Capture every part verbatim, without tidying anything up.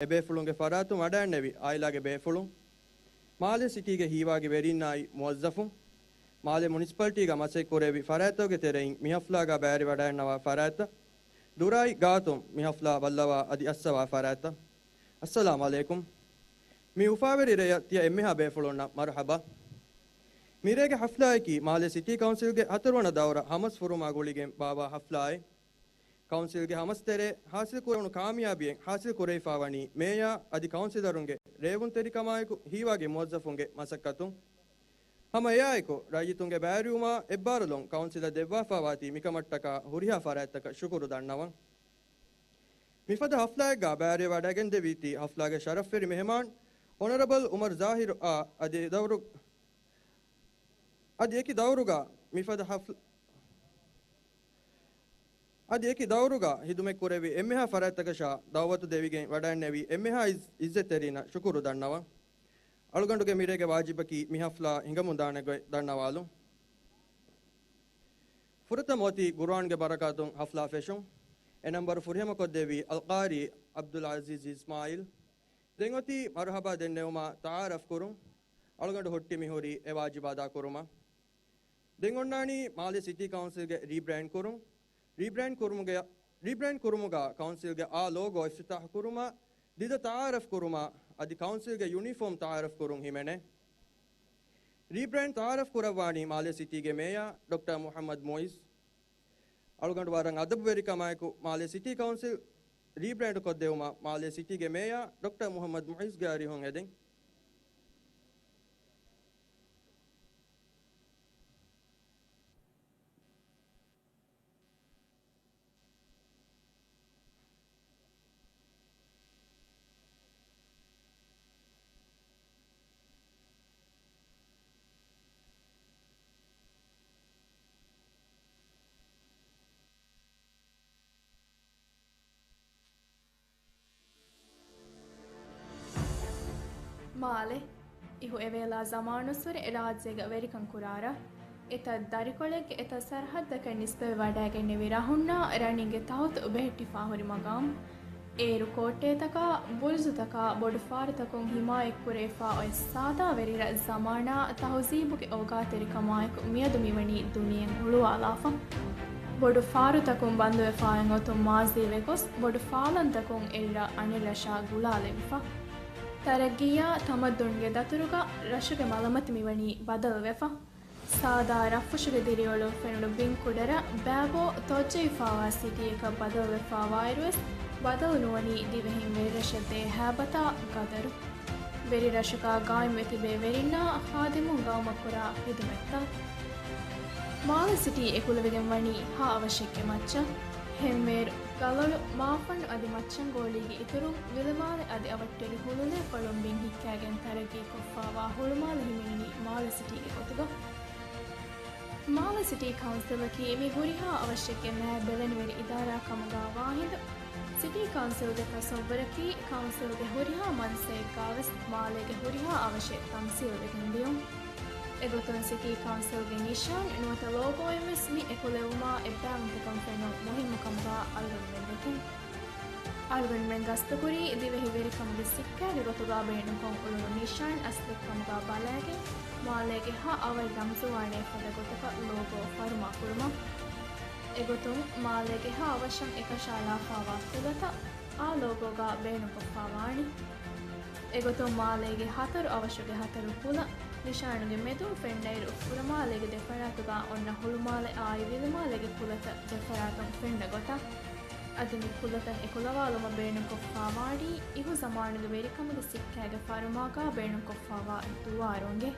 އެބޭފުޅުންގެ ފަރާތުން ވަޑައިންނެވި އާއިލާގެ ބޭފުޅުން، މާލެ ސިޓީގެ ހީވާގި ވެރިންނާއި މުވައްޒަފުން، މާލެ މުނިސިޕަލްޓީގަ މަސައްކަތް ކުރެވި ފަރާތްތަކުގެ ތެރެއިން މިހަފްލާގަ ބައިވެރިވަޑައިންނަވާ ފަރާތްތައް، ދުރާއި ގާތުން މިހަފްލާ ބައްލަވާ އަދި އައްސަވާ ފަރާތްތައް. އައްސަލާމް ޢަލައިކުމް. މި އުފާވެރި ރެޔަށް ތިޔަ އެންމެހާ ބޭފުޅުންނަށް މަރުޙަބާ. މިރޭގެ ޙަފްލާއަކީ މާލެ ސިޓީ ކައުންސިލްގެ ހަތަރުވަނަ ދައުރަ ހަމަސް ފުރުމާ ގުޅިގެން ބާއްވާ ޙަފްލާއެއް. ކައުންސިލްގެ ހަމަސް ތެރޭ ހާސިލް ކުރެވުނު ކާމިޔާބީއެއް ހާސިލް ކުރެވިފާވަނީ މޭޔާ އަދި ކައުންސިލަރުންގެ ރޭވުންތެރިކަމާއެކު ހީވާގި މުވައްޒަފުންގެ މަސައްކަތުން. ހަމަ އެއާއެކު ރައްޔިތުންގެ ބައިވެރިވުމާ އެއްބާރުލުން ކައުންސިލަށް ދެއްވާފާވާތީ މިކަމަށްޓަކާ ހުރިހާ ފަރާތްތަކަށް ޝުކުރު ދަންނަވަން. މިފަދަ ޙަފްލާއެއްގަ ބައިވެރިވެވަޑައިގެންދެވީތީ ޙަފްލާގެ ޝަރަފްވެރި މެހެމާން އޮނަރަބަލް އުމަރު ޒާހިރުއާ އަދި އެ ދައުރު، އަދި އެކި ދައުރުގަ މިފަދަ ޙަފްލާ، އަދި އެކި ދައުރުގަ ހިދުމަތްކުރެއްވި އެންމެހާ ފަރާތްތަކަށާ ދައުވަތު ދެވިގެން ވަޑައިންނެވި އެންމެހާ އިއްޒަ-، އިއްޒަތްތެރީންނަށް ޝުކުރު ދަންނަވަން. އަޅުގަނޑުގެ މިރޭގެ ވާޖިބަކީ މި ޙަފްލާ ހިނގަމުންދާނެ ގޮތް ދަންނަވާލުން. ފުރަތަމަ އޮތީ ގުރުއާންގެ ބަރަކާތުން ޙަފްލާ ފެށުން. އެ ނަންބަރު ފުރިހަމަކޮށްދެއްވީ އަލްޤާރީ ޢަބްދުލް ޢަޒީޒް އިސްމާޢީލް. ދެން އޮތީ މަރުޙަބާ ދެންނެވުމާ ތަޢާރަފް ކުރުން. އަޅުގަނޑު ހުއްޓި މިހުރީ އެ ވާޖިބާ އަދާކުރުމަށް. ދެން އޮންނާނީ މާލެ ސިޓީ ކައުންސިލްގެ ރީބްރޭންޑް ކުރުން. ރީބްރޭންޑް ކުރުމުގެ، ރީބްރޭންޑް ކުރުމުގަ ކައުންސިލްގެ އާ ލޯގޯ އިފްތިތާޙު ކުރުމަށް، ދިދަ ތަޢާރަފް ކުރުމަށް، އަދި ކައުންސިލްގެ ޔުނީފޯމް ތަޢާރަފް ކުރުން ހިމެނޭ. ރީބްރޭންޑް ތަޢާރަފް ކުރައްވާނީ މާލެ ސިޓީގެ މޭޔާ ޑޮކްޓަރ މުޙައްމަދު މުޢިއްޒު. އަޅުގަނޑު ވަރަށް އަދަބުވެރިކަމާއެކު މާލެ ސިޓީ ކައުންސިލް ރީބްރޭންޑް ކޮށްދެވުމަށް މާލެ ސިޓީގެ މޭޔާ ޑޮކްޓަރ މުޙައްމަދު މުޢިއްޒުގެ އަރިހުން އެދެން. މާލެ. އިހު އެވޭލާ ޒަމާނުއްސުރެ ރާއްޖޭގަ ވެރިކަން ކުރާ ރަށް. އެތައް ދަރިކޮޅެއްގެ އެތައް ސަރަހައްދަކަށް ނިސްބަތްވެ ވަޑައިގެންނެވި ރަށުންނާ ރަނީންގެ ތަހުތު ބެހެއްޓިފާ ހުރި މަގާމް. އޭރު ކޯއްޓޭތަކާ، ބުރުޒުތަކާ، ބޮޑު ފާރުތަކުން ހިމާޔަތްކުރެވިފާ އޮތް ސާދާ ވެރިރަށް ޒަމާނާ ތަހުޒީބުގެ އޯގާތެރިކަމާއެކު މިއަދު މިވަނީ ދުނިޔެއިން ހުޅުވާލާފަ. ބޮޑު ފާރުތަކުން ބަންދުވެފާއިން އޮތުން މާޒީ ވެގޮސް ބޮޑު ފާލަންތަކުން އެއްރަށް އަނެއްރަށާ ގުޅާލެވިފަ. ތަރައްގީއާ ތަމައްދުންގެ ދަތުރުގަ ރަށުގެ މަލަމަތި މިވަނީ ބަދަލުވެފަ. ސާދާ ރަށްފުށުގެ ދިރިއުޅުން ފެނުނު ބިން ކުޑަރަށް ބައިބޯ ތޮއްޖައިފާވާ ސިޓީއަކަށް ބަދަލުވެފާވާއިރުވެސް، ބަދަލު ނުވަނީ ދިވެހިން ވެރިރަށަށް ދޭ ހައިބަތާ ގަދަރު. ވެރިރަށަކާ ގާއިމްވެ ތިބޭ ވެރިންނާ ޚާދިމުން ގައުމަށް ކުރާ ޚިދުމަތްތައް. މާލެ ސިޓީ އެކުލެވިގެން ވަނީ ހަ އަވަށެއްގެ މައްޗަށް. ހެންވޭރު، ގަލޮޅު، މާފަންނު އަދި މައްޗަންގޯޅީގެ އިތުރުން ވިލުމާލެ އަދި އަވަށްޓެރި ހުޅުލޭ ފަޅުން ބިން ހިއްކާގެން ތަރައްގީ ކޮށްފާވާ ހުޅުމާލެ ހިމެނުނީ މާލެ ސިޓީގެ ގޮތުގަ. މާލެ ސިޓީ ކައުންސިލަކީ މި ހުރިހާ އަވަށެއްގެ މާތް ބެލެނިވެރި އިދާރާ ކަމުގަ ވާހިނދު. ސިޓީ ކައުންސިލްގެ ތަސައްވަރަކީ ކައުންސިލްގެ ހުރިހާ މަންސައެއްގަވެސް މާލޭގެ ހުރިހާ އަވަށެއް ތަމްސީލްވެގެން ދިޔުން. އެގޮތުން ސިޓީ ކައުންސިލްގެ ނިޝާން ނުވަތަ ލޯގޯއެއްވެސް މި އެކުލެވުމާ އެއްބައިވަންތަކަން ފެނުނު މުހިއްމު ކަމުގަ އަޅުގަނޑުމެން ދެކެން. އަޅުގަނޑުމެން ގަސްތުކުރީ ދިވެހި ވެރިކަމުގެ ސިއްކާގެ ގޮތުގަ ބޭނުންކޮށް އުޅުނު ނިޝާން އަސްލެއްކަމުގަ ބަލައިގެން، މާލޭގެ ހަ އަވަށް ރަމްޒުވާނޭ ފަދަ ގޮތަކަށް ލޯގޯ ފަރުމާ ކުރުމަށް. އެގޮތުން މާލޭގެ ހަ އަވަށަށް އެކަށައަޅާފާވާ ކުލަތައް އާ ލޯގޯގަ ބޭނުންކޮށްފާވާނެ. އެގޮތުން މާލޭގެ ހަތަރު އަވަށުގެ ހަތަރު ކުލަ ނިޝާނުގެ މެދުން ފެންނައިރު، ފުރަމާލޭގެ ދެފަރާތުގަ އޮންނަ ހުޅުމާލެ އާއި ވިލުމާލޭގެ ކުލަތައް ދެފަރާތުން ފެންނަ ގޮތަށް. އަދި މި ކުލަތައް އެކުލަވާލުމަށް ބޭނުންކޮށްފާވާނީ އިހު ޒަމާނުގެ ވެރިކަމުގެ ސިއްކާގެ ފަރުމާގަ ބޭނުންކޮށްފާވާ ދުވާރުންގެ.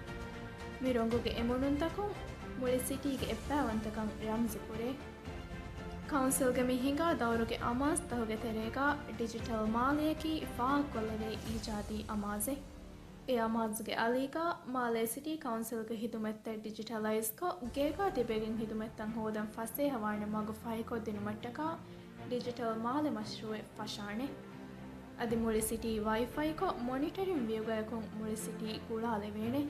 މި ރޮނގުގެ އެ މުނުންތަކުން މުޅި ސިޓީގެ އެއްބައިވަންތަކަން ރަމްޒުކުރޭ. ކައުންސިލްގެ މި ހިނގާ ދައުރުގެ އަމާޒުތަހުގެ ތެރޭގަ ޑިޖިޓަލް މާލެއަކީ ފާހަގަކޮށްލެވޭ އީޖާދީ އަމާޒެއް. އެ އަމާޒުގެ އަލީގަ މާލޭ ސިޓީ ކައުންސިލްގެ ހިދުމަތްތައް ޑިޖިޓަލައިޒްކޮށް، ގޭގަ ތިބެގެން ހިދުމަތްތައް ހޯދަން ފަސޭހަވާނެ މަގު ފަހިކޮށްދިނުމަށްޓަކާ ޑިޖިޓަލް މާލެ މަޝްރޫއެއް ފަށާނެ. އަދި މުޅި ސިޓީ ވައިފައިކޮށް، މޮނިޓަރިން ވިއުގަޔަކުން މުޅި ސިޓީ ގުޅާލެވޭނެ.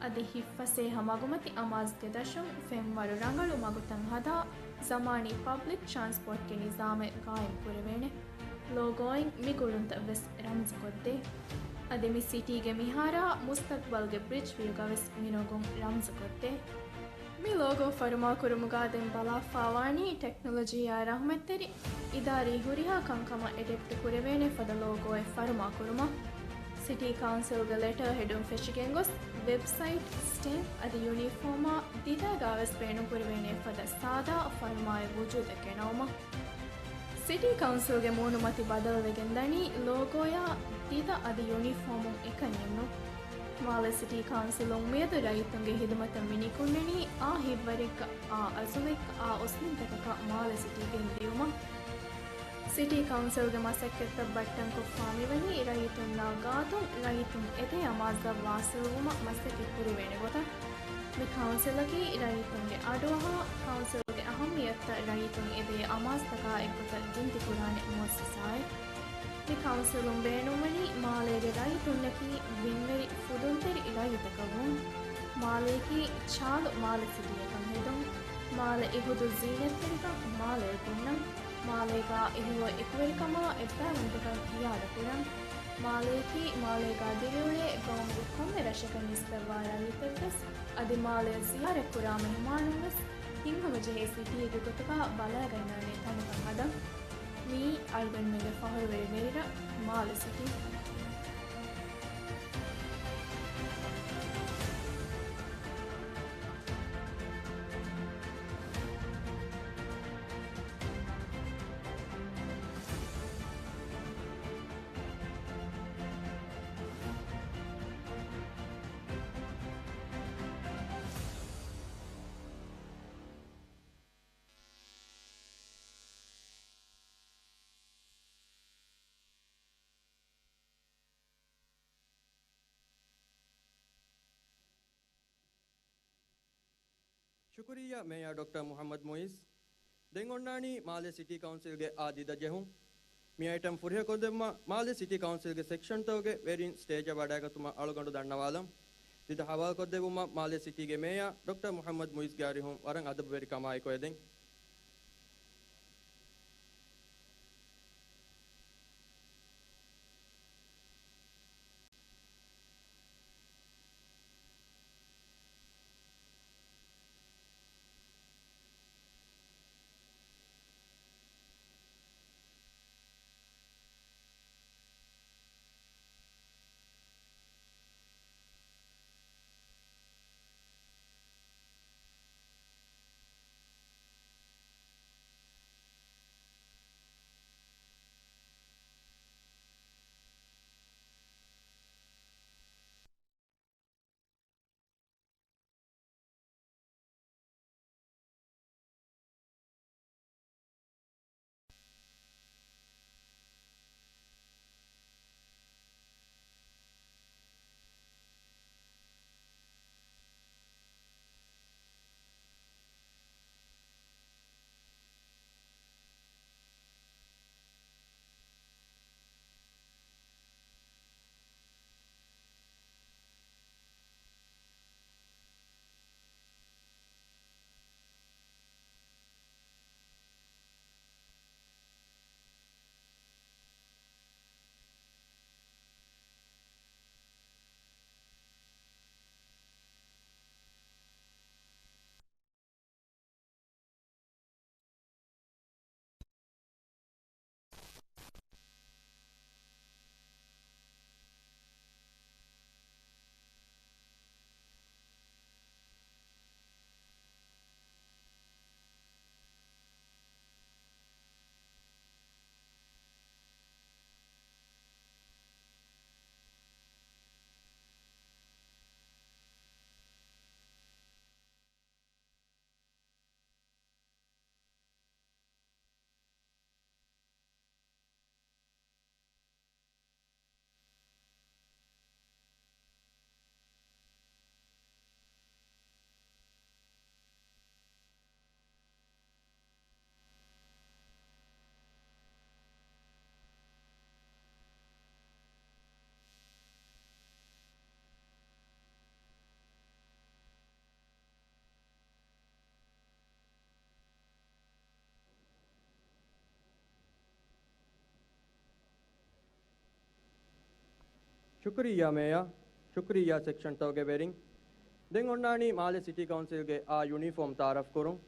އަދި ހިތްފަސޭހަ މަގުމަތި އަމާޒުގެ ދަށުން ފެންވަރު ރަނގަޅު މަގުތައް ހަދާ، ޒަމާނީ ޕަބްލިކް ޓްރާންސޕޯޓްގެ ނިޒާމެއް ގާއިމް ކުރެވޭނެ. ލޯގޯއިން މި ގުޅުންތައް ވެސް ރަމްޒުކޮށްދޭ. އަދި މި ސިޓީގެ މިހާރާ މުސްތަޤްބަލްގެ ބްރިޖް ވިއުގަ ވެސް މި ނޮގުން ރަމްޒުކޮށްދޭ. މި ލޯގޯ ފަރުމާކުރުމުގަ ދެން ބަލާފާވާނީ ޓެކްނޮލޮޖީއާ ރަޙުމަތްތެރި އިދާރީ ހުރިހާ ކަންކަމަށް އެޑެޕްޓް ކުރެވޭނެ ފަދަ ލޯގޯއެއް ފަރުމާކުރުމަށް. ސިޓީ ކައުންސިލްގެ ލެޓަރ ހެޑުން ފެށިގެން ގޮސް، ވެބްސައިޓް، ސްޓެމްޕް އަދި ޔުނީފޯމާ ދިދާގާވެސް ބޭނުންކުރެވޭނެ ފަދަ ސާދާ ފަރުމާއެއް ވުޖޫދަށް ގެނައުމަށް. ސިޓީ ކައުންސިލްގެ މޫނުމަތި ބަދަލުވެގެން ދަނީ ލޯގޯޔާ ދިދަ އަދި ޔުނީފޯމުން އެކަންޏެއްނު. މާލެ ސިޓީ ކައުންސިލުން މިއަދު ރައްޔިތުންގެ ހިދުމަތަށް މި ނިކުންނަނީ އާ ހިތްވަރެއްގަ އާ އަޒުމެއްގަ އާ އުސްނިންތަކަކަށް މާލެ ސިޓީ ގެންދިޔުމަށް. ސިޓީ ކައުންސިލްގެ މަސައްކަތްތައް ބައްޓަންކޮށްފާ މިވަނީ ރައްޔިތުންނާ ގާތުން ރައްޔިތުން އެދޭ އަމާޒުތައް ވާސިލްވުމަށް މަސައްކަތް ކުރެވޭނެ ގޮތަށް. މި ކައުންސިލަކީ ރައްޔިތުންގެ އަޑުއަހާ، ކައުންސިލްގެ އަހައްމިއްޔަތުތައް ރައްޔިތުން އެދޭ އަމާޒުތަކާ އެއްގޮތަށް ގިންތިކުރާނެ މުއައްސަސާއެއް. މި ކައުންސިލުން ބޭނުންވަނީ މާލޭގެ ރައްޔިތުންނަކީ ވިންވެރި ފުދުންތެރި ރައްޔިތަކަށް ވުން. މާލެއަކީ ޗާލު މާލެ ސިޓީއަކަށް ހެދުން. މާލެ އިހުދު ޒީނަތްތެރިކަން މާލެއަށް ގެންނަން. މާލޭގާ އިހުރު އެކުވެރިކަމާ އެއްބައިވަންތަކަން އިއާދަކުރަން. މާލެއަކީ މާލޭގާ ދިރިއުޅޭ ގައުމުގެ ކޮންމެ ރަށަކަށް ނިސްބަތްވާ ރައްޔިތެއްވެސް އަދި މާލެއަށް ޒިޔާރަތްކުރާ މެހުމާނުންވެސް ހިތްހަމަޖެހޭ ސިޓީގެ ގޮތުގާ ބަލައިގަންނާނެ ތަނަކަށް ހަދަން. މިއީ އަޅުގަނޑުމެންގެ ފަހުރުވެރި ވެރިރަށް މާލެ ސިޓީ. ޝުކުރިއްޔާ މޭޔާ ޑޮކްޓަރ މުޙައްމަދު މުއިއްޒު. ދެން އޮންނާނީ މާލެ ސިޓީ ކައުންސިލްގެ އާ ދިދަ ޖެހުން. މި އައިޓަމް ފުރިހަކޮށްދެއްވުމަށް މާލެ ސިޓީ ކައުންސިލްގެ ސެކްޝަންތަކުގެ ވެރިން ސްޓޭޖަށް ވަޑައިގަތުމަށް އަޅުގަނޑު ދަންނަވާލަން. ދިދަ ހަވާލުކޮށްދެއްވުމަށް މާލެ ސިޓީގެ މޭޔާ ޑޮކްޓަރ މުޙައްމަދު މުއިއްޒުގެ އަރިހުން ވަރަށް އަދަބުވެރިކަމާއެކު އެދެން. ޝުކުރިއްޔާ މޭޔާ. ޝުކުރިއްޔާ ސެކްޝަންތަކުގެ ވެރިން. ދެން އޮންނާނީ މާލެ ސިޓީ ކައުންސިލްގެ އާ ޔުނީފޯމް ތައާރަފް ކުރުން.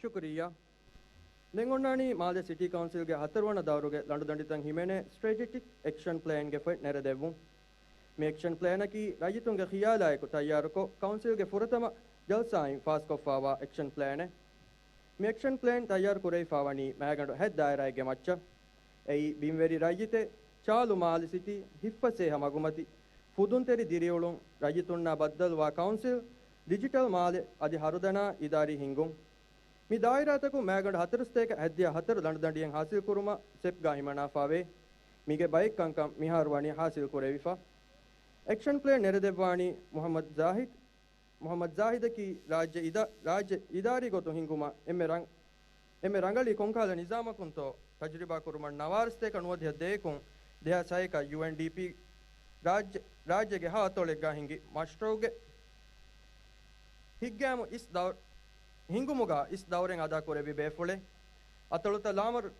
ޝުކުރިއްޔާ. ދެން އޮންނާނީ މާލެ ސިޓީ ކައުންސިލްގެ ހަތަރުވަނަ ދައުރުގެ ލަނޑުދަނޑިތައް ހިމެނޭ ސްޓްރެޓެޖިކް އެކްޝަން ޕްލޭންގެ ފޮތް ނެރެދެއްވުން. މި އެކްޝަން ޕްލޭނަކީ ރައްޔިތުންގެ ޚިޔާލާއެކު ތައްޔާރުކޮށް، ކައުންސިލްގެ ފުރަތަމަ ޖަލްސާއިން ފާސްކޮށްފާވާ އެކްޝަން ޕްލޭނެއް. މި އެކްޝަން ޕްލޭން ތައްޔާރު ކުރެވިފާވަނީ މައިގަނޑު ހަތް ދާއިރާއެއްގެ މައްޗަށް. އެއީ ބިންވެރި ރައްޔިތެއް، ޗާލު މާލެ ސިޓީ، ހިއްފަސޭހަ މަގުމަތި، ފުދުންތެރި ދިރިއުޅުން، ރައްޔިތުންނާ ބައްދަލުވާ ކައުންސިލް، ޑިޖިޓަލް މާލެ އަދި ހަރުދަނާ އިދާރީ ހިންގުން. މި ދާއިރާތަކުން މައިގަނޑު ހަތަރުސަތޭކަ ހަތްދިހަ ހަތަރު ލަނޑުދަނޑިއެއް ހާސިލްކުރުމަށް ސެޕްގަ ހިމަނާފާވޭ. މީގެ ބައެއް ކަންކަން މިހާރު ވަނީ ހާސިލް ކުރެވިފަ. އެކްޝަން ޕްލޭން ނެރެދެއްވާނީ މުޙައްމަދު ޒާހިދު. މުޙައްމަދު ޒާހިދަކީ ރާއްޖެ އިދާ-، ރާއްޖެ އިދާރީ ގޮތުން ހިންގުމަށް އެންމެ ރަން-، އެންމެ ރަނގަޅީ ކޮންކަހަލަ ނިޒާމަކުންތޯ ތަޖުރިބާ ކުރުމަށް ނަވާރަ ސަތޭކަ ނުވަދިހަ ދޭކުން ދެހާސް ހައެއްގަ ޔޫއެންޑީޕީ ރާއްޖެ-، ރާއްޖޭގެ ހަ އަތޮޅެއްގަ ހިނގި މަޝްރޫއުގެ ހިންގުމުގަ އިސް ދައު-، ހިންގުމުގަ އިސް ދައުރެއް އަދާ ކުރެއްވި ބޭފުޅެއް. އަތޮޅުތައް ލާމަރު-،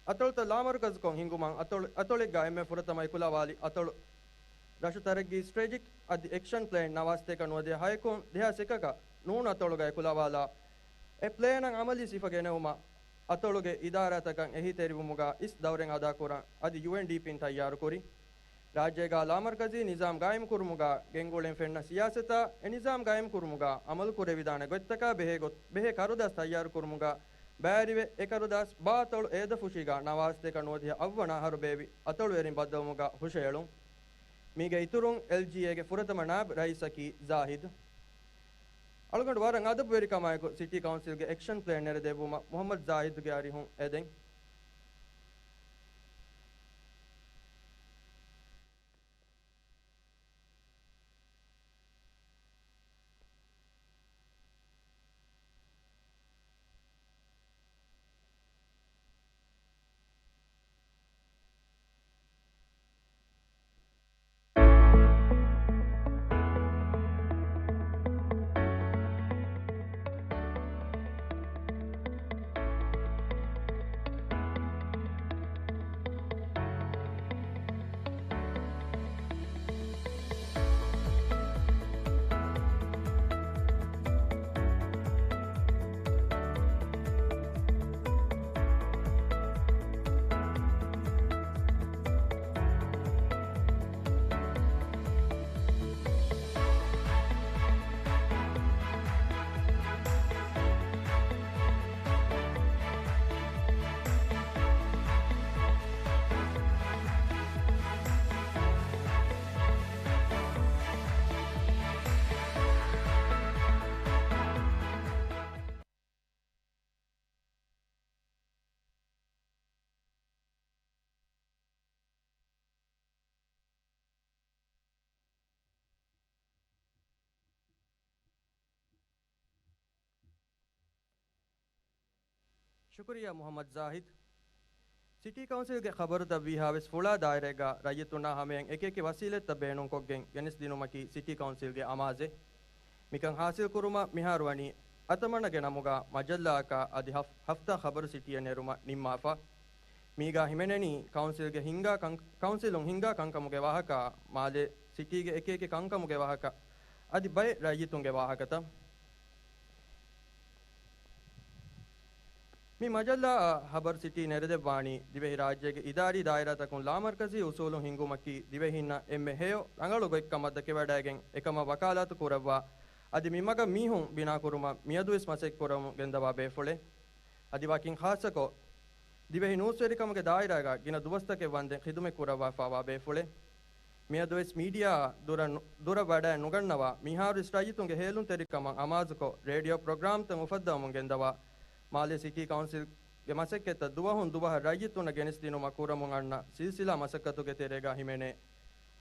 އަތޮޅުތައް ލާމަރުކަޒުކޮށް ހިންގުމަށް އަތޮޅު-، އަތޮޅެއްގަ އެންމެ ފުރަތަމަ އެކުލަވާލި އަތޮޅު ރަށު ތަރައްގީ ސްޓްރެޓެޖިކް އަދި އެކްޝަން ޕްލޭން ނަވާރަ ސަތޭކަ ނުވަދިހަ ހައެއްގަ ދެހާސް އެކަކަށް ނޫން އަތޮޅުގަ އެކުލަވާލާ، އެ ޕްލޭނަށް އަމަލީ ސިފަ ގެނެވުމަށް އަތޮޅުގެ އިދާރާތަކަށް އެހީތެރިވުމުގަ އިސް ދައުރެއް އަދާކުރަން އަދި ޔޫއެންޑީޕީން ތައްޔާރުކުރި. ރާއްޖޭގަ ލާމަރުކަޒީ ނިޒާމް ގާއިމްކުރުމުގަ ގެންގުޅެން ފެންނަ ސިޔާސަތާ، އެ ނިޒާމް ގާއިމްކުރުމުގަ އަމަލުކުރެވިދާނެ ގޮތްތަކާ ބެހޭ ގޮތް-، ބެހޭ ކަރުދާސް ތައްޔާރުކުރުމުގަ ބައިވެރިވެ، އެ ކަރުދާސް ބާ އަތޮޅު އޭދަފުށީގަ ނަވާރަ ސަތޭކަ ނުވަދިހަ އަށްވަނަ އަހަރު ބޭއްވި އަތޮޅުވެރިން ބައްދަލުވުމުގަ ހުށައެޅުން. މީގެ އިތުރުން އެލްޖީއޭގެ ފުރަތަމަ ނާއިބު ރައީސަކީ ޒާހިދު. އަޅުގަނޑު ވަރަށް އަދަބުވެރިކަމާއެކު ސިޓީ ކައުންސިލްގެ އެކްޝަން ޕްލޭން ނެރެދެއްވުމަށް މުޙައްމަދު ޒާހިދުގެ އަރިހުން އެދެން. ޝުކުރިއްޔާ މުޙައްމަދު ޒާހިދު. ސިޓީ ކައުންސިލްގެ ޚަބަރުތައް ވީހާވެސް ފުޅާ ދާއިރާއެއްގަ ރައްޔިތުންނާ ހަމަޔަށް އެކިއެކި ވަސީލަތްތައް ބޭނުންކޮށްގެން ގެނެސްދިނުމަކީ ސިޓީ ކައުންސިލްގެ އަމާޒެއް. މިކަން ހާސިލްކުރުމަށް މިހާރު ވަނީ އަތަމަންނަގެ ނަމުގަ މަޖައްލާއަކާ އަދި ހަފް-، ހަފްތާ ޚަބަރު ސިޓީއެއް ނެރުމަށް ނިންމާފަ. މީގާ ހިމެނެނީ ކައުންސިލްގެ ހިންގާ ކަން-، ކައުންސިލުން ހިންގާ ކަންކަމުގެ ވާހަކަ މާލެ ސިޓީގެ އެކިއެކި ކަންކަމުގެ ވާހަކަ އަދި ބައެއް ރައްޔިތުންގެ ވާހަކަތައް. މި މަޖައްލާއަށް ޚަބަރު ސިޓީ ނެރެދެއްވާނީ، ދިވެހިރާއްޖޭގެ އިދާރީ ދާއިރާތަކުން ލާމަރްކަޒީ އުސޫލުން ހިންގުމަކީ، ދިވެހިންނަށް އެންމެ ހެޔޮ ރަނގަޅު ގޮތްކަމަށް ދަކިވަޑައިގެން އެކަމަށް ވަކާލާތު ކުރައްވާ، އަދި މި މަގަށް މީހުން ބިނާކުރުމަށް މިއަދުވެސް މަސައްކަތް ކުރަމުން ގެންދަވާ ބޭފުޅެއް. އަދި ވަކިން ޚާއްޞަކޮށް، ދިވެހި ނޫސްވެރިކަމުގެ ދާއިރާގަ ގިނަ ދުވަސްތަކެއް ވަންދެން ޚިދުމަތް ކުރައްވާފައިވާ ބޭފުޅެއް. މިއަދުވެސް މީޑިއާއާ ދުރަށް ނު-، ދުރަށް ވަޑައެއް ނުގަންނަވާ، މިހާރުވެސް ރައްޔިތުންގެ ހޭލުންތެރިކަމަށް އަމާޒުކޮށް، ރޭޑިއޯ ޕްރޮގްރާމްތައް އުފައްދަވަމުން ގެންދަވާ، މާލެ ސިޓީ ކައުންސިލްގެ މަސައްކަތްތައް ދުވަހުން ދުވަހަށް ރައްޔިތުންނަށް ގެނެސްދިނުމަށް ކުރަމުން އަންނަ ސިލްސިލާ މަސައްކަތުގެ ތެރޭގަ ހިމެނޭ.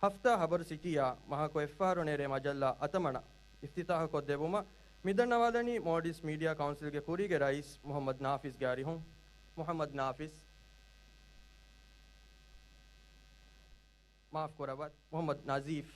ހަފްތާ ޚަބަރު ސިޓީއާ މަހަކު އެއްފަހަރު ނެރޭ މަޖައްލާ އަތަމަނަ އިފްތިތާހުކޮށްދެއްވުމަށް މިދަންނަވާލަނީ މޯލްޑިވްސް މީޑިއާ ކައުންސިލްގެ ކުރީގެ ރައީސް މުޙައްމަދު ނާފިޒްގެ އަރިހުން. މުޙައްމަދު ނާފިޒް. މާފް ކުރައްވާ، މުޙައްމަދު ނަޒީފް.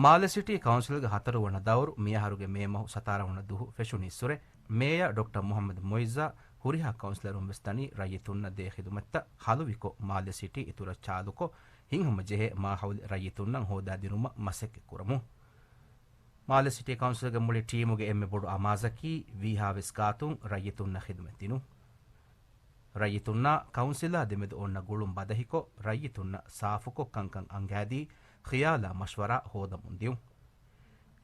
މާލެ ސިޓީ ކައުންސިލްގެ ހަތަރުވަނަ ދައުރު މިއަހަރުގެ މޭ މަހު ސަތާރަ ވަނަ ދުހު ފެށުނީއްސުރެ، މޭޔަރ ޑޮކްޓަރ މުޙައްމަދު މުޢިއްޒާ ހުރިހާ ކައުންސިލަރުން ވެސް ދަނީ ރައްޔިތުންނަށް ދޭ ޚިދުމަތްތައް ހަލުވިކޮށް، މާލެ ސިޓީ އިތުރަށް ޗާލުކޮށް، ހިތްހަމަ ޖެހޭ މާހައުލެއް ރައްޔިތުންނަށް ހޯދާދިނުމަށް މަސައްކަތް ކުރަމުން. މާލެ ސިޓީ ކައުންސިލްގެ މުޅި ޓީމުގެ އެންމެ ބޮޑު އަމާޒަކީ، ވީހާވެސް ގާތުން ރައްޔިތުންނަށް ޚިދުމަތް ދިނުން. ރައްޔިތުންނާ ކައުންސިލާ ދެމެދު އޮންނަ ގުޅުން ބަދަހިކޮށް، ރައްޔިތުންނަށް ސާފުކޮށް ކަންކަން އަންގާދީ، ޚިޔާލާ މަޝްވަރާ ހޯދަމުން ދިޔުން.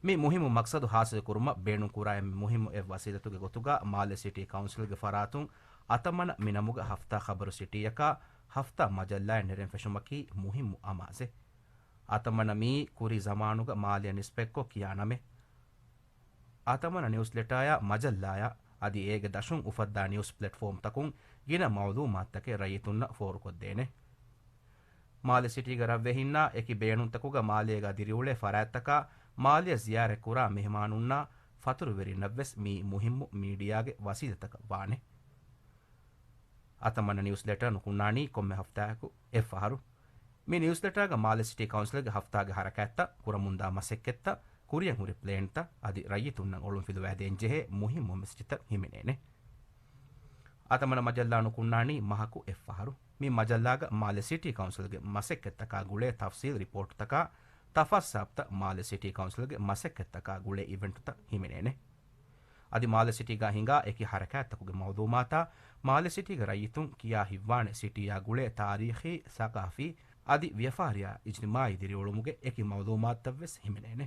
މި މުހިއްމު މަޤްޞަދު ޙާޞިލުކުރުމަށް ބޭނުންކުރާ އެންމެ މުހިއްމު އެއް ވަސީލަތުގެ ގޮތުގަ މާލެ ސިޓީ ކައުންސިލްގެ ފަރާތުން އަތަމަނަ މި ނަމުގަ ހަފްތާ ޚަބަރު ސިޓީއަކާ ހަފްތާ މަޖައްލާއެއް ނެރެން ފެށުމަކީ މުހިއްމު އަމާޒެއް. އަތަމަނަ މިއީ ކުރީ ޒަމާނުގަ މާލެއަށް ނިސްބަތްކޮށް ކިޔާ ނަމެއް. އަތަމަނަ ނިއުސްލެޓާއާ މަޖައްލާއާ އަދި އޭގެ ދަށުން އުފައްދާ ނިއުސް ޕްލެޓްފޯމްތަކުން ގިނަ މަޢުލޫމާތުތަކެއް ރައްޔިތުންނަށް ފޯރުކޮށްދޭނެ. މާލެ ސިޓީގެ ރަށްވެހިންނާ އެކި ބޭނުންތަކުގަ މާލޭގަ ދިރިއުޅޭ ފަރާތްތަކާ، މާލެއަށް ޒިޔާރަތްކުރާ މެހެމާނުންނާ ފަތުރުވެރިންނަށްވެސް މިއީ މުހިއްމު މީޑިއާގެ ވަސީލަތަކަށް ވާނެ. އަތަމަނަ ނިއުސްލެޓާ ނުކުންނާނީ ކޮންމެ ހަފްތާއަކު އެއްފަހަރު. މި ނިއުސްލެޓާގަ މާލެ ސިޓީ ކައުންސިލްގެ ހަފްތާގެ ހަރަކާތްތައް، ކުރަމުންދާ މަސައްކަތްތައް، ކުރިއަށް ހުރި ޕްލޭންތައް އަދި ރައްޔިތުންނަށް އޮޅުންފިލުވާދޭން ޖެހޭ މުހިއްމު މެސެޖްތައް ހިމެނޭނެ. އަތަމަނަ މަޖައްލާ ނުކުންނާނީ މަހަކު އެއްފަހަރު. މި މަޖައްލާގަ މާލެ ސިޓީ ކައުންސިލްގެ މަސައްކަތްތަކާ ގުޅޭ ތަފްސީލް ރިޕޯޓްތަކާ، ތަފާސްސާބްތައް، މާލެ ސިޓީ ކައުންސިލްގެ މަސައްކަތްތަކާ ގުޅޭ އިވެންޓްތައް ހިމެނޭނެ. އަދި މާލެ ސިޓީގަ ހިނގާ އެކި ހަރަކާތްތަކުގެ މައުލޫމާތާ، މާލެ ސިޓީގެ ރައްޔިތުން ކިޔާ ހިތްވާނެ ސިޓީއާ ގުޅޭ ތާރީޚީ، ސަޤާފީ އަދި ވިޔަފާރިއާ އިޖްތިމާޢީ ދިރިއުޅުމުގެ އެކި މައުލޫމާތުތައްވެސް ހިމެނޭނެ.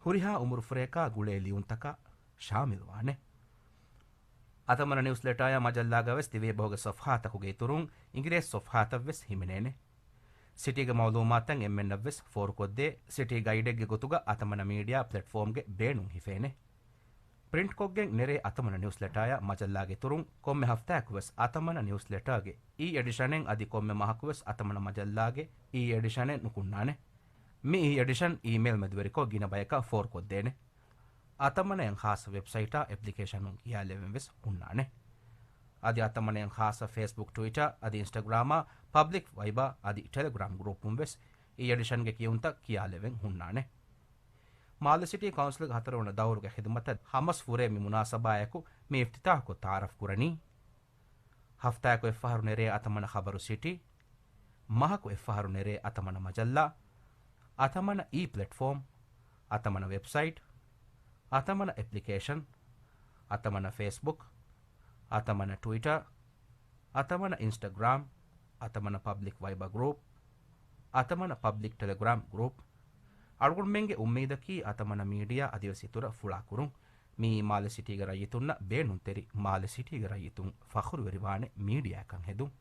ހުރިހާ އުމުރުފުރަޔަކާ ގުޅޭ ލިޔުންތަކާ ޝާމިލްވާނެ. އަތަމަނަ ނިއުސްލެޓާއާ މަޖައްލާގަވެސް ތިބޭބަހުގެ ޞަފްޙާތަކުގެ އިތުރުން އިނގިރޭސި ޞަފްޙާތައްވެސް ހިމެނޭނެ. ސިޓީގެ މައުލޫމާތުތައް އެންމެންނަށްވެސް ފޯރުކޮށްދޭ، ސިޓީ ގައިޑެއްގެ ގޮތުގަ އަތަމަނަ މީޑިއާ ޕްލެޓްފޯމްގެ ބޭނުން ހިފޭނެ. ޕްރިންޓްކޮށްގެން ނެރޭ އަތަމަނަ ނިއުސްލެޓާއާ މަޖައްލާގެ އިތުރުން ކޮންމެ ހަފްތާއަކުވެސް އަތަމަނަ ނިއުސްލެޓާގެ އީ އެޑިޝަނެއް އަދި ކޮންމެ މަހަކުވެސް އަތަމަނަ މަޖައްލާގެ އީ އެޑިޝަނެއް ނުކުންނާނެ. މި އީ އެޑިޝަން އީމެއިލް މެދުވެރިކޮށް ގިނަ ބަޔަކަށް ފޯރުކޮށްދޭނެ. އަތަމަނައަށް ޚާއްޞަ ވެބްސައިޓާ އެޕްލިކޭޝަނުން ކިޔާލެވެން ވެސް ހުންނާނެ. އަދި އަތަމަނައަށް ޚާއްޞަ ފޭސްބުކް، ޓުވިޓާ އަދި އިންސްޓަގްރާމާ ޕަބްލިކް ވައިބާ އަދި ޓެލެގްރާމް ގްރޫޕުން ވެސް އީ އެޑިޝަންގެ ކިޔުންތައް ކިޔާލެވެން ހުންނާނެ. މާލެ ސިޓީ ކައުންސިލްގެ ހަތަރުވަނަ ދައުރުގެ ޚިދުމަތަށް ހަމަސް ފުރޭ މި މުނާސަބާއެކު މި އިފްތިތާޙުކޮށް ތަޢާރަފް ކުރަނީ. ހަފްތާއަކު އެއްފަހަރު ނެރޭ އަތަމަނަ ޚަބަރު ސިޓީ، މަހަކު އެއްފަހަރު ނެރޭ އަތަމަނަ މަޖައްލާ، އަތަމަނަ އީ ޕްލެޓްފޯމް، އަތަމަނަ ވެބްސައިޓް، އަތަމަނަ އެޕްލިކޭޝަން، އަތަމަނަ ފޭސްބުކް، އަތަމަނަ ޓުވިޓާ، އަތަމަނަ އިންސްޓަގްރާމް، އަތަމަނަ ޕަބްލިކް ވައިބާ ގްރޫޕް، އަތަމަނަ ޕަބްލިކް ޓެލެގްރާމް ގްރޫޕް. އަޅުގަނޑުމެންގެ އުއްމީދަކީ އަތަމަނަ މީޑިއާ އަދިވެސް އިތުރަށް ފުޅާކުރުން. މިއީ މާލެ ސިޓީގެ ރައްޔިތުންނަށް ބޭނުންތެރި، މާލެ ސިޓީގެ ރައްޔިތުން ފަޚުރުވެރިވާނެ މީޑިއާއެއްކަން ހެދުން.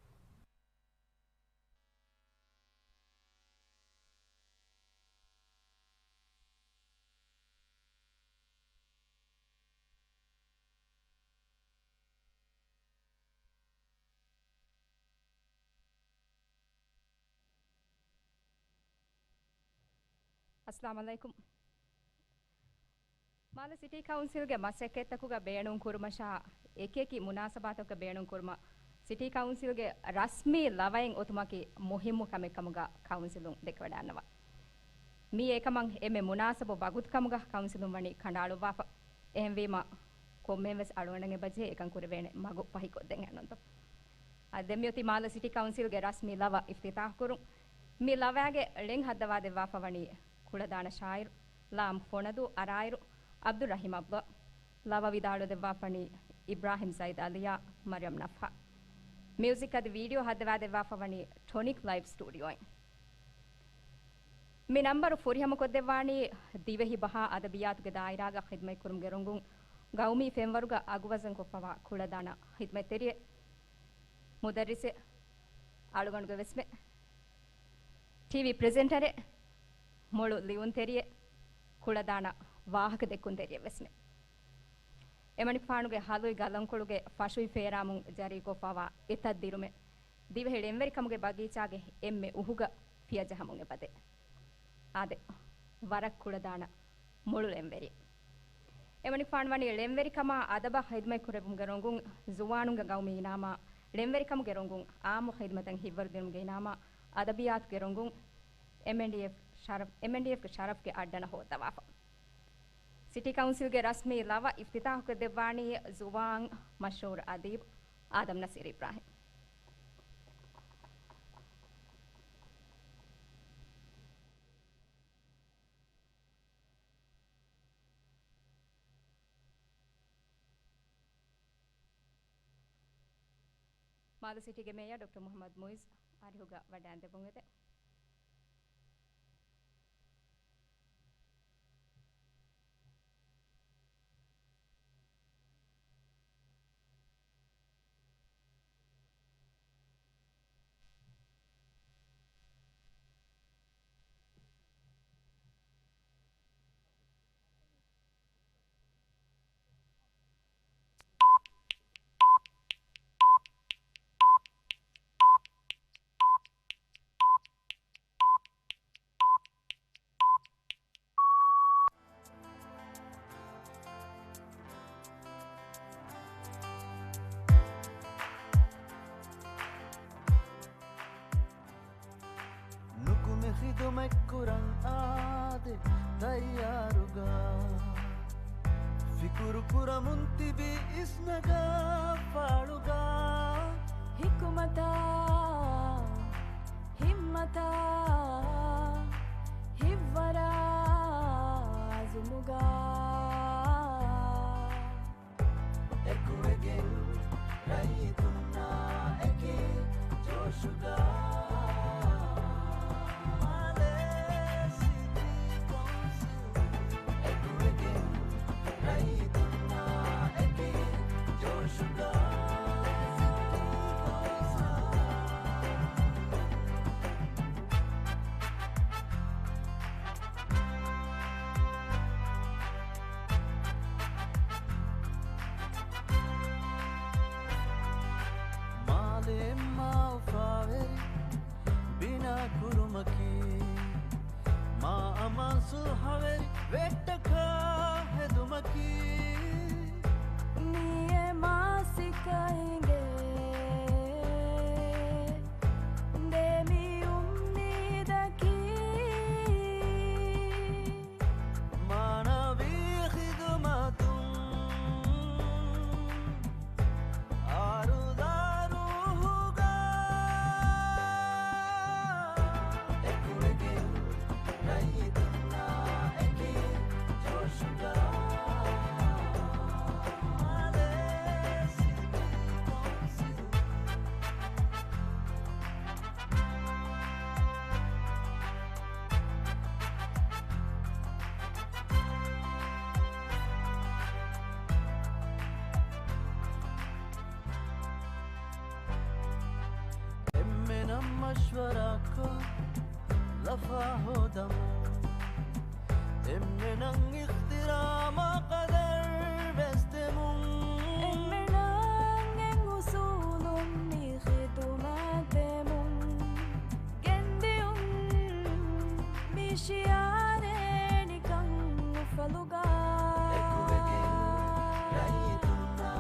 އައްސަލާމު ޢަލައިކުމް. މާލެ ސިޓީ ކައުންސިލްގެ މަސައްކަތްތަކުގަ ބޭނުން ކުރުމަށާ، އެކިއެކި މުނާސަބާތަކުގަ ބޭނުން ކުރުމަށް، ސިޓީ ކައުންސިލްގެ ރަސްމީ ލަވައެއް އޮތުމަކީ މުހިއްމު ކަމެއް ކަމުގަ ކައުންސިލުން ދެކެވަޑައިގަންނަވާ. މީ އެކަމަށް އެންމެ މުނާސަބު ވަގުތު ކަމުގަ ކައުންސިލުން ވަނީ ކަނޑައަޅުއްވާފަ. އެހެންވީމަ، ކޮންމެވެސް އަޅުގަނޑަށް އެބަޖެހޭ އެކަން ކުރެވޭނެ މަގު ފަހިކޮށްދޭން އެހެންނުންތޯ؟ އަދި ދެން މިއޮތީ މާލެ ސިޓީ ކައުންސިލްގެ ރަސްމީ ލަވަ އިފްތިތާޙު ކުރުން. މި ލަވައިގެ ޅެން ހައްދަވާދެއްވާފަ ވަނީ ކުޅަދާނަ ޝާއިރު ލާމް ފޮނަދޫ އަރާއިރު ޢަބްދުއްރަޙީމް ޢަބްދުﷲ. ލަވަ ވިދާޅުވެދެއްވާފަ ވަނީ އިބްރާހިމް ޒައިދް އަލިޔާ މަރިޔަމް ނަފްހާ. މިއުޒިކް އަދި ވީޑިއޯ ހައްދަވާދެއްވާފަ ވަނީ ޓޮނިކް ލައިވް ސްޓޫޑިއޯއިން. މި ނަންބަރު ފުރިހަމަކޮށްދެއްވާނީ ދިވެހި ބަހާ އަދަބިއްޔާތުގެ ދާއިރާގަ ޚިދުމަތްކުރުމުގެ ރޮނގުން ގައުމީ ފެންވަރުގަ އަގުވަޒަންކޮށްފަވާ ކުޅަދާނަ ޚިދުމަތްތެރިއެއް، މުދައްރިސެއް، އަޅުގަނޑުގެ ވެސްމެ، ޓީވީ ޕްރެޒެންޓަރެއް، މޮޅު ލިޔުންތެރިއެއް، ކުޅަދާނަ ވާހަކަ ދެއްކުންތެރިއެއް ވެސްމެ. އެމަނިކުފާނުގެ ހަލުއި ގަލަންކޮޅުގެ ފަށުވި ފޭރާމުން ޖަރީކޮށްފަވާ އެތައް ދިރުމެއް ދިވެހި ޅެންވެރިކަމުގެ ބަގީޗާގެ އެންމެ އުހުގަ ފިޔަޖަހަމުން އެބަދޭ. އާދެ، ވަރަށް ކުޅަދާނަ މޮޅު ޅެންވެރި. އެމަނިކުފާނު ވަނީ ޅެންވެރިކަމާ އަދަބަށް ޚިދުމަތް ކުރެއްވުމުގެ ރޮނގުން، ޒުވާނުންގެ ގައުމީ އިނާމާ، ޅެންވެރިކަމުގެ ރޮނގުން، ޢާއްމު ޚިދުމަތަށް ހިއްވަރު ދިނުމުގެ އިނާމާ، އަދަބިއްޔާތުގެ ރޮނގުން، އެމްއެންޑީއެފް ޝަރަފް، އެމްއެންޑީއެފްގެ ޝަރަފްގެ އައްޑަނަ ހޯއްދަވާފަ. ސިޓީ ކައުންސިލްގެ ރަސްމީ ލަވަ އިފްތިތާޙުކޮށްދެއްވާނީ ޒުވާން މަޝްހޫރު އަދީބު އާދަމް ނަސީރު އިބްރާހިމް. މާލެ ސިޓީގެ މޭޔަރ ޑޮކްޓަރ މުޙައްމަދު މުޢިއްޒު އަރިހުގަ ވަޑައިންދެވުން އެދެން. ނުކުމެ ޚިދުމަތްކުރަން އާދެ ތައްޔާރުގަ، ފިކުރު ކުރަމުން ތިބި އިސްނަގާ ފާޅުގަ، ޙިކުމަތާ، ހިއްމަތާ، ހިއްވަރާ އަޒުމުގަ. އެކުވެގެން ރައްޔިތުންނާ އެކީ ޖޯޝުގަ. މާލޭ ސިޓީ ކައުންސިލް. އެކުވެގެން ރައްޔިތުންނާ އެކީ ޖޯޝުގަ. މާލެ އެއްމާ އުފާވެރި ބިނާ ކުރުމަކީ، މާ އަމާން ސުލްހަވެރި ވެއްޓަކާ ހެދުމަކީ. މިއީ މާ ސިކައިގެ ދެމި އުއްމީދަކީ. މާނަވީ ޚިދުމަތުން އަރުދާ ރޫޙުގަ. އެކުވެގެން ރައްޔިތުންނާ އެކީ ޖޯޝުގަ. މާލޭ ސިޓީ ކައުންސިލް. އެންމެނަށް މަޝްވަރާކޮށް ލަފާ ހޯދަމުން، އެންމެނަށް އިޙްތިރާމާ ޤަދަރު ބެސްދެމުން، އެންމެނަށް އެއް އުސޫލުން މި ޚިދުމަތް ދެމުން، ގެންދިއުން މި ޝިޢާރެއް އެކުވެގެން ރައްޔިތުންނާ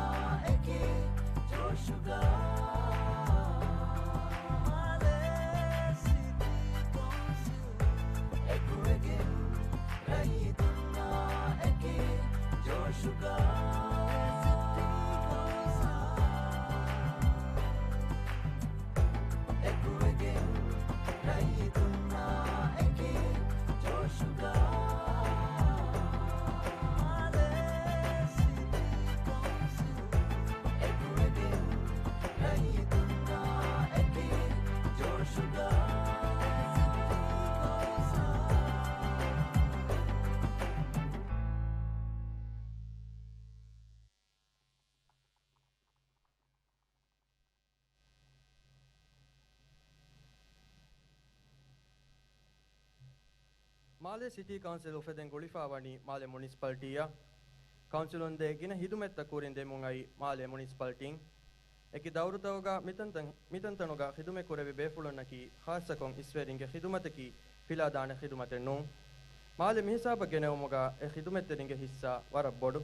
އެކި ޖޯޝުގަ މާލެ ސިޓީ ކައުންސިލް. އެކުވެގެން ރައްޔިތުންނާ އެކި ޖޯޝުގަ އެކުވެގެން ރައްޔިތުންނާ އެކި ޖޯޝުގަ މާލެ ސިޓީ ކައުންސިލް. އެކުވެގެން ރައްޔިތުންނާ އެކި ޖޯޝުގަ މާލެ ސިޓީ ކައުންސިލް އުފެދެން ގުޅިފާ ވަނީ މާލެ މުނިސިޕަލްޓީއަށް. ކައުންސިލުން ދޭ ގިނަ ހިދުމަތްތައް ކުރިން ދެމުން އައި މާލެ މުނިސިޕަލްޓީން. އެކި ދައުރުތަކުގަ މިތަންތަން، މިތަންތަނުގަ ޚިދުމަތް ކުރެވި ބޭފުޅުންނަކީ ޚާއްޞަކޮށް އިސްވެރިންގެ ޚިދުމަތަކީ ފިލާދާނެ ޚިދުމަތެއް ނޫން. މާލެ މިހިސާބަށް ގެނެވުމުގަ އެ ޚިދުމަތްތެރިންގެ ހިއްސާ ވަރަށް ބޮޑު.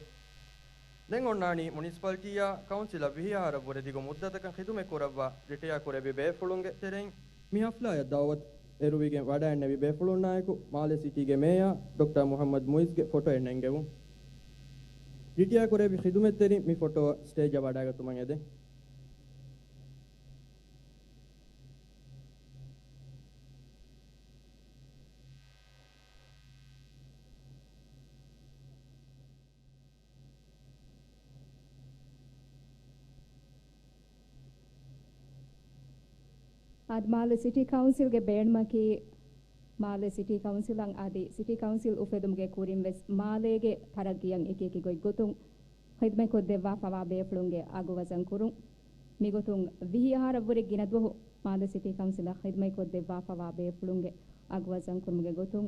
ދެން އޮންނާނީ މުނިސިޕަލްޓީއާ ކައުންސިލަށް ވިހި އަހަރަށްވުރެ ދިގު މުއްދަތަކަށް ޚިދުމަތް ކުރައްވާ ރިޓަޔާ ކުރެއްވި ބޭފުޅުންގެ ތެރެއިން. މި ހަފްލާއަށް ދައުވަތު އެރުވިގެން ވަޑައިންނެވި ބޭފުޅުންނާއެކު މާލެ ސިޓީގެ މޭޔާ ޑޮކްޓަރ މުހައްމަދު މުއިޒްގެ ފޮޓޯއެއް ނެންގެވުން. ރިޓަޔާ ކުރެއްވި ޚިދުމަތްތެރިން މި ފޮޓޯއަށް ސްޓޭޖަށް ވަޑައިގަތުމަށް އެދެން. އަދި މާލެ ސިޓީ ކައުންސިލްގެ ބޭނުމަކީ، މާލެ ސިޓީ ކައުންސިލަށް އަދި ސިޓީ ކައުންސިލް އުފެދުމުގެ ކުރިން ވެސް މާލޭގެ ތަރައްގީއަށް އެކި އެކި ގޮތްގޮތުން ޚިދުމަތްކޮށްދެއްވާފަވާ ބޭފުޅުންގެ އަގު ވަޒަން ކުރުން. މިގޮތުން ވިހި އަހަރަށްވުރެ ގިނަ ދުވަހު މާލެ ސިޓީ ކައުންސިލަށް ޚިދުމަތްކޮށްދެއްވާފަވާ ބޭފުޅުންގެ އަގު ވަޒަން ކުރުމުގެ ގޮތުން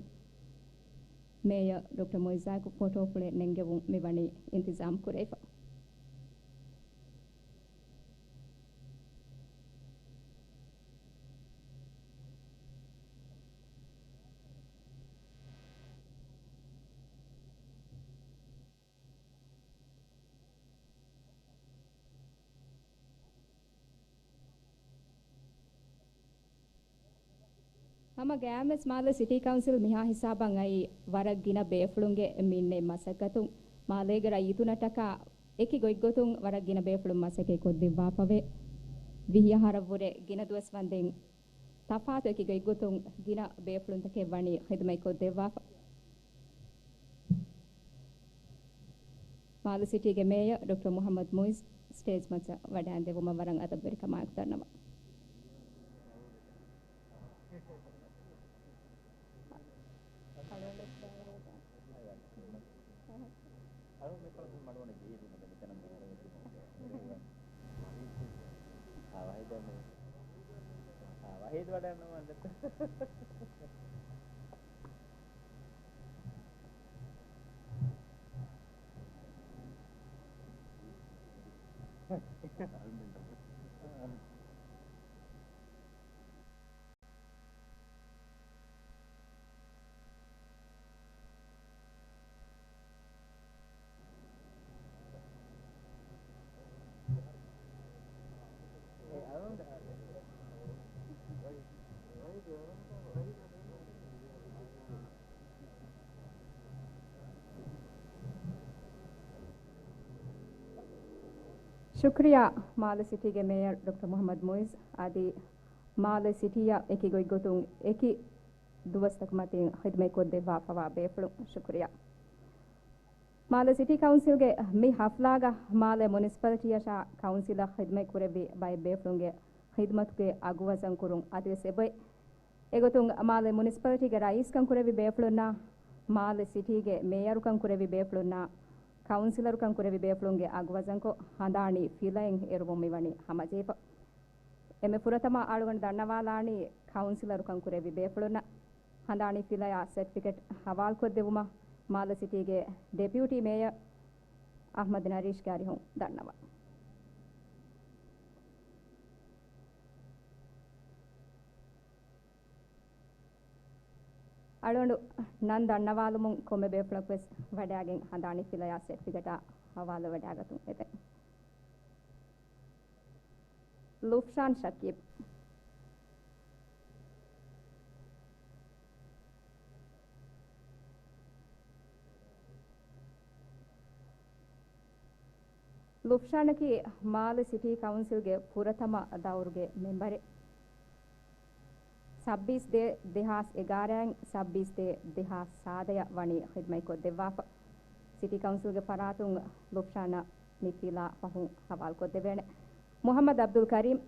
މޭޔަރ ޑޮކްޓަރ މުއިއްޒާއެކު ފޮޓޯފުޅެއް ނެންގެވުން މިވަނީ އިންތިޒާމް ކުރެވިފަ. ހަމަ ގައިމުވެސް މާލެ ސިޓީ ކައުންސިލް މިހާ ހިސާބަށް އައީ ވަރަށް ގިނަ ބޭފުޅުންގެ މިންނެތް މަސައްކަތުން. މާލޭގެ ރައްޔިތުންނަށްޓަކާ އެކި ގޮތްގޮތުން ވަރަށް ގިނަ ބޭފުޅުން މަސައްކަތް ކޮށްދެއްވާފަވޭ. ވިހި އަހަރަށްވުރެ ގިނަ ދުވަސް ވަންދެން ތަފާތު އެކި ގޮތްގޮތުން ގިނަ ބޭފުޅުންތަކެއް ވަނީ ޚިދުމަތް ކޮށްދެއްވާފަ. މާލެ ސިޓީގެ މޭޔަރ ޑޮކްޓަރ މުހައްމަދު މުއިޒް ސްޓޭޖް މައްޗަށް ވަޑައިން ދެވުމަށް ވަރަށް އަދަބުވެރިކަމާއެކު ދަންނަވަން. އަޅު މިކޮޅު މަޑުވަނީ ޖީދު މަދެ މިތަނަށް މޭރަ ވެއްޖި މައުގެ. އާ، ވަހީދު އަންނަ. އާ، ވަހީދު ވަޑައިންނަވަން ދެއްތަ؟ ޝުކުރިއްޔާ މާލެ ސިޓީގެ މޭޔަރ ޑޮކްޓަރ މުހައްމަދު މުއިޒް އަދި މާލެ ސިޓީއަށް އެކި ގޮތްގޮތުން އެކި ދުވަސްތަކު މަތިން ޚިދުމަތް ކޮށްދެއްވާފަވާ ބޭފުޅުން ޝުކުރިއްޔާ. މާލެ ސިޓީ ކައުންސިލްގެ މި ހަފްލާގަ މާލެ މުނިސިޕަލިޓީއަށާ ކައުންސިލަށް ޚިދުމަތް ކުރެއްވި ބައެއް ބޭފުޅުންގެ ޚިދުމަތުގެ އަގު ވަޒަން ކުރުން އަދިވެސް އެބައޮތް. އެގޮތުން މާލެ މުނިސިޕަލިޓީގެ ރައީސްކަން ކުރެއްވި ބޭފުޅުންނާ، މާލެ ސިޓީގެ މޭޔަރުކަން ކުރެއްވި ބޭފުޅުންނާ، ކައުންސިލަރުކަން ކުރެއްވި ބޭފުޅުންގެ އަގު ވަޒަންކޮށް ހަނދާނީ ފިލައެއް އެރުވުން މިވަނީ ހަމަޖެހިފަ. އެންމެ ފުރަތަމަ އަޅުގަނޑު ދަންނަވާލާނީ ކައުންސިލަރުކަން ކުރެއްވި ބޭފުޅުންނަށް. ހަނދާނީ ފިލަޔާ ސެޓްފިކެޓް ހަވާލުކޮށްދެއްވުމަށް މާލެ ސިޓީގެ ޑެޕިއުޓީ މޭޔަރ އަޙްމަދު ނަރީޝްގެ އަރިހުން ދަންނަވަން. އަޅުގަނޑު ނަން ދަންނަވާލުމުން ކޮންމެ ބޭފުޅަކުވެސް ވަޑައިގެން ހަނދާނީ ފިލަޔާ ސެޓްފިކެޓާ ހަވާލުވެވަޑައިގަތުން އެދެން. ލުފްޝާން ޝަކީބް. ލުފްޝާނަކީ މާލެ ސިޓީ ކައުންސިލްގެ ފުރަތަމަ ދައުރުގެ މެމްބަރެއް. ސައްބީސް ދޭ ދެހާސް އެގާރައިން ސައްބީސް ދޭ ދެހާސް ސާދަޔަށް ވަނީ ޚިދްމަތްކޮށްދެއްވާފަ. ސިޓީ ކައުންސިލްގެ ފަރާތުން ލުފްޝާނަށް މި ފިލާ ފަހުން ހަވާލުކޮށްދެވޭނެ. މުޙައްމަދު ޢަބްދުލް ކަރީމް.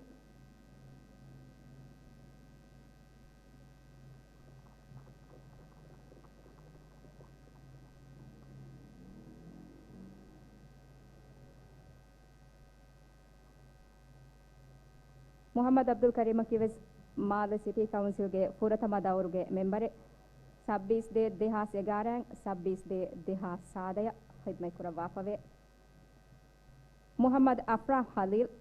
މުޙައްމަދު ޢަބްދުލް ކަރީމަކީ ވެސް މާލެ ސިޓީ ކައުންސިލްގެ ފުރަތަމަ ދައުރުގެ މެމްބަރެއް. ސައްބީސް ދޭ ދެހާސް އެގާރައިން ސައްބީސް ދޭ ދެހާސް ސާދަޔަށް ޚިދްމަތްކުރައްވާފަވޭ. މުޙައްމަދު އަފްރާހް ޚަލީލް.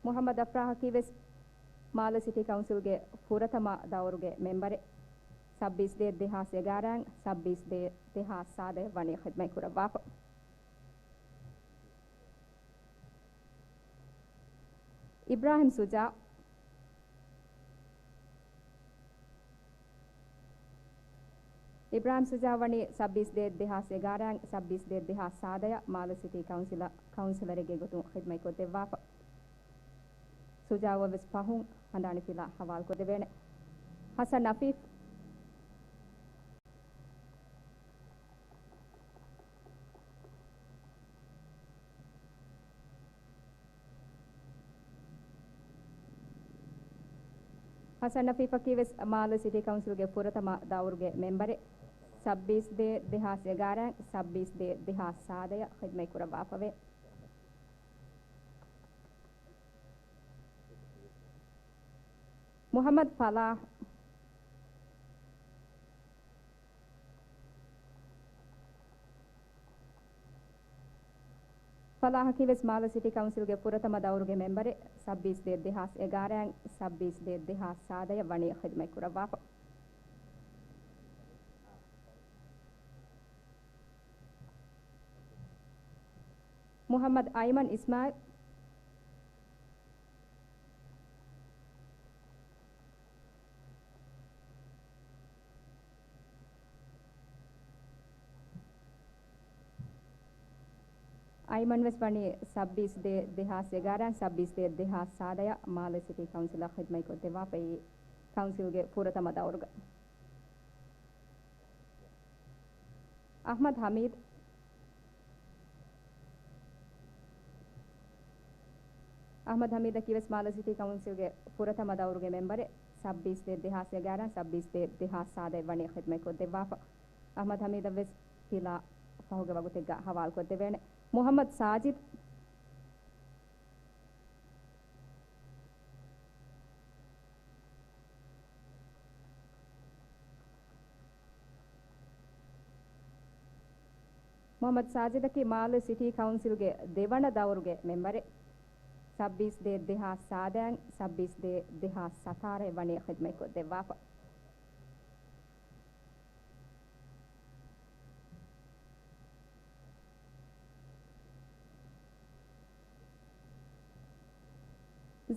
މުޙައްމަދު އަފްރާހަކީ ވެސް މާލެ ސިޓީ ކައުންސިލްގެ ފުރަތަމަ ދައުރުގެ މެމްބަރެއް. ސައްބީސް ދޭ ދެހާސް އެގާރައިން ސައްބީސް ދޭ ދެހާސް ސާދަޔަށް ވަނީ ޚިދްމަތް ކުރައްވާފަ. އިބްރާހިމް ޝުޖާ. އިބްރާހިމް ޝުޖާ ވަނީ ސައްބީސް ދޭ ދެހާސް އެގާރައިން ސައްބީސް ދޭ ދެހާސް ސާދަޔަށް މާލެ ސިޓީ ކައުންސިލަށް ކައުންސިލަރެއްގެ ގޮތުން ޚިދްމަތްކޮށްދެއްވާފަ. ޝުޖާއަށް ވެސް ފަހުން ހަނދާނީ ފިލާ ހަވާލުކޮށްދެވޭނެ. ޙަސަން އަފީފް. ޙަސަން އަފީފަކީ ވެސް މާލެ ސިޓީ ކައުންސިލްގެ ފުރަތަމަ ދައުރުގެ މެމްބަރެއް. ސައްބީސް ދޭ ދެހާސް އެގާރައިން ސައްބީސް ދޭ ދެހާސް ސާދަޔަށް ޚިދްމަތް ކުރައްވާފަވޭ. މުޙައްމަދު ފަލާޙް. ފަލާޙަކީ ވެސް މާލެ ސިޓީ ކައުންސިލްގެ ފުރަތަމަ ދައުރުގެ މެމްބަރެއް. ސައްބީސް ދޭ ދެހާސް އެގާރައިން ސައްބީސް ދޭ ދެހާސް ސާދަޔަށް ވަނީ ޚިދްމަތް ކުރައްވާފަ. މުޙައްމަދު އައިމަން އިސްމާޢިލް. އައިމަން ވެސް ވަނީ ސައްބީސް ދޭ ދެހާސް އެގާރައިން ސައްބީސް ދޭ ދެހާސް ސާދަޔަށް މާލެ ސިޓީ ކައުންސިލަށް ޚިދްމަތްކޮށްދެއްވާފައި ކައުންސިލްގެ ފުރަތަމަ ދައުރުގަ. އަޙްމަދު ޙަމީދު. އަޙްމަދު ޙަމީދަކީ ވެސް މާލެ ސިޓީ ކައުންސިލްގެ ފުރަތަމަ ދައުރުގެ މެމްބަރެއް. ސައްބީސް ދޭ ދެހާސް އެގާރަ، ސައްބީސް ދޭ ދެހާސް ސާދައެއް ވަނީ ޚިދްމަތްކޮށްދެއްވާފަ. އަޙްމަދު ޙަމީދަށް ވެސް ފިލާ ފަހުގެ ވަގުތެއްގަ ހަވާލުކޮށްދެވޭނެ. މުޙައްމަދު ސާޖިދު. މުޙައްމަދު ސާޖިދަކީ މާލެ ސިޓީ ކައުންސިލްގެ ދެވަނަ ދައުރުގެ މެމްބަރެއް. ސައްބީސް ދޭ ދެހާސް ސާދައިން ސައްބީސް ދޭ ދެހާސް ސަތާރައެއް ވަނީ ޚިދްމަތްކޮށްދެއްވާފަ.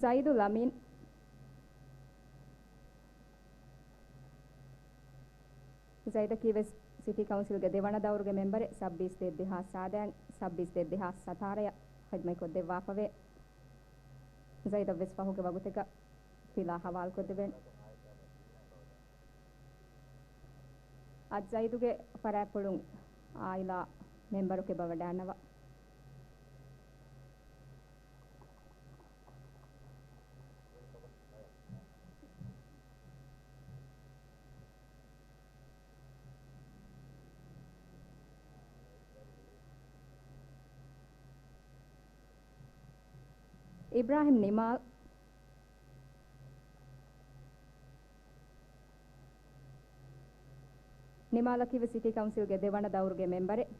ޒައިދުލް އަމީން. ޒައިދަކީ ވެސް ސިޓީ ކައުންސިލްގެ ދެވަނަ ދައުރުގެ މެމްބަރެއް. ސައްބީސް ދޭ ދެހާސް ސާދައިން ސައްބީސް ދޭ ދެހާސް ސަތާރައަށް ޚިދްމަތްކޮށްދެއްވާފަވޭ. ޒައިދަށް ވެސް ފަހުގެ ވަގުތެއްގަ ފިލާ ހަވާލުކޮށްދެވޭނެ. އަދި ޒައިދުގެ ފަރާތްޕުޅުން އާއިލާ މެމްބަރު އެބަ ވަޑައިންނަވާ. އިބްރާހިމް ނިމާލް. ނިމާލަކީވެސް ސިޓީ ކައުންސިލްގެ ދެވަނަ ދައުރުގެ މެމްބަރެއް.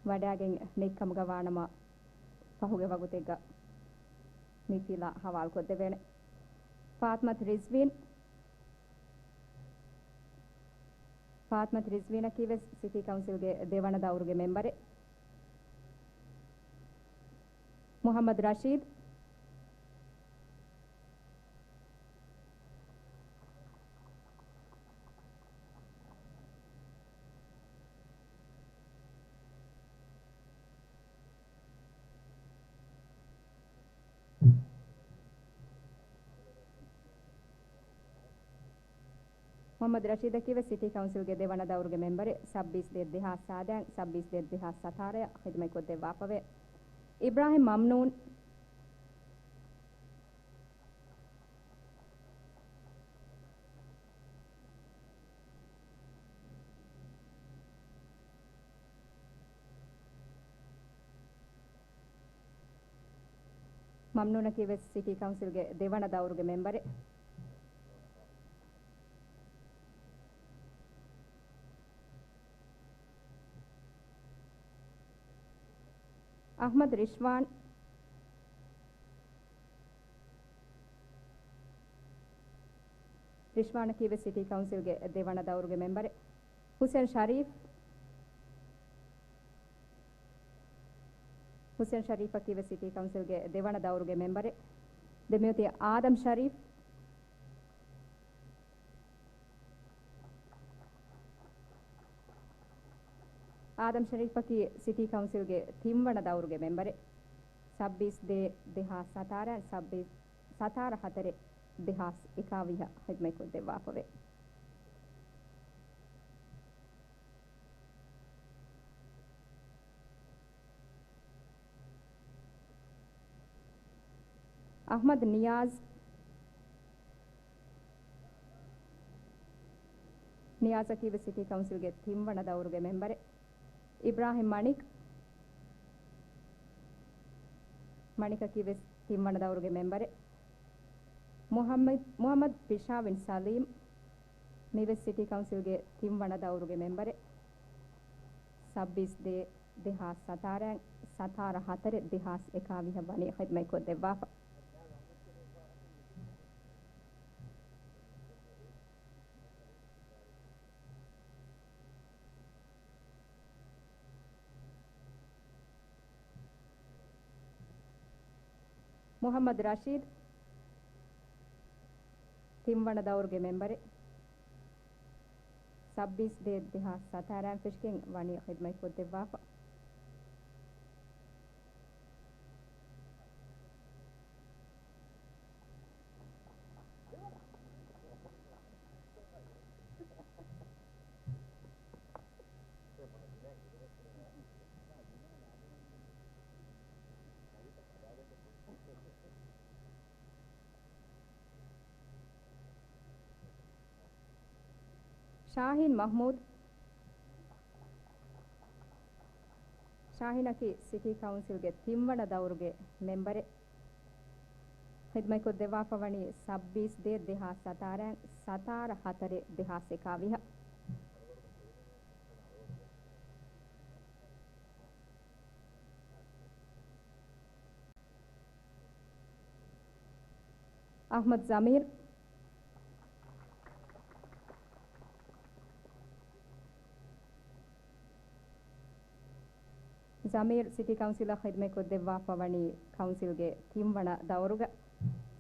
ވަޑައިގެން ނެތް ކަމުގަ ވާނަމަ، ފަހުގެ ވަގުތެއްގަ މި ފިލާ ހަވާލުކޮށްދެވޭނެ. ފާތްމަތު ރިޒްވީން. ފާތްމަތު ރިޒްވީނަކީވެސް ސިޓީ ކައުންސިލްގެ ދެވަނަ ދައުރުގެ މެމްބަރެއް. މުޙައްމަދު ރަޝީދު. މުޙައްމަދު ރަޝީދަކީވެސް ސިޓީ ކައުންސިލްގެ ދެވަނަ ދައުރުގެ މެމްބަރެއް، ސައްބީސް ދޭއް ދެހާސް ސާދައިން ސައްބީސް ދޭއް ދެހާސް ސަތާރައަށް ޚިދުމަތްކޮށްދެއްވާފަވޭ. އިބްރާހިމް މަމްނޫން. މަމްނޫނަކީވެސް ސިޓީ ކައުންސިލްގެ ދެވަނަ ދައުރުގެ މެމްބަރެއް. އަޙްމަދު ރިޝްވާން. ރިޝްވާނަކީވެސް ސިޓީ ކައުންސިލްގެ ދެވަނަ ދައުރުގެ މެމްބަރެއް. ހުސެން ޝަރީފް. ހުސެން ޝަރީފަކީވެސް ސިޓީ ކައުންސިލްގެ ދެވަނަ ދައުރުގެ މެމްބަރެއް. ދެން މިއޮތީ އާދަމް ޝަރީފް. އާދަމް ޝަރީފަކީ ސިޓީ ކައުންސިލްގެ ތިންވަނަ ދައުރުގެ މެމްބަރެއް. ސައްބީސް ދޭއް ދެހާސް ސަތާރައިން ސައްބީސް، ސަތާރަ ހަތަރެއް ދެހާސް އެކާވީހަށް ޚިދުމަތްކޮށްދެއްވާފަވޭ. އަޙްމަދު ނިޔާޒް. ނިޔާޒަކީވެސް ސިޓީ ކައުންސިލްގެ ތިންވަނަ ދައުރުގެ މެމްބަރެއް. އިބްރާހިމް މަނިކް. މަނިކަކީވެސް ތިންވަނަ ދައުރުގެ މެމްބަރެއް. މުޙައްމަދު، މުޙައްމަދު ފިޝާވިން ސަލީމް. މިވެސް ސިޓީ ކައުންސިލްގެ ތިންވަނަ ދައުރުގެ މެމްބަރެއް. ސައްބީސް ދޭއް ދެހާސް ސަތާރައިން ސަތާރަ ހަތަރެއް ދެހާސް އެކާވީހަށް ވަނީ ޚިދުމަތްކޮށްދެއްވާފަ. މުޙައްމަދު ރަޝީދު، ތިންވަނަ ދައުރުގެ މެމްބަރެއް. ސައްބީސް ދޭއް ދެހާސް ސަތާރައިން ފެށިގެން ވަނީ ޚިދުމަތްކޮށްދެއްވާފަ. ޝާހީން މަޙްމޫދު. ޝާހީނަކީ ސިޓީ ކައުންސިލްގެ ތިންވަނަ ދައުރުގެ މެމްބަރެއް. ޚިދުމަތްކޮށްދެއްވާފަ ވަނީ ސައްބީސް ދޭއް ދެހާސް ސަތާރައިން ސަތާރަ ހަތަރެއް ދެހާސް އެކާވީހަށް. އަޙްމަދު ޒަމީރު. ޒަމީރު ސިޓީ ކައުންސިލަށް ޚިދުމަތްކޮށްދެއްވާފަ ވަނީ ކައުންސިލްގެ ތިންވަނަ ދައުރުގަ.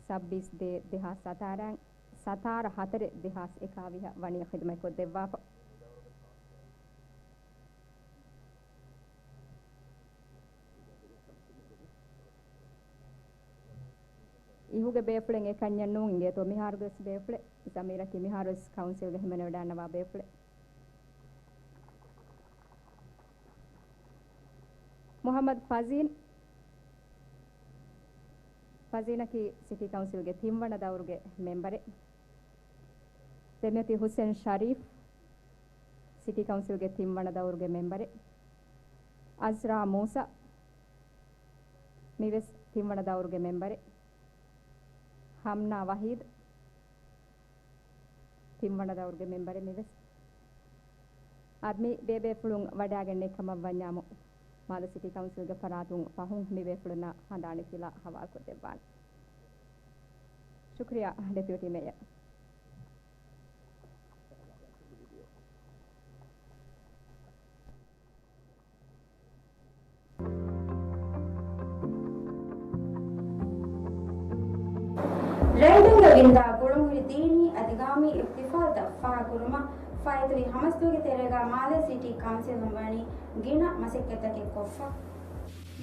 ސައްބީސް ދޭއް ދެހާސް ސަތާރައިން ސަތާރަ ހަތަރެއް ދެހާސް އެކާވީހަށް ވަނީ ޚިދުމަތްކޮށްދެއްވާފަ. އިހުގެ ބޭފުޅެއް އެކަންޏެއް ނޫން އިނގޭތޯ މިހާރުގެވެސް ބޭފުޅެއް. ޒަމީރަކީ މިހާރުވެސް ކައުންސިލްގަ ހިމެނެވަޑައިންނަވާ ބޭފުޅެއް. މުޙައްމަދު ފަޒީން. ފަޒީނަކީ ސިޓީ ކައުންސިލްގެ ތިންވަނަ ދައުރުގެ މެމްބަރެއް. ދެން މިއޮތީ ހުސެން ޝަރީފް، ސިޓީ ކައުންސިލްގެ ތިންވަނަ ދައުރުގެ މެމްބަރެއް. އަޒްރާ މޫސާ، މިވެސް ތިންވަނަ ދައުރުގެ މެމްބަރެއް. ހަމްނާ ވަހީދު، ތިންވަނަ ދައުރުގެ މެމްބަރެއް މިވެސް. އަދި މި ބޭބޭފުޅުން ވަޑައިގެންނެވި ކަމަށް ވަންޏާމު، މާލެ ސިޓީ ކައުންސިލްގެ ފަރާތުން ފަހުން މި ބޭފުޅުންނަށް ހަނދާނީ ފިލާ ހަވާލުކޮށްދެއްވާނެ. ޝުކުރިއްޔާ، ޑެޕިއުޓީ މޭޔަރ. ރައްޔިތުންގެ ވިންދާ ގުޅުންހުރި ދީނީ އަދި ގައުމީ އިޙްތިފާލްތައް ފާހަގަކުރުމަށް ފާއިތުވި ހަމަސްދުވަހުގެ ތެރޭގަ މާލޭ ސިޓީ ކައުންސިލުން ވަނީ ގިނަ މަސައްކަތްތަކެއް ކޮށްފަ.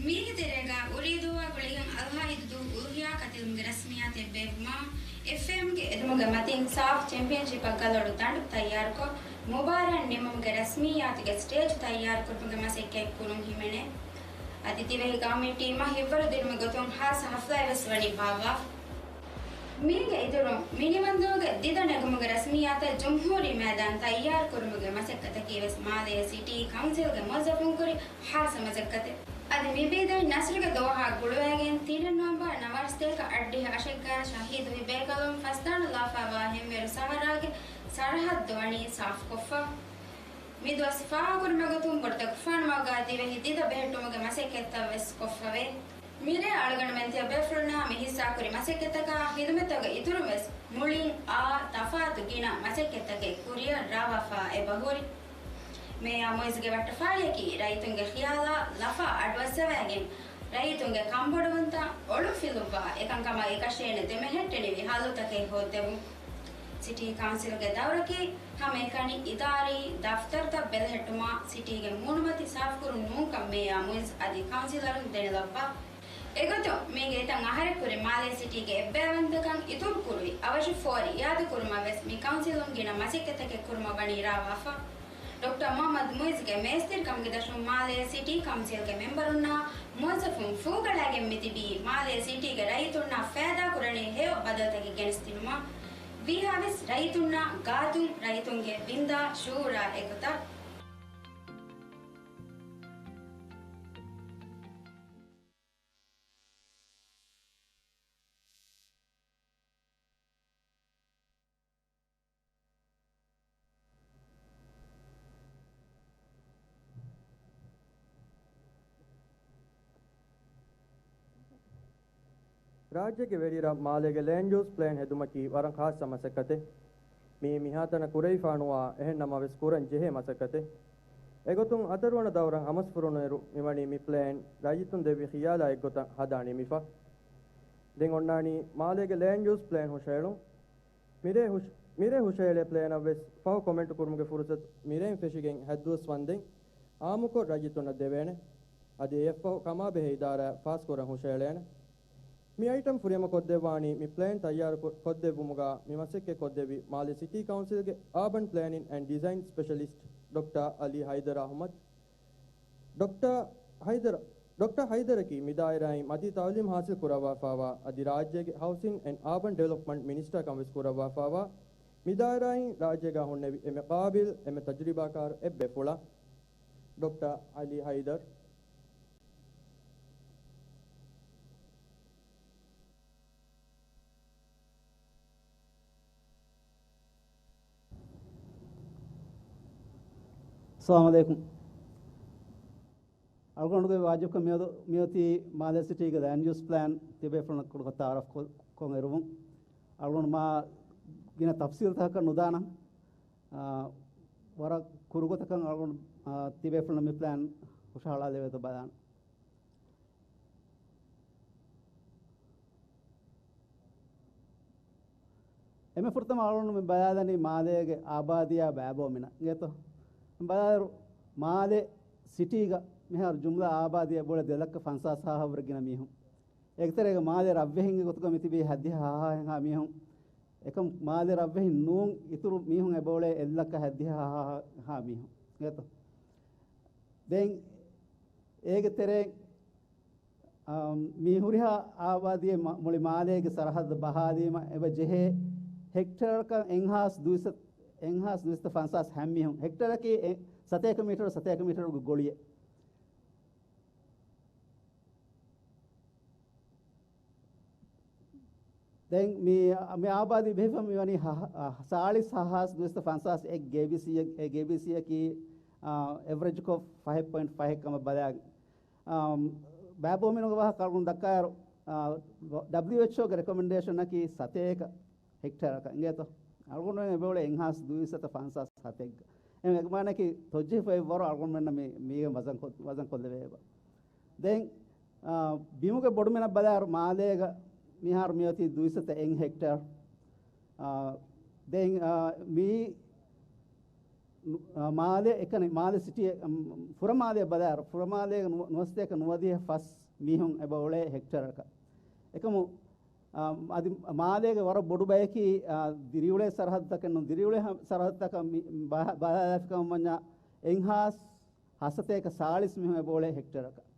މީގެ ތެރޭގަ އުރީދޫއާ ގުޅިގެން އަޟްޙާ ޢީދު ދުވަހު އުޟުޙިޔާ ކަތިލުމުގެ ރަސްމިއްޔާތު އެއްބައިވުމަށް، އެފްއޭއެމްގެ އެދުމުގެ މަތިން ސާފް ޗެމްޕިއަންޝިޕަށް ގަލޮޅު ދަނޑު ތައްޔާރުކޮށް، މުބާރާތް ނިމުމުގެ ރަސްމިއްޔާތުގެ ސްޓޭޖު ތައްޔާރުކުރުމުގެ މަސައްކަތް ކުރުން ހިމެނޭ. އަދި ދިވެހި ގައުމީ ޓީމަށް ހިތްވަރު ދިނުމުގެ ގޮތުން ހާއްސަ ހަފްލާއެއް ވެސް ވަނީ ބާއްވާފަ. މީގެ އިތުރުން، މިނިވަންދޫގެ ދިދަ ނެގުމުގެ ރަސްމިއްޔާތަށް ޖުމްހޫރީ މައިދާން ތައްޔާރު ކުރުމުގެ މަސައްކަތަކީ ވެސް މާލޭ ސިޓީ ކައުންސިލްގެ މުވައްޒަފުން ކުރި ހާއްސަ މަސައްކަތެއް. އަދި މި ބީދައިން ނަސްރުގެ ދުވަހާ ގުޅުވައިގެން ތިން ނޮވެމްބަރު ނަވާރަ ސަތޭކަ އަށްޑިހަ އަށެއްގަ ޝަހީދުވި ބޭކަލުން ފަސްދާނުލާފައިވާ ހެންވޭރު ސަހަރާގެ ސަރަހައްދު ވަނީ ސާފުކޮށްފަ. މި ދުވަސް ފާހަގަކުރުމުގެ ގޮތުން ބޮޑުތަކުފާނު މަގާ ދިވެހި ދިދަ ބެހެއްޓުމުގެ މަސައްކަތްތައް ވެސް ކޮށްފަވޭ. މިރޭ އަޅުގަނޑުމެން ތިޔަބޭފުޅުންނާ މި ހިއްސާކުރި މަސައްކަތްތަކާ ހިދުމަތްތަކުގެ އިތުރުން ވެސް މުޅިން އާ ތަފާތު ގިނަ މަސައްކަތްތަކެއް ކުރިއަށް ރާވާފާ އެބަހުރި. މޭޔާ މުއިޒްގެ ވައްޓަފާޅިއަކީ ރައްޔިތުންގެ ޚިޔާލާ ލަފާ އަޑުއައްސަވައިގެން، ރައްޔިތުންގެ ކަންބޮޑުވުންތައް އޮޅުންފިލުއްވާ، އެކަންކަމާ އެކަށޭނެ ދެމެހެއްޓެނިވި ހައްލުތަކެއް ހޯއްދެވުން. ސިޓީ ކައުންސިލްގެ ދައުރަކީ ހަމައެކަނި އިދާރީ ދަފްތަރުތައް ބެލެހެއްޓުމާ، ސިޓީގެ މޫނުމަތި ސާފުކުރުން ނޫންކަން މޭޔާ މުއިޒް އަދި ކައުންސިލަރުން ދެނެލައްވާ. އެގޮތުން، މީގެ އެތައް އަހަރެއް ކުރިން މާލޭ ސިޓީގެ އެއްބައިވަންތަކަން އިތުރު ކުރުވި، އަވަށު ފޯރި އިއާދަކުރުމަށް ވެސް މި ކައުންސިލުން ގިނަ މަސައްކަތްތަކެއް ކުރުމަށް ވަނީ ރާވާފަ. ޑޮކްޓަރ މުޙައްމަދު މުއިޒްގެ މޭސްތިރިކަމުގެ ދަށުން މާލޭ ސިޓީ ކައުންސިލްގެ މެމްބަރުންނާ މުވައްޒަފުން ފޫގަޅައިގެން މިތިބީ މާލޭ ސިޓީގެ ރައްޔިތުންނާ ފައިދާ ކުރަނީ ހެޔޮ ބަދަލުތަކެއް ގެނެސްދިނުމަށް. ވީހާވެސް ރައްޔިތުންނާ ގާތުން ރައްޔިތުންގެ ވިންދާ ޝުޢޫރާ އެއްގޮތަށް. ރާއްޖޭގެ ވެރިރަށް މާލޭގެ ލޭންޑް ޔޫސް ޕްލޭން ހެދުމަކީ ވަރަށް ޚާއްޞަ މަސައްކަތެއް. މިއީ މިހާތަނަށް ކުރެވިފާނުވާ، އެހެން ނަމަވެސް ކުރަން ޖެހޭ މަސައްކަތެއް. އެގޮތުން ހަތަރުވަނަ ދައުރަށް ހަމަސްފުރުނުއިރު މިވަނީ މި ޕްލޭން ރައްޔިތުން ދެއްވި ޚިޔާލާ އެއްގޮތަށް ހަދާ ނިމިފަ. ދެން އޮންނާނީ މާލޭގެ ލޭންޑް ޔޫސް ޕްލޭން ހުށައެޅުން. މިރޭ ހުށ-، މިރޭ ހުށައެޅޭ ޕްލޭނަށް ވެސް ފަހު ކޮމެންޓު ކުރުމުގެ ފުރުސަތު މިރޭން ފެށިގެން ހަތްދުވަސް ވަންދެން އާއްމުކޮށް ރައްޔިތުންނަށް ދެވޭނެ. އަދި އެއަށްފަހު ކަމާބެހޭ އިދާރާއަށް ފާސްކުރަން ހުށައެޅޭނެ. މި އައިޓަމް ފުރިހަމަ ކޮށްދެއްވާނީ މި ޕްލޭން ތައްޔާރު ކޮ-، ކޮށްދެއްވުމުގަ މި މަސައްކަތް ކޮށްދެއްވި މާލެ ސިޓީ ކައުންސިލްގެ އާބަން ޕްލޭނިން އެންޑް ޑިޒައިން ސްޕެޝަލިސްޓް ޑޮކްޓަރ އަލީ ހައިދަރު އަޙްމަދު. ޑޮކްޓަރ ހައިދަރު، ޑޮކްޓަރ ހައިދަރަކީ މި ދާއިރާއިން މަތީ ތައުލީމް ހާސިލް ކުރައްވާފާވާ އަދި ރާއްޖޭގެ ހައުސިން އެންޑް އާބަން ޑިވެލޮޕްމަންޓް މިނިސްޓަރ ކަން ވެސް ކުރައްވާފާވާ މި ދާއިރާއިން ރާއްޖޭގަ ހުންނެވި އެންމެ ޤާބިލް، އެންމެ ތަޖުރިބާކާރު އެއްބޭފުޅާ. ޑޮކްޓަރ އަލީ ހައިދަރު. އައްސަލާމު ޢަލައިކުމް. އަޅުގަނޑުގެ ވާޖިބުކަން މިއަދު މިއޮތީ މާލެ ސިޓީގެ ލޭންޑް ޔޫސް ޕްލޭން ތިބޭފުޅުންނަށް ކުޑަކޮށް ތަޢާރަފް ކޮށް، ކޮށް އެރުވުން. އަޅުގަނޑު މާ ގިނަ ތަފްސީލްތަކަކަށް ނުދާނަން. އާ، ވަރަށް ކުރުގޮތަކަށް އަޅުގަނޑު، އާ، ތިބޭފުޅުންނަށް މި ޕްލޭން ހުށަހަޅާލެވޭތޯ ބަލާނަން. އެންމެ ފުރަތަމަ އަޅުގަނޑު މި ބަލާލަނީ މާލޭގެ އާބާދީއާ ބައިބައި މިނަށް އިނގޭތޯ. ބަލާލިއިރު މާލެ ސިޓީގަ މިހާރު ޖުމްލަ އާބާދީ އެބައުޅޭ ދެ ލައްކަ ފަންސާސް ހާހަށްވުރެ ގިނަ މީހުން. އޭގެ ތެރޭގަ މާލެ ރަށްވެހިންގެ ގޮތުގަ މިތިބީ ހަތްދިހަ ހާހާހެއްހާ މީހުން. އެކަމް މާލެ ރަށްވެހިން ނޫން އިތުރު މީހުން އެބައުޅޭ އެއްލައްކަ ހަތްދިހަ ހާހާހާ މީހުން. އިނގޭތޯ. ދެން އޭގެ ތެރޭ އަމް، މި ހުރިހާ އާބާދީއެއް މަ-، މުޅި މާލޭގެ ސަރަހައްދު ބަހާލީމަ އެބަ ޖެހޭ ހެކްޓަރަކަށް އެއްހާސް ދުއިސައް، އެއްހާސް ދުއިސައްތަ ފަންސާސް ހަ މީހުން. ހެކްޓަރަކީ އެ ސަތޭކަ މީޓަރު، ސަތޭކަ މީޓަރުގެ ގޮޅިއެއް. ދެން މި، މި އާބާދީ ބެހިފަ މިވަނީ ހަ-، ހަ-، ސާޅީސް ހަ-، ހާސް ދުއިސައްތަ ފަންސާސް އެއް ގޭބީސީ، އެ ގޭބީސީއަކީ، އާ، އެވްރެޖްކޮށް ފަހެއް ޕޮއިންޓް ފަހެއް ކަމަށް ބަލާ، އާ، ބައިބޯ މިނުގެ ވާހަކަ އަޅުގަނޑު ދައްކާއިރު، އާ، ޑަބްލިއުއެޗްއޯގެ ރެކޮމެންޑޭޝަނަކީ ސަތޭކަ ހެކްޓޭރަކަށް އިނގޭތޯ. އަޅުގަނޑުމެން އެބައުޅޭ އެއްހާސް ދުއިސައްތަ ފަންސާސް ހަތެއްގަ. އެމަ އެގްމާނަކީ ތޮއްޖެހިފައި ވަރު އަޅުގަނޑުމެންނަށް މި-، މީގެ ވަޒަން ކޮށް-، ވަޒަން ކޮށްލެވޭ އެބަ. ދެން، އާ، ބިމުގެ ބޮޑުމިނަށް ބަލާއިރު މާލޭގަ މިހާރު މިއޮތީ ދުއިސައްތަ އެއް ހެކްޓޭރ. އާ، ދެން، އާ، މީ ނު-، އާ، މާލެ އެކަނި، މާލެ ސިޓީ، އަމް، ފުރަމާލެ ބަލާއިރު، ފުރަމާލޭގަ ނު-، ނުވަސަތޭކަ ނުވަދިހަ ފަސް މީހުން އެބަ އުޅޭ ހެކްޓޭރަކަށް. އެކަމު، އާ، އަދި މާލޭގެ ވަރަށް ބޮޑު ބަޔަކީ، އާ، ދިރިއުޅޭ ސަރަހައްދުތަކެއް ނޫން. ދިރިއުޅޭ ހަ-، ސަރަހައްދުތަކަށް މި-، ބަ-، ބަލާލާފިކަމަށް ވަންޏާ އެއްހާސް ހަސަތޭކަ ސާޅީސް މީހުން އެބައުޅޭ ހެކްޓޭރަކަށް.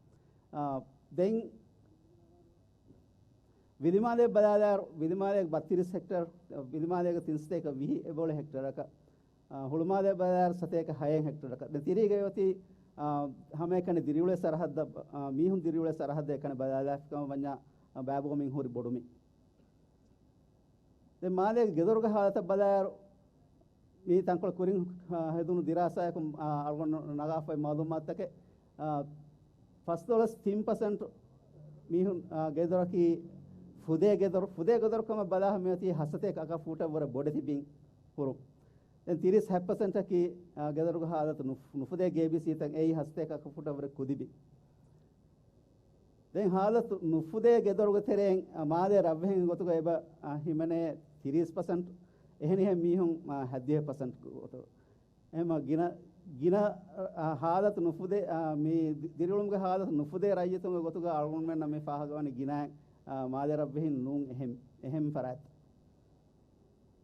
އާ، ދެން ވިލިމާލެ ބަލާލާއިރު، ވިލިމާލޭގެ ބައްތިރީސް ހެކްޓޭރ، ވިލިމާލޭގެ ތިން ސަތޭކަ ވިހި އެބައުޅޭ ހެކްޓޭރަކަށް. އާ، ހުޅުމާލެ ބަލާލާއިރު ސަތޭކަ ހައެއް ހެކްޓޭރަކަށް. ދެން ތިރީގައި އޮތީ، އާ، ހަމައެކަނި ދިރިއުޅޭ ސަރަހައްދަށް، އާ، މީހުން ދިރިއުޅޭ ސަރަހައްދަށް އެކަނި ބަލާލާފިކަމަށް ވަންޏާ، އާ، ބައިބޯމިން ހުރި ބޮޑުމި. ދެން މާލޭގެ ގެދޮރުގެ ހާލަތަށް ބަލާއިރު، މީ ތަންކޮޅެއް ކުރިން، އާ، ހެދުނު ދިރާސާއަކުން، އާ، އަޅުގަނޑު ނަގާފައި މައުލޫމާތުތަކެއް، އާ، ފަސްދޮޅަސް ތިން ޕަސެންޓް މީހުން، އާ، ގެދޮރަކީ ފުދޭ ގެދޮރު، ފުދޭ ގެދޮރު ކަމަށް ބަލާ މިއޮތީ ހަސަތޭކަ އަކަ ފޫޓަށް ވުރެ ބޮޑެތި ބިން ކުރުން. ދެން ތިރީސް ހަތް ޕަސެންޓަކީ، އާ، ގެދޮރުގެ ހާލަތު ނުފު-، ނުފުދޭ ގޭބީސީތައް އެއީ ހަސަތޭކަ އަކަ ފޫޓަށް ވުރެ ކުދި ބިން. ދެން ހާލަތު ނުފުދޭ ގެދޮރުގެ ތެރެއިން، އަ، މާލޭ ރަށްވެހިން ގޮތުގަ އެބަ، އަ، ހިމެނޭ ތިރީސް ޕަސެންޓް، އެހެނިހެން މީހުން، އަ، ހަތްދިހަ ޕަސެންޓް ގޮތުގަ. އެހެންމަ ގިނަ، ގިނަ، އަ، ހާލަތު ނުފުދޭ، އަ، މި ދި-، ދިރިއުޅުމުގެ ހާލަތު ނުފުދޭ ރައްޔިތުންގެ ގޮތުގަ އަޅުގަނޑުމެންނަށް މި ފާހަގަވަނީ ގިނައިން، އަ، މާލޭ ރަށްވެހިން ނޫން އެހެން، އެހެން ފަރާތް.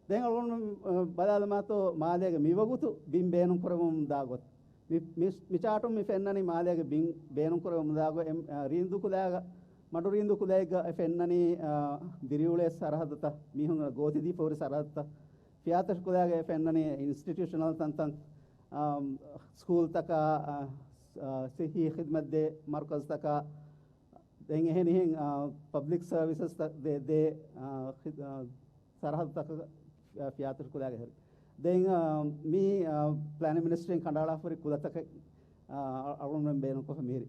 ދެން އަޅުގަނޑު، އަ، ބަލާލަމާތޯ މާލޭގެ މިވަގުތު ބިން ބޭނުން ކުރެވެމުން ދާ ގޮތް. މި، މި، މި ޗާޓުން މި ފެންނަނީ މާލޭގެ ބިން ބޭނުން ކުރެވެމުން ދާ ގޮތް. އެ، އަ، ރީނދޫ ކުލައިގަ، މަޑު ރީނދޫ ކުލައިގަ އެ ފެންނަނީ، އަ، ދިރިއުޅޭ ސަރަހައްދުތައް، މީހުން ގޯތި ދީފަ ހުރި ސަރަހައްދުތައް. ފިޔާތަށި ކުލައިގަ އެ ފެންނަނީ އިންސްޓިޓިއުޝަނަލް ތަންތަން، އަ، ސްކޫލްތަކާ، އަ، ސް-، އަ، ސިއްހީ ޚިދްމަތް ދޭ މަރުކަޒްތަކާ، ދެން އެހެނިހެން، އާ، ޕަބްލިކް ސަރވިސަސް ތައް ދޭ، ދޭ، އާ، ޚި-، އާ، ސަރަހައްދުތަކަށް ފި-، ފިޔާތަށި ކުލައިގެ ހުރި. ދެން، އާ، މީ، އާ، ޕްލޭނިން މިނިސްޓްރީން ކަނޑައަޅާފަ ހުރި ކުލަތަކެއް، އާ، އަ-، އަޅުގަނޑުމެން ބޭނުންކޮށްފަ މިހިރީ.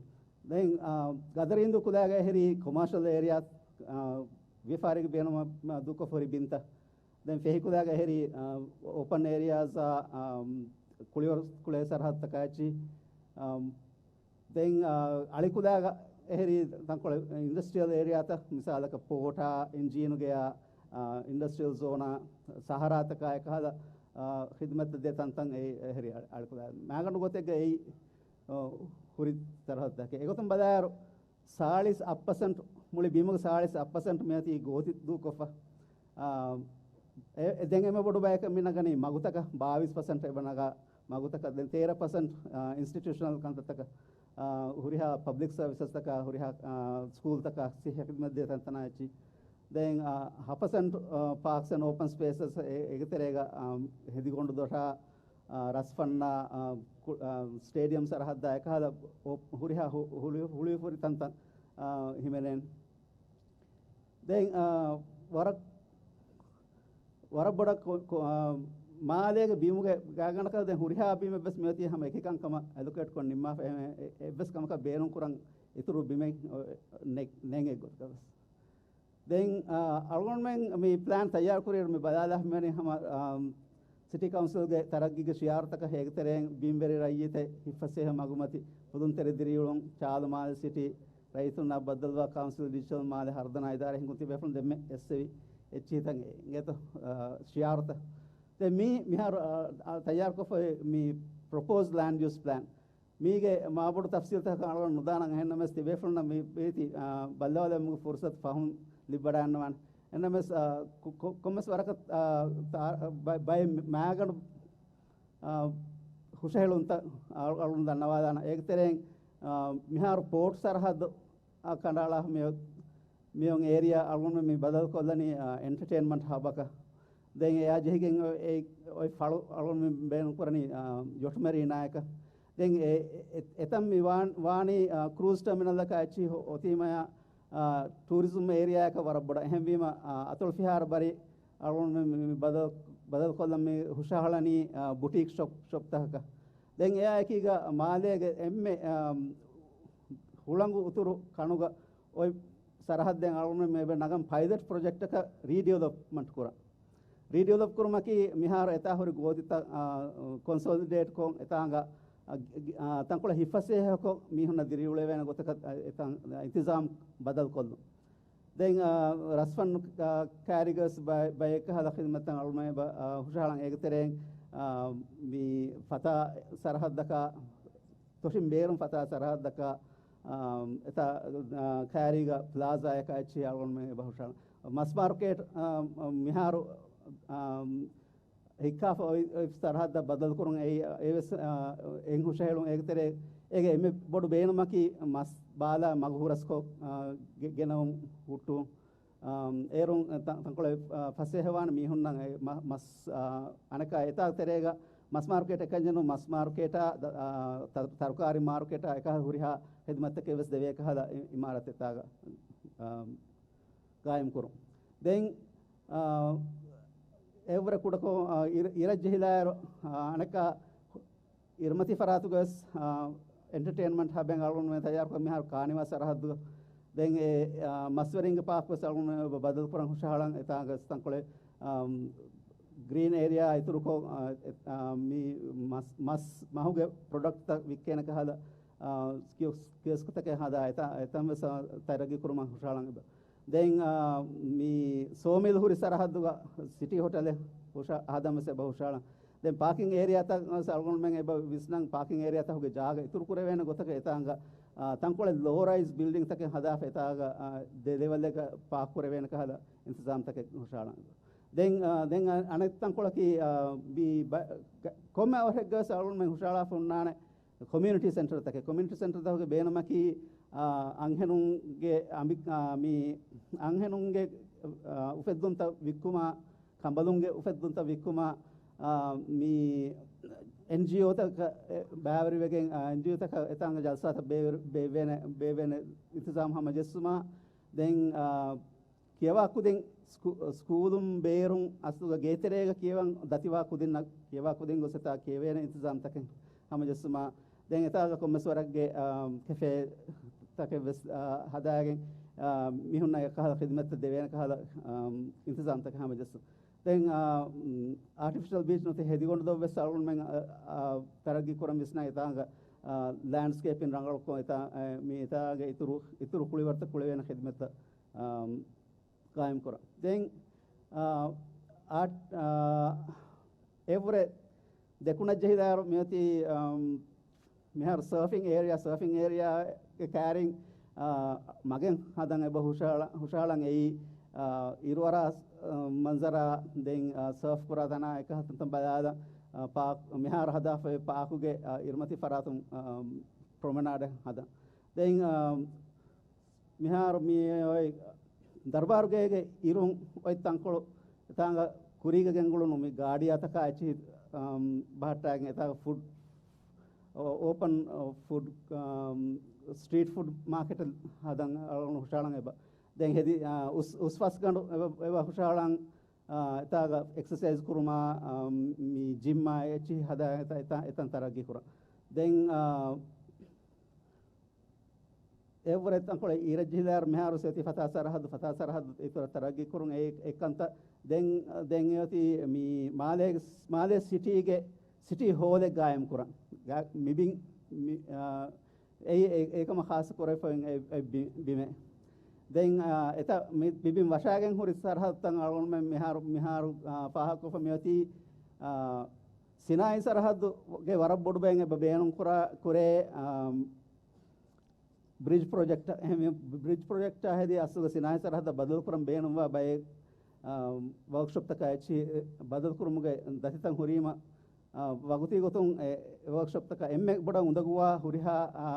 ދެން، އާ، ގަދަރީނދޫ ކުލައިގެ ހުރި ކޮމާޝަލް އޭރިއާ، އާ، ވިޔަފާރީގެ ބޭނުމަށް ދޫކޮށްފަ ހުރި ބިންތައް. ދެން ފެހި ކުލައިގެ ހުރި، އާ، އޯޕަން އޭރިއާސް، އާ، ކުޅިވަރު ކުޅޭ ސަރަހައްދުތަކާ އެއްޗި، އާ، ދެން، އާ، އަޅިކުލައިގަ އެހެރީ ތަންކޮޅެއް އިންޑަސްޓްރިއަލް އޭރިއާތައް، މިސާލަކަށް ޕޯޓާ، އިންޖީނު ގެޔާ، އާ، އިންޑަސްޓްރިއަލް ޒޯނާ، ސަހަރާތަކާ އެކަހަލަ، އާ، ޚިދުމަތްތައް ދޭ ތަންތަން އެ-، އެހެރީ އަޅި-، އަޅިކުލައި. މާގަނޑު ގޮތެއްގަ އެއީ، އާ، ހުރި ސަރަހައްދަކެއް. އެގޮތުން ބަލާއިރު، ސާޅީސް އަށް ޕަސެންޓް، މުޅި ބިމުގެ ސާޅީސް އަށް ޕަސެންޓް މިއޮތީ ގޯތި ދޫކޮށްފަ. އާ، އެ-، އެ-، ދެން އެންމެ ބޮޑު ބަޔަކަށް މި ނަގަނީ މަގުތަކަށް، ބާވީސް ޕަސެންޓް އެބަ ނަގާ މަގުތަކަށް. ދެން ތޭރަ ޕަސެންޓް، އާ، އިންސްޓިޓިއުޝަނަލް ކަންތައްތަކަށް، އާ، ހުރިހާ ޕަބްލިކް ސަރވިސަސްތަކާ، ހުރިހާ، އާ، ސްކޫލްތަކާ، ސިއްހަ ޚިދުމަތް ދޭ ތަންތަނާ އެއްޗި. ދެން، އާ، ހަ ޕަސެންޓް، އާ، ޕާކްސް އެންޑް އޯޕަން ސްޕޭސަސް އެ-، އޭގެ ތެރޭގަ، އާ، ހެދިގޮނޑު ދޮށާ، އާ، ރަސްފަންނާ، އާ، ކު-، އާ، ސްޓޭޑިއަމް ސަރަހައްދާ އެކަހަލަ އޯ-، ހުރިހާ ހު-، ހުޅު-، ހުޅުވިފަ ހުރި ތަންތަން، އާ، ހިމެނޭން. ދެން، އާ، ވަރަށް، ވަރަށް ބޮޑަށް ކޮ-، ކޮ-، އާ، މާލޭގެ ބިމުގެ ގާތްގަނޑަކަށް ދެން ހުރިހާ ބިމެއްވެސް މިއޮތީ ހަމަ އެކި ކަންކަމަށް އެލޮކޭޓް ކޮށް ނިންމާފަ، އެ-، އެ-، އެއްވެސް ކަމަކަށް ބޭނުން ކުރަން އިތުރު ބިމެއް ނެ-، ނެތް އެއްގޮތަކަށް ވެސް. ދެން، އާ، އަޅުގަނޑުމެން މި ޕްލޭން ތައްޔާރު ކުރިއިރު މި ބަލާލާ ހިމެނި ހަމަ، އާ، ސިޓީ ކައުންސިލްގެ ތަރައްގީގެ ޝިއާރުތަކަށް އޭގެ ތެރެއިން ބިންވެރި ރައްޔިތެއް ހިތްފަސޭހަ މަގުމަތި ފުދުންތެރި ދިރިއުޅުން، ޗާލު މާލެ ސިޓީ، ރައްޔިތުންނާ ބައްދަލުވާ ކައުންސިލް ޑިޖިޓަލް މާލެ ހަރުދަނާ އިދާރާ ހިންގުން ތިބޭފުޅުން ދެންމެ އެއްސެވި އެއްޗިހިތައް އިނގޭތޯ، އާ، ޝިއާރުތައް. ދެން މީ މިހާރު، އާ، އާ، ތައްޔާރުކޮށްފައި މި ޕްރޮޕޯސްޑް ލޭންޑް ޔޫސް ޕްލޭން. މީގެ މާބޮޑު ތަފްސީލްތަކަކަށް އަޅުގަނޑު ނުދާނަން. އެހެންނަމަވެސް ތިބޭފުޅުންނަށް މި ރީތި، އާ، ބައްލަވާލުމުގެ ފުރުސަތު ފަހުން ލިބިވަޑައިގަންނަވާނެ. އެހެންނަމަވެސް، އާ، ކޮ-، ކޮ-، ކޮންމެސް ވަރަކަށް، އާ، ތާ-، ބައެއް، ބައެއް މާގަނޑު، އާ، ހުށަހެޅުންތައް އަޅު-، އަޅުގަނޑު ދަންނަވާލާނަން. އޭގެ ތެރެއިން، އާ، މިހާރު ޕޯޓް ސަރަހައްދު އާ، ކަނޑައަޅާ މި-، މިއޮން އޭރިއާ އަޅުގަނޑުމެން މި ބަދަލުކޮށްލަނީ، އާ، އެންޓަޓެއިންމަންޓް ހަބަކަށް. ދެން އެއާ ޖެހިގެން އޮ-، އެ-، އޮތް ފަޅު އަޅުގަނޑުމެން ބޭނުންކުރަނީ، އާ، ޔޮޓް މެރީނާއަކަށް. ދެން އެ-، އެ-، އެތަން މި ވާން-، ވާނީ، އާ، ކްރޫޒް ޓަރމިނަލަކާ އެއްޗިހި އޮ-، އޮތީމަޔާ، އާ، ޓޫރިޒަމް އޭރިއާއަކަށް ވަރަށް ބޮޑަށް. އެހެންވީމަ، އާ، އަތޮޅު ފިހާރަ ބަރި އަޅުގަނޑުމެން މި، މި ބަދަލު، ބަދަލުކޮށްލަން މި ހުށަހަޅަނީ، އާ، ބުޓީކް ޝޮޕް، ޝޮޕްތަކަކަށް. ދެން އެއާ އެކީގަ މާލޭގެ އެންމެ، އާ، ހުޅަނގު އުތުރު ކަނުގަ އޮތް ސަރަހައްދެއް އަޅުގަނޑުމެން މި އެބަ ނަގަން ޕައިލެޓް ޕްރޮޖެކްޓަކަށް ރީޑިވެލޮޕްމަންޓް ކުރަން. ރީޑިވެލޮޕް ކުރުމަކީ މިހާރު އެތާ ހުރި ގޯތިތައް، އާ، ކޮންސޮލިޑޭޓްކޮށް އެތާނގަ، އާ، ގި-، އާ، ތަންކޮޅެއް ހިފަސޭހަކޮށް މީހުންނަށް ދިރިއުޅެވޭނެ ގޮތަކަށް، އާ، އެތާ އިންތިޒާމް ބަދަލުކޮށްލުން. ދެން، އާ، ރަސްފަން، އާ، ކާރިގަސް ބައެއް، ބައެއްކަހަލަ ޚިދުމަތްތައް އަޅުމެ ބަ-، އާ، ހުށަހަޅަން. އޭގެ ތެރެއިން، އާ، މި ފަތާ ސަރަހައްދަކާ، ތޮށިން ބޭރުން ފަތާ ސަރަހައްދަކާ، އާ، އެތާ، އާ، ކާރީގަ ޕްލާޒާއަކާ އެއްޗިހި އަޅުގަނޑުމެ ބަހުށާ. މަސް މާރުކޭޓް، އާ، މިހާރު، އާ، ހިއްކާފަ އޮތް، އޮތް ސަރަހައްދަށް ބަދަލުކުރުން އެއީ، އެވެސް، އާ، އެން ހުށަހެޅުން. އޭގެ ތެރޭ، އޭގެ އެންމެ ބޮޑު ބޭނުމަކީ މަސް ބާލާ މަގު ހުރަސްކޮށް، އާ، ގެ-، ގެނައުން ހުއްޓުން. އާ، އޭރުން ތަ-، ތަންކޮޅެއް، އާ، ފަސޭހަވާނެ މީހުންނަށް އެ މަ-، މަސް، އާ، އަނެކާ އެތާ ތެރޭގަ މަސް މާރުކޭޓް އެކަންޏެއް ނޫން. މަސް މާރުކޭޓާ ދ-، އާ، ތަ-، ތަރުކާރީ މާރުކޭޓާ އެކަހަލަ ހުރިހާ ހިދުމަތްތަކެއް ވެސް ދެވޭ ކަހަލަ އި-، އިމާރާތް އެތާގަ، އާ، ގާއިމް ކުރުން. ދެން، އާ، އެއަށްވުރެ ކުޑަކޮށް، އާ، އިރަ-، އިރަށް ޖެހިލާއިރު، އާ، އަނެއްކާ އިރުމަތީ ފަރާތުގަވެސް، އާ، އެންޓަޓޭންމަންޓް ހަބެއް އަޅުގަނޑުމެން ތައްޔާރުކޮށް މިހާރު ކާނިވާ ސަރަހައްދު. ދެން އެ، އާ، މަސްވެރިންގެ ޕާކް ވެސް އަޅުގަނޑުމެން އެބަ ބަދަލުކުރަން ހުށަހަޅަން. އެތާގަސް ތަންކޮޅެއް، އާ، ގްރީން އޭރިއާ އިތުރުކޮށް، އާ، އެ-، އާ، މި މަސް، މަސް މަހުގެ ޕްރޮޑަކްޓްތައް ވިއްކޭނެ ކަހަލަ، އާ، ކިއޮސް-، ކިއޮސްކްތަކެއް ހަދާ އެތާ-، އެތަން ވެސް، އާ، ތަރައްގީ ކުރުމަށް ހުށަހަޅަން އެބަ. ދެން، އާ، މި ސޯމިލް ހުރި ސަރަހައްދުގަ ސިޓީ ހޮޓަލެއް ހުށަ-، ހަދަން ވެސް އެބަ ހުށަހަޅަން. ދެން ޕާކިން އޭރިއާތައް ވެސް އަޅުގަނޑުމެން އެބަ ވިސްނަން، ޕާކިން އޭރިއާތަކުގެ ޖާގަ އިތުރު ކުރެވޭނެ ގޮތަކަށް އެތާނގަ، އާ، ތަންކޮޅެއް ލޯ ރައިޒް ބިލްޑިންގްތަކެއް ހަދާފަ އެތާގަ، އާ، ދެ ލެވަލްއެއްގަ ޕާކް ކުރެވޭނެ ކަހަލަ އިންތިޒާމްތަކެއް ހުށަހަޅަން. ދެން، އާ، ދެން އަ-، އަނެއް ތަންކޮޅަކީ، އާ، މި ބަ-، ގ-، ކޮންމެ އަވަހެއްގަ ވެސް އަޅުގަނޑުމެން ހުށަހަޅާފަ ހުންނާނެ ކޮމިއުނިޓީ ސެންޓަރތަކެއް. ކޮމިއުނިޓީ ސެންޓަރތަކުގެ ބޭނުމަކީ، އާ، އަންހެނުންގެ އަނބި-، އާ، މި އަންހެނުންގެ، އާ، އުފެއްދުންތައް ވިއްކުމާ، ކަނބަލުންގެ އުފެއްދުންތައް ވިއްކުމާ، އާ، މި އެންޖީއޯތަކަށް އެ-، ބައިވެރިވެގެން، އާ، އެންޖީއޯތަކަށް އެތާނގަ ޖަލްސާތައް ބޭވެރި-، ބޭއްވޭނެ، ބޭއްވޭނެ އިންތިޒާމް ހަމަޖެއްސުމާ، ދެން، އާ، ކިޔަވާ ކުދިން ސްކޫ-، ސްކޫލުން ބޭރުން އަސްލުގަ ގޭތެރޭގަ ކިޔަވަން ދަތިވާ ކުދިންނަށް، ކިޔަވާ ކުދިން ގޮސް އެތާ ކިޔެވޭނެ އިންތިޒާމްތަކެއް ހަމަޖެއްސުމާ، ދެން އެތާގަ ކޮންމެސް ވަރަކްގެ، އާ، ކެފޭ ތަކެއް ވެސް، އާ، ހަދާގެން، އާ، މީހުންނަށް އެކަހަލަ ޚިދުމަތްތައް ދެވޭނެ ކަހަލަ، އާ، އިންތިޒާމްތަކެއް ހަމަޖެއްސުން. ދެން، އާ، އާޓިފިޝަލް ބީޗް ނުވަތަ ހެދިގޮނޑުދޮށް ވެސް އަޅުގަނޑުމެން، އާ، އާ، ތަރައްގީ ކުރަން ވިސްނާ އެތާގަ، އާ، ލޭންޑްސްކޭޕިން ރަނގަޅުކޮށް އެތާ، އެ، މި އެތާގެ އިތުރު، އިތުރު ކުޅިވަރުތައް ކުޅެވޭނެ ޚިދުމަތްތައް، އާ، ގާއިމް ކުރަން. ދެން، އާ، އާ، އާ، އެއަށްވުރެ ދެކުނަށް ޖެހިލާއިރު މިއޮތީ، އާ، މިހާރު ސަރފިން އޭރިއާ، ސަރފިން އޭރިއާގެ ކާރިން، އާ، މަގެއް ހަދަން އެބަ ހުށަހަޅަ-، ހުށަހަޅަން އެއީ، އާ، އިރުއަރާ، އާ، މަންޒަރާ ދެން، އާ، ސަރފް ކުރާ ތަނާ އެކަހަލަ ތަންތަން ބަލާލަން، އާ، ޕާކް، މިހާރު ހަދާފައި ޕާކުގެ، އާ، އިރުމަތި ފަރާތުން، އާ، ޕްރޮމެނާޑެއް ހަދަން. ދެން، އާ، މިހާރު މި އޮތް ދަރުބާރުގޭގެ އިރުން އޮތް ތަންކޮޅު އެތާނގަ ކުރީގަ ގެންގުޅުނު މި ގާޑިއާތަކާ އެއްޗިހި، އަމް، ބަހައްޓާގެން އެތާގަ ފުޑް، އޯ-، އޯޕަން، އޯ، ފުޑް، އަމް، ސްޓްރީޓް ފުޑް މާކެޓެއް ހަދަން އަޅުގަނޑު ހުށަހަޅަން އެބަ. ދެން ހެދި، އާ، އުސް-، އުސްފަސްގަނޑު އެބަ، އެބަ ހުށަހަޅަން، އާ، އެތާގަ އެކްސަސައިޒް ކުރުމާ، އަމް، މި ޖިމްއާ އެއްޗިހި ހަދާ އެތާ-، އެތާ-، އެތަން ތަރައްގީ ކުރަން. ދެން، އާ، އެއަށްވުރެ ތަންކޮޅެއް އިރަށް ޖެހިލާއިރު މިހާރު އޮތީ ފަތާ ސަރަހައްދު، ފަތާ ސަރަހައްދު އިތުރަށް ތަރައްގީ ކުރުން އެ، އެ ކަންތައް. ދެން، ދެން އެއޮތީ މި މާލޭ، މާލޭ ސިޓީގެ ސިޓީ ހޯލެއް ގާއިމް ކުރަން. ގާ-، މިބިން، މި، އާ، އެ، އެ، އެކަމަށް ޚާއްޞަ ކުރެފައި އެ، އެ ބި-، ބިމެއް. ދެން، އާ، އެތަ މި ބިބިން ވަށާގެން ހުރި ސަރަހައްދުތައް އަޅުގަނޑުމެން މިހާރު، މިހާރު، އާ، ފާހަގަކޮށްފަ މިއޮތީ، އާ، ސިނާއީ ސަރަހައްދުގެ ވަރަށް ބޮޑު ބައެއް އެބަ ބޭނުން ކުރާ، ކުރޭ، އާ، ބްރިޖް ޕްރޮޖެކްޓް، އެހެންވެ، ބްރިޖް ޕްރޮޖެކްޓާ ހެދި އަސްލުގަ ސިނާއީ ސަރަހައްދަށް ބަދަލުކުރަން ބޭނުންވާ ބައެއް، އާ، ވަރކްޝޮޕްތަކާ އެއްޗި ބަދަލުކުރުމުގެ ދަތިތައް ހުރީމަ، އާ، ވަގުތީ ގޮތުން އެ ވަރކްޝޮޕްތަކަށް އެންމެ ބޮޑަށް އުނދަގޫވާ ހުރިހާ، އާ،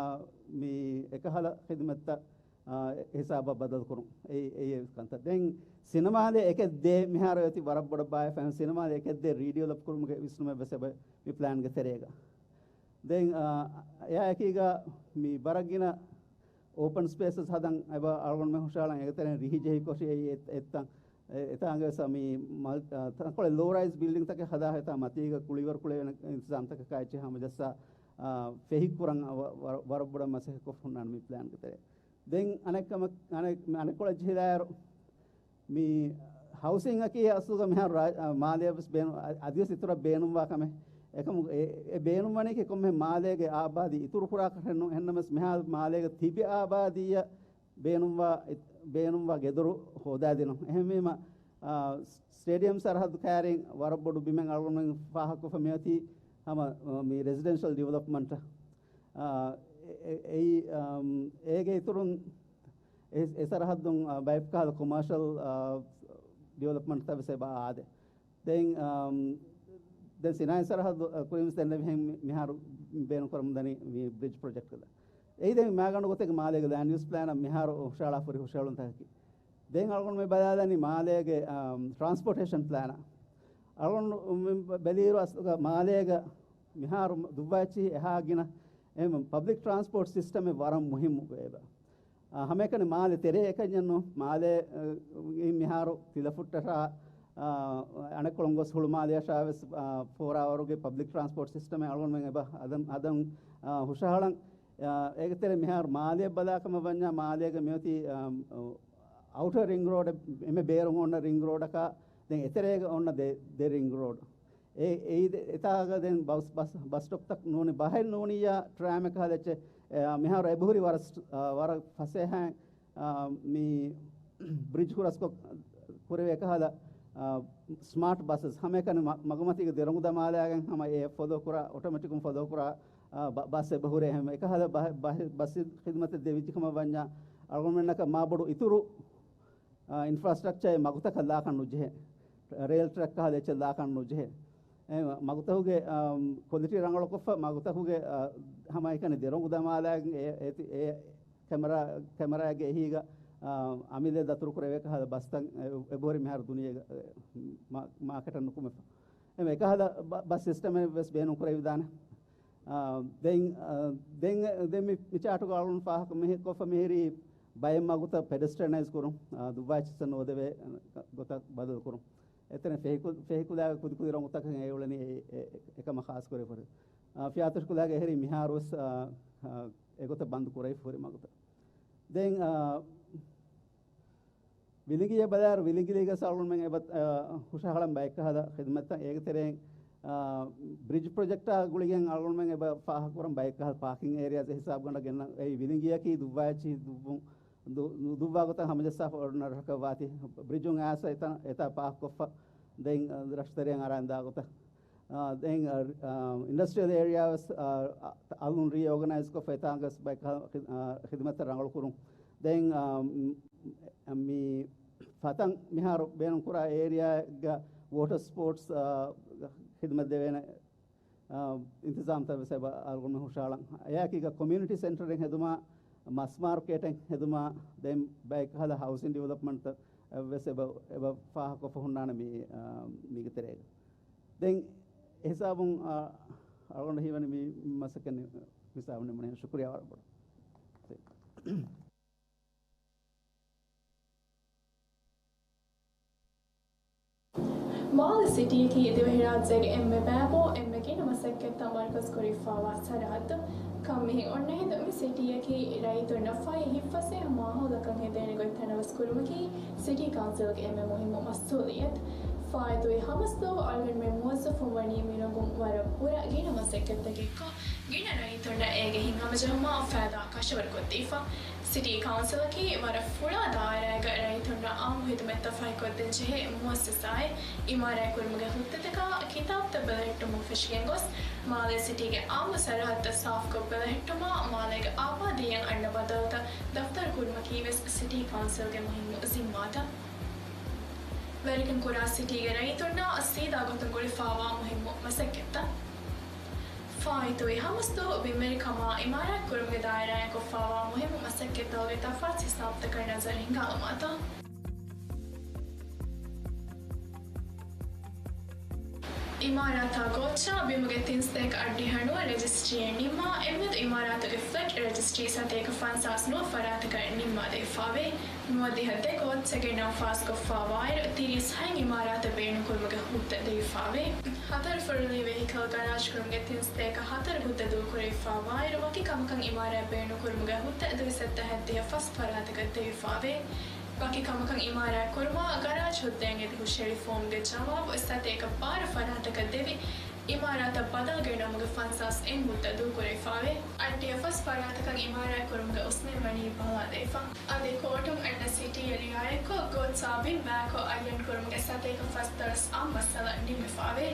މި އެކަހަލަ ޚިދުމަތްތައް، އާ، ހިސާބަށް ބަދަލުކުރުން. އެ، އެ ކަންތައް. ދެން ސިނަމާލޭ އެކެއް ދޭ މިހާރު އޮތީ ވަރަށް ބޮޑަށް ބާއެއް ފަހެ ސިނަމާލޭ އެކެއް ދޭ ރީޑިވެލޮޕް ކުރުމުގެ ވިސްނުމެއް ވެސް އެބަ މި ޕްލޭންގެ ތެރޭގަ. ދެން، އާ، އެއާ އެކީގަ މި ވަރަށް ގިނަ އޯޕަން ސްޕޭސަސް ހަދަން އެބަ އަޅުގަނޑުމެން ހުށަހަޅަން. އޭގެ ތެރެއިން ރިހި ޖެހި ކޮށި އެއީ އެތް-، އެތަން، އެ-، އެތާނގެ ވެސް މި މަލް-، އަ، ތަންކޮޅެއް ލޯ ރައިޒް ބިލްޑިންގްތަކެއް ހަދާ އެތާ މަތީގަ ކުޅިވަރު ކުޅެވޭނެ އިންތިޒާމްތަކަކާ އެއްޗެއް ހަމަޖައްސާ، އާ، ފެހި ކުރަން ވަ-، ވަ-، ވަރަށް ބޮޑަށް މަސައްކަތް ކޮށް ހުންނާނެ މި ޕްލޭންގެ ތެރޭ. ދެން އަނެއްކަމަށް، އަނެއް-، މި އަނެއްކޮޅަށް ޖެހިލާއިރު، މި ހައުސިން އަކީ އަސްލުގަ މިހާރު ރާ-، އަ، މާލެއަށް ވެސް ބޭނު-، އަ-، އަދިވެސް އިތުރަށް ބޭނުންވާ ކަމެއް. އެކަމު އެ-، އެ ބޭނުންވަނީކީ ކޮންމެ މާލޭގެ އާބާދީ އިތުރު ކުރާކަށެއް ނޫން. އެހެންނަމަވެސް މިހާރު މާލޭގަ ތިބި އާބާދީއަށް ބޭނުންވާ، ބޭނުންވާ ގެދޮރު ހޯދާދިނުން. އެހެންވީމަ، އާ، ސްޓޭޑިއަމް ސަރަހައްދު ކައިރިން ވަރަށް ބޮޑު ބިމެއް އަޅުގަނޑުމެން ފާހަގަކޮށްފަ މިއޮތީ ހަމަ، އާ، މި ރެސިޑެންޝަލް ޑިވެލޮޕްމަންޓަށް. އާ، އެ-، އެ-، އެއީ، އާ، އޭގެ އިތުރުން އެ، އެ ސަރަހައްދުން، އާ، ބައެއް ކަހަލަ ކޮމާޝަލް، އާ، ޑިވެލޮޕްމަންޓްތައް ވެސް އެބަ އާދޭ. ދެން، އާ، ދެން ސިނާއީ ސަރަހައްދު، އާ، ކުރިން ވެސް ދެންނެވިހެން މި-، މިހާރު ބޭނުންކުރަމުން ދަނީ މި ބްރިޖް ޕްރޮޖެކްޓް ކަލަ. އެއީ ދެން މާގަނޑު ގޮތެއްގެ މާލޭގެ ލޭންޑް ޔޫސް ޕްލޭނަށް މިހާރު ހުށަހަޅާފަ ހުރި ހުށަހެޅުންތަކަކީ. ދެން އަޅުގަނޑު މި ބަލާލަނީ މާލޭގެ، އާ، ޓްރާންސްޕޯޓޭޝަން ޕްލޭނަށް. އަޅުގަނޑު މި ބެލިއިރު އަސްލުގަ މާލޭގަ މިހާރު ދުއްވާ އެއްޗިހި އެހާ ގިނަ އެހެން ޕަބްލިކް ޓްރާންސްޕޯޓް ސިސްޓަމެއް ވަރަށް މުހިއްމު ވޭބަ. އާ، ހަމައެކަނި މާލެ ތެރޭ އެކަންޏެއް ނޫން. މާލެ، އަ، އިން މިހާރު ތިލަފުއްޓަށާ، އާ، އަނެއްކޮޅުން ގޮސް ހުޅުމާލެއަށާ ވެސް، އާ، ފޯރާވަރުގެ ޕަބްލިކް ޓްރާންސްޕޯޓް ސިސްޓަމެއް އަޅުގަނޑުމެން އެބަ ހަދަން، ހަދަން، އާ، ހުށަހަޅަން. އާ، އޭގެ ތެރޭ މިހާރު މާލެއަށް ބަލާ ކަމަށް ވަންޏާ މާލޭގެ މިއޮތީ، އާ، އައުޓަރ ރިންގް ރޯޑެއް، އެންމެ ބޭރުން އޮންނަ ރިންގް ރޯޑަކާ، ދެން އެތެރޭގަ އޮންނަ ދެ، ދެ ރިންގް ރޯޑް. އެ، އެއީ ދެ، އެތާގަ ދެން ބަސް، ބަސް، ބަސް ސްޓޮޕްތައް ނޫނީ، ބަހެއް ނޫނިއްޔާ ޓްރާމެއް ކަހަލަ އެއްޗެއް. އެ، މިހާރު އެބަހުރި ވަރަށް ސް-، އާ، ވަރަށް ފަސޭހައިން، އާ، މި ބްރިޖް ހުރަސްކޮށް ކުރެވޭ އެކަހަލަ، އާ، ސްމާޓް ބަސަސް ހަމައެކަނި މަ-، މަގުމަތީގެ ދެރަނގު ދަމާލާގެން ހަމަ އެ ފޮލޯ ކުރާ، އޮޓޮމެޓިކުން ފޮލޯ ކުރާ، އާ، ބަ-، ބަސް އެބަހުރޭ. އެހެން އެކަހަލަ ބަ-، ބަ-، ބަސް ޚިދުމަތެއް ދެވިއްޖެ ކަމަށް ވަންޏާ އަޅުގަނޑުމެންނަކަށް މާބޮޑު އިތުރު އާ، އިންފްރާސްޓްރަކްޗަރެއް މަގުތަކަށް ލާކަށް ނުޖެހޭ. ރޭލް ޓްރެކް ކަހަލަ އެއްޗެއް ލާކަށް ނުޖެހޭ. އެ، މަގުތަކުގެ، އާ، ކޮލިޓީ ރަނގަޅުކޮށްފަ، މަގުތަކުގެ، އާ، ހަމައެކަނި ދެރަނގު ދަމާލާގެން އެ، އެ، އެ ކެމެރާ، ކެމެރާގެ އެހީގަ، އާ، އަމިއްލަ ދަތުރު ކުރެވޭ ކަހަލަ ބަސްތައް އެ، އެބަހުރި މިހާރު ދުނިޔޭގަ، އެ، މާ-، މާކެޓަށް ނުކުމެފަ. އެ، އެކަހަލަ ބަ-، ބަސް ސިސްޓަމެއް ވެސް ބޭނުން ކުރެވިދާނެ. އާ، ދެން، އާ، ދެން، ދެން މި، މި ޗާޓުގަ އަޅުން ފާހަގަ މި-، ކޮށްފަ މިހިރީ ބައެއް މަގުތައް ޕެޑެސްޓްރިއަނައިޒް ކުރުން، އާ، ދުއްވާ އެއްޗިއްސަށް ނުވަދެވޭ ގޮތަށް ބަދަލު ކުރުން. އެތަނެ ފެހިކު-، ފެހިކުލާގެ ކުދިކުދި ރޮނގުތަކެއް އެ އުޅެނީ އެ، އެ، އެކަމަށް ޚާއްސަކުރެވިފަ ހުރި. އާ، ފިޔާތޮށިކުލާގެ އެހެރީ މިހާރުވެސް، އާ، އާ، އެގޮތަށް ބަންދު ކުރެވިފަ ހުރި މަގުތައް. ދެން، އާ، ވިލިނގިއެއް ބަލާއިރު، ވިލިނގިލީގަ އަޅުގަނޑުމެން އެބަ، އާ، ހުށަހަޅަން ބައެއްކަހަލަ ޚިދުމަތްތައް. އޭގެ ތެރެއިން، އާ، ބްރިޖް ޕްރޮޖެކްޓާ ގުޅިގެން އަޅުގަނޑުމެން އެބަ ފާހަގަކުރަން ބައެއްކަހަލަ ޕާކިން އޭރިޔާސް ހިސާބުގަނޑަށް ގެންނަން. އެއީ ވިލިނގިއަކީ ދުއްވާ އެއްޗިހި ދުއްވުން، ދު-، ދުއްވާ ގޮތަށް ހަމަޖައްސާފަ އޮންނަ ރަށަކަށް ވާތީ، ބްރިޖުން އައިސް އެތަން، އެތާ ޕާކްކޮށްފަ، ދެން، އާ، ރަށުތެރެއަށް އަރާން ދާ ގޮތަށް. އާ، ދެން، އާ، އާ، އިންޑަސްޓްރިއަލް އޭރިޔާ ވެސް، އާ، އަ-، އަލުން ރީއޯގަނައިޒް ކޮށްފަ އެތާނގަސް ބައެއް ކަ-، އާ، ޚިދުމަތްތައް ރަނގަޅު ކުރުން. ދެން، އާ، މް، މި ފަތަން މިހާރު ބޭނުންކުރާ އޭރިޔާގަ ވޯޓަރ ސްޕޯޓްސް، އާ، ޚިދުމަތް ދެވޭނެ، އާ، އިންތިޒާމްތައް ވެސް އެބަ އަޅުގަނޑު ހުށަހަޅަން. އެއާއެކީގަ ކޮމިއުނިޓީ ސެންޓަރެއް ހެދުމާ، މަސް މާރުކޭޓެއް ހެދުމާ، ދެން ބައެއްކަހަލަ ހައުސިން ޑިވެލޮޕްމަންޓްތައް ވެސް އެބަ، އެބަ ފާހަގަކޮށްފަ ހުންނާނެ މި، އާ، މީގެ ތެރޭގަ. ދެން އެހިސާބުން، އާ، އަޅުގަނޑަށް ހީވަނީ މި މަސައްކަތް މި ހިސާބުން ނިމުނީ. ޝުކުރިޔާ ވަރަށް ބޮޑަށް. މާލެ ސިޓީއަކީ ދިވެހިރާއްޖޭގެ އެންމެ ބައިބޯ، އެންމެ ގިނަ މަސައްކަތްތައް މަރުކަޒުކުރިފައިވާ ސަރަހައްދު. ކަންމިހެން އޮންނަ ހިނދު މި ސިޓީއަކީ ރައްޔިތުންނަށް ފަހި ހިތްފަސޭހަ މާހައުލަކަށް ހެދޭނެ ގޮތް ތަނަވަސް ކުރުމަކީ ސިޓީ ކައުންސިލްގެ އެންމެ މުހިއްމު މަސްއޫލިއްޔަތު. ފާއިތުވި ހަމަސްދުވަހު އަޅުގަނޑުމެން މުވައްޒަފުން ވަނީ މި ރޮނގުން ވަރަށް ބުރަ ގިނަ މަސައްކަތްތަކެއްކޮށް، ގިނަ ރައްޔިތުންނަށް އޭގެ ހިތްހަމަޖެހުމާ ފައިދާ ކަށަވަރުކޮށްދީފަ. ސިޓީ ކައުންސިލަކީ ވަރަށް ފުޅާ ދާއިރާއެއްގަ ރައްޔިތުންނަށް އާއްމު ހިދުމަތްތައް ފަހިކޮށްދޭން ޖެހޭ މުއައްސަސާއެއް. އިމާރާތްކުރުމުގެ ހުއްދަތަކާ ކިތާބުތައް ބެލެހެއްޓުމުން ފެށިގެން ގޮސް، މާލެ ސިޓީގެ އާއްމު ސަރަހައްދުތައް ސާފުކޮށް ބެލެހެއްޓުމާ، މާލޭގެ އާބާދީއަށް އަންނަ ބަދަލުތައް ދަފްތަރު ކުރުމަކީ ވެސް ސިޓީ ކައުންސިލްގެ މުހިއްމު ޒިންމާތައް. ވެރިކަން ކުރާ ސިޓީގެ ރައްޔިތުންނާ ސީދާ ގޮތުން ގުޅިފައިވާ މުހިއްމު މަސައްކަތްތައް. ފާއިތުވި ހަމަސްދުވަހު ބިންމެރިކަމާ އިމާރާތް ކުރުމުގެ ދާއިރާއިން ކޮށްފައިވާ މުހިއްމު މަސައްކަތްތަކުގެ ތަފާތު ހިސާބުތަކަށް ނަޒަރު ހިނގާލުމާތޯ. އިމާރާތާ ގޯއްޗާ ބިމުގެ ތިން ސަތޭކަ އަށްޑިހަ ނުވަ ރަޖިސްޓްރީއެއް ނިންމާ، އެއްމެދު އިމާރާތުގެ ފްލެޓް ރަޖިސްޓްރީ ސަތޭކަ ފަންސާސް ނުވަ ފަރާތަކަށް ނިންމާދެވިފާވޭ. ނުވަދިހަ ދެ ގޯއްޗެއްގެ ނަން ފާސްކޮށްފާވާއިރު، ތިރީސް ހަތް އިމާރާތެއް ބޭނުންކުރުމުގެ ހުއްދަ ދެވިފާވޭ. ހަތަރު ފުރުލީ ވެހިކަލް ގަރާޖް ކުރުމުގެ ތިން ސަތޭކަ ހަތަރު ހުއްދަ ދޫކުރެވިފާވާއިރު، ވަކި ކަމަކަށް އިމާރާތް ބޭނުންކުރުމުގެ ހުއްދަ ދުއިސައްތަ ހަތްދިހަ ފަސް ފަރާތަކަށް ދެވިފާވޭ. ވަކި ކަމަކަށް އިމާރާތް ކުރުމަށް ގަރާޖް ހުއްދައިން އެދި ހުށަހެޅި ފޯމްގެ ޖަވާބު ސަތޭކަ ބާރަ ފަރާތަކަށް ދެވި، އިމާރާތަށް ބަދަލު ގެނައުމުގެ ފަންސާސް އެއް ހުއްދަ ދޫކުރެވިފާވޭ. އަށްޑިހަ ފަސް ފަރާތަކަށް އިމާރާތް ކުރުމުގެ އުސްނެން ވަނީ ބަލާލެވިފަ. އަދި ކޯޓުން އަންނަ ސިޓީއަށް ރިއާޔަތްކޮށް، ގޯއްޗާ ބިން ބައިކޮށް އައްޔަން ކުރުމުގެ ސަތޭކަ ފަސް ދޮޅަސް އަށް މައްސަލަ ނިމިފާވޭ.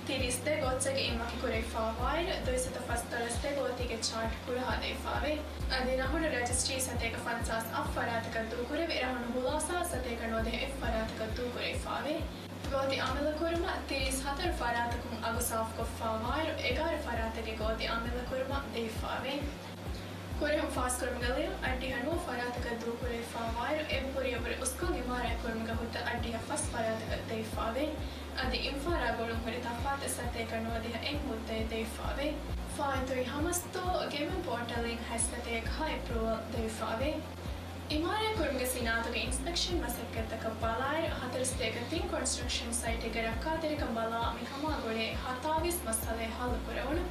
ތިރީސް ދެ ގޯއްޗެއްގެ އިން ވަކިކުރެވިފާވާއިރު، ދުއިސައްތަ ފަސް ދޮޅަސް ދެ ގޯތީގެ ޗާޓް ކުރަހާ ދެވިފާވޭ. އަދި ރަހުނު ރަޖިސްޓްރީ ސަތޭކަ ފަންސާސް އަށް ފަރާތަކަށް ދޫކުރެވި، ރަހުނު ހުލާސާ ސަތޭކަ ނުވަދިހަ އެއް ފަރާތަކަށް ދޫކުރެވިފާވޭ. ގޯތި އަމިއްލަ ކުރުމަށް ތިރީސް ހަތަރު ފަރާތަކުން އަގު ސާފުކޮށްފާވާއިރު، އެގާރަ ފަރާތެއްގެ ގޯތި އަމިއްލަ ކުރުމަށް ދެވިފާވޭ. ކުރެހުން ފާސްކުރުމުގެ ލިޔުން އަށްޑިހަ ނުވަ ފަރާތަކަށް ދޫކުރެވިފާވާއިރު، އެއްބުރިއަށްވުރެ އުސްކުން އިމާރާތް ކުރުމުގެ ހުއްދަ އަށްޑިހަ ފަސް ފަރާތަކަށް ދެވިފާވޭ. އަދި އިންފާރާ ގުޅުން ހުރި ތަފާތު ސަތޭކަ ނުވަދިހަ އެއް ހުއްދައެއް ދެވިފާވޭ. ފާއިތުވި ހަމަސްދުވަހު ގެމެން ޕޯޓަލްއިން ހަތް ސަތޭކަ ހަ އެޕްރޫވަލް ދެވިފާވޭ. އިމާރާތް ކުރުމުގެ ސިނާއަތުގެ އިންސްޕެކްޝަން މަސައްކަތްތަކަށް ބަލާއިރު، ހަތަރު ސަތޭކަ ތިން ކޮންސްޓްރަކްޝަން ސައިޓެއްގެ ރައްކާތެރިކަން ބަލާ މިކަމާ ގުޅޭ ހަތާވީސް މައްސަލައެއް ހައްލުކުރެވުނު.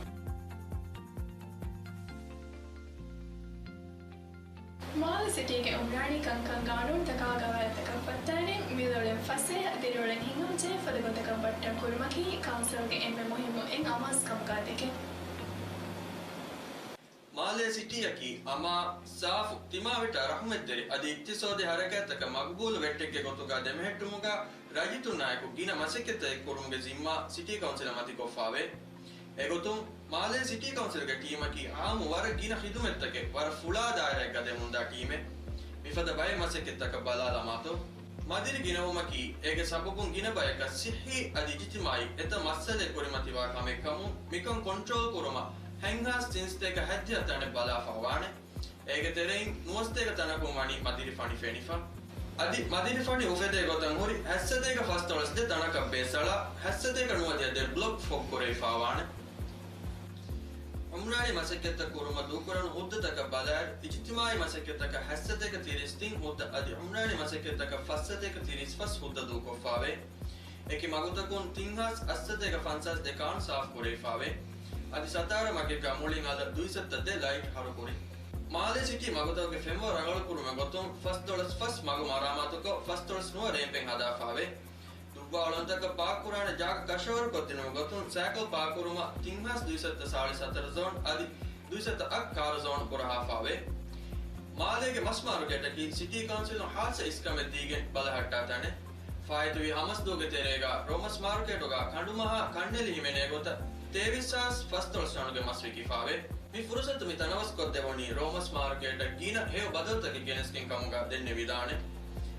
މާލެ ސިޓީގެ އުމްރާނީ ކަންކަން ގާނޫނުތަކާ ގަވާއިދުތަކަށް ފައްދާނެ މިލޮޅުން ފަސޭހަ ދިރިއުޅެން ހިނގަމުންޖެހޭ ފަދަ ގޮތަކަށް ބައްޓަން ކުރުމަކީ ކައުންސިލްގެ އެންމެ މުހިއްމު އެއް އަމާޒު ކަމުގާ ދެކެން. މާލޭ ސިޓީއަކީ އަމާ، ސާފު، ތިމާވެއްޓާ ރަހުމަތްތެރި އަދި އިޤްތިޞާދީ ހަރަކާތްތަކަށް މަގުބޫލު ވެއްޓެއްގެ ގޮތުގަ ދެމެހެއްޓުމުގަ ރައްޔިތުންނާއެކު ގިނަ މަސައްކަތްތައް ކުރުމުގެ ޒިންމާ ސިޓީ ކައުންސިލަށް މަތިކޮށްފާވޭ. އެގޮތުން، މާލޭ ސިޓީ ކައުންސިލްގެ ޓީމަކީ އާއްމު ވަރަށް ގިނަ ޚިދުމަތްތަކެއް ވަރަށް ފުޅާ ދާއިރާއެއްގަ ދެމުންދާ ޓީމެއް. މިފަދަ ބައެއް މަސައްކަތްތަކަށް ބަލާލަމާތޯ. މަދިރި ގިނަވުމަކީ އޭގެ ސަބަބުން ގިނަ ބަޔަކަށް ސިއްހީ އަދި އިޖްތިމާއީ އެތައް މައްސަލައެއް ކުރިމަތިވާ ކަމެއްކަމުން، މިކަން ކޮންޓްރޯލް ކުރުމަށް ހަތްހާސް ތިންސަތޭކަ ހަތްދިހަ ތަނެއް ބަލާފާވާނެ. އޭގެ ތެރެއިން ނުވަސަތޭކަ ތަނަކުން ވަނީ މަދިރި ފަނި ފެނިފަ. އަދި މަދިރި ފަނި އުފެދޭ ގޮތަށް ހުރި ހަތްސަތޭކަ ފަސްދޮޅަސް ދެ ތަނަކަށް ބޭސްއަޅާ، ހަތްސަތޭކަ ނުވަދިހަ ދެ ބްލޮކް ފޮގުކުރެވިފާވާނެ. އުމްރާނީ މަސައްކަތްތައް ކުރުމަށް ދޫކުރަން ހުއްދަތަކަށް ބަލާއިރު، އިޖްތިމާއީ މަސައްކަތްތަކަށް ހަތްސަތޭކަ ތިރީސް ތިން ހުއްދަ އަދި އުމްރާނީ މަސައްކަތްތަކަށް ފަސްސަތޭކަ ތިރީސް ފަސް ހުއްދަ ދޫކޮށްފާވޭ. އެކި މަގުތަކުން ތިންހާސް އަށްސަތޭކަ ފަންސާސް ދެ ކާން ސާފުކުރެވިފާވޭ. އަދި ސަތާރަ މަގެއްގަ މުޅިން އަލަށް ދުއިސައްތަ ދެ ލައިޓް ހަރުކުރި. މާލޭ ސިޓީ މަގުތަކުގެ ފެންވަރު ރަނގަޅުކުރުމުގެ ގޮތުން ފަސްދޮޅަސް ފަސް މަގު މަރާމާތުކޮށް، ފަސްދޮޅަސް ނުވަ ރޭމްޕެއް ހަދާފާވޭ. ދުއްވާ އުޅަނދުތަކަށް ޕާކްކުރާނެ ޖާގަ ކަށަވަރުކޮށްދިނުމުގެ ގޮތުން ސައިކަލް ޕާކްކުރުމަށް ތިންހާސް ދުއިސައްތަ ސާޅީސް ހަތަރު ޒޯން އަދި ދުއިސައްތަ އަށް ކާރު ޒޯން ކުރަހާފާވޭ. މާލޭގެ މަސް މާރުކޭޓަކީ ސިޓީ ކައުންސިލުން ހާއްސަ އިސްކަމެއް ދީގެން ބަލަހައްޓާ ތަނެއް. ފާއިތުވި ހަމަސްދުވަހުގެ ތެރޭގަ ރޯމަސް މާރުކޭޓުގަ ކަނޑުމަހާ ކަންނެލި ހިމެނޭ ގޮތަށް ތޭވީސް ހާސް ފަސްދޮޅަސް ޓަނުގެ މަސް ވިކިފާވޭ. މި ފުރުސަތު މި ތަނަވަސްކޮށްދެވުނީ ރޯމަސް މާރުކޭޓަށް ގިނަ ހެޔޮ ބަދަލުތަކެއް ގެނެސްގެން ކަމުގަ ދެންނެވިދާނެ.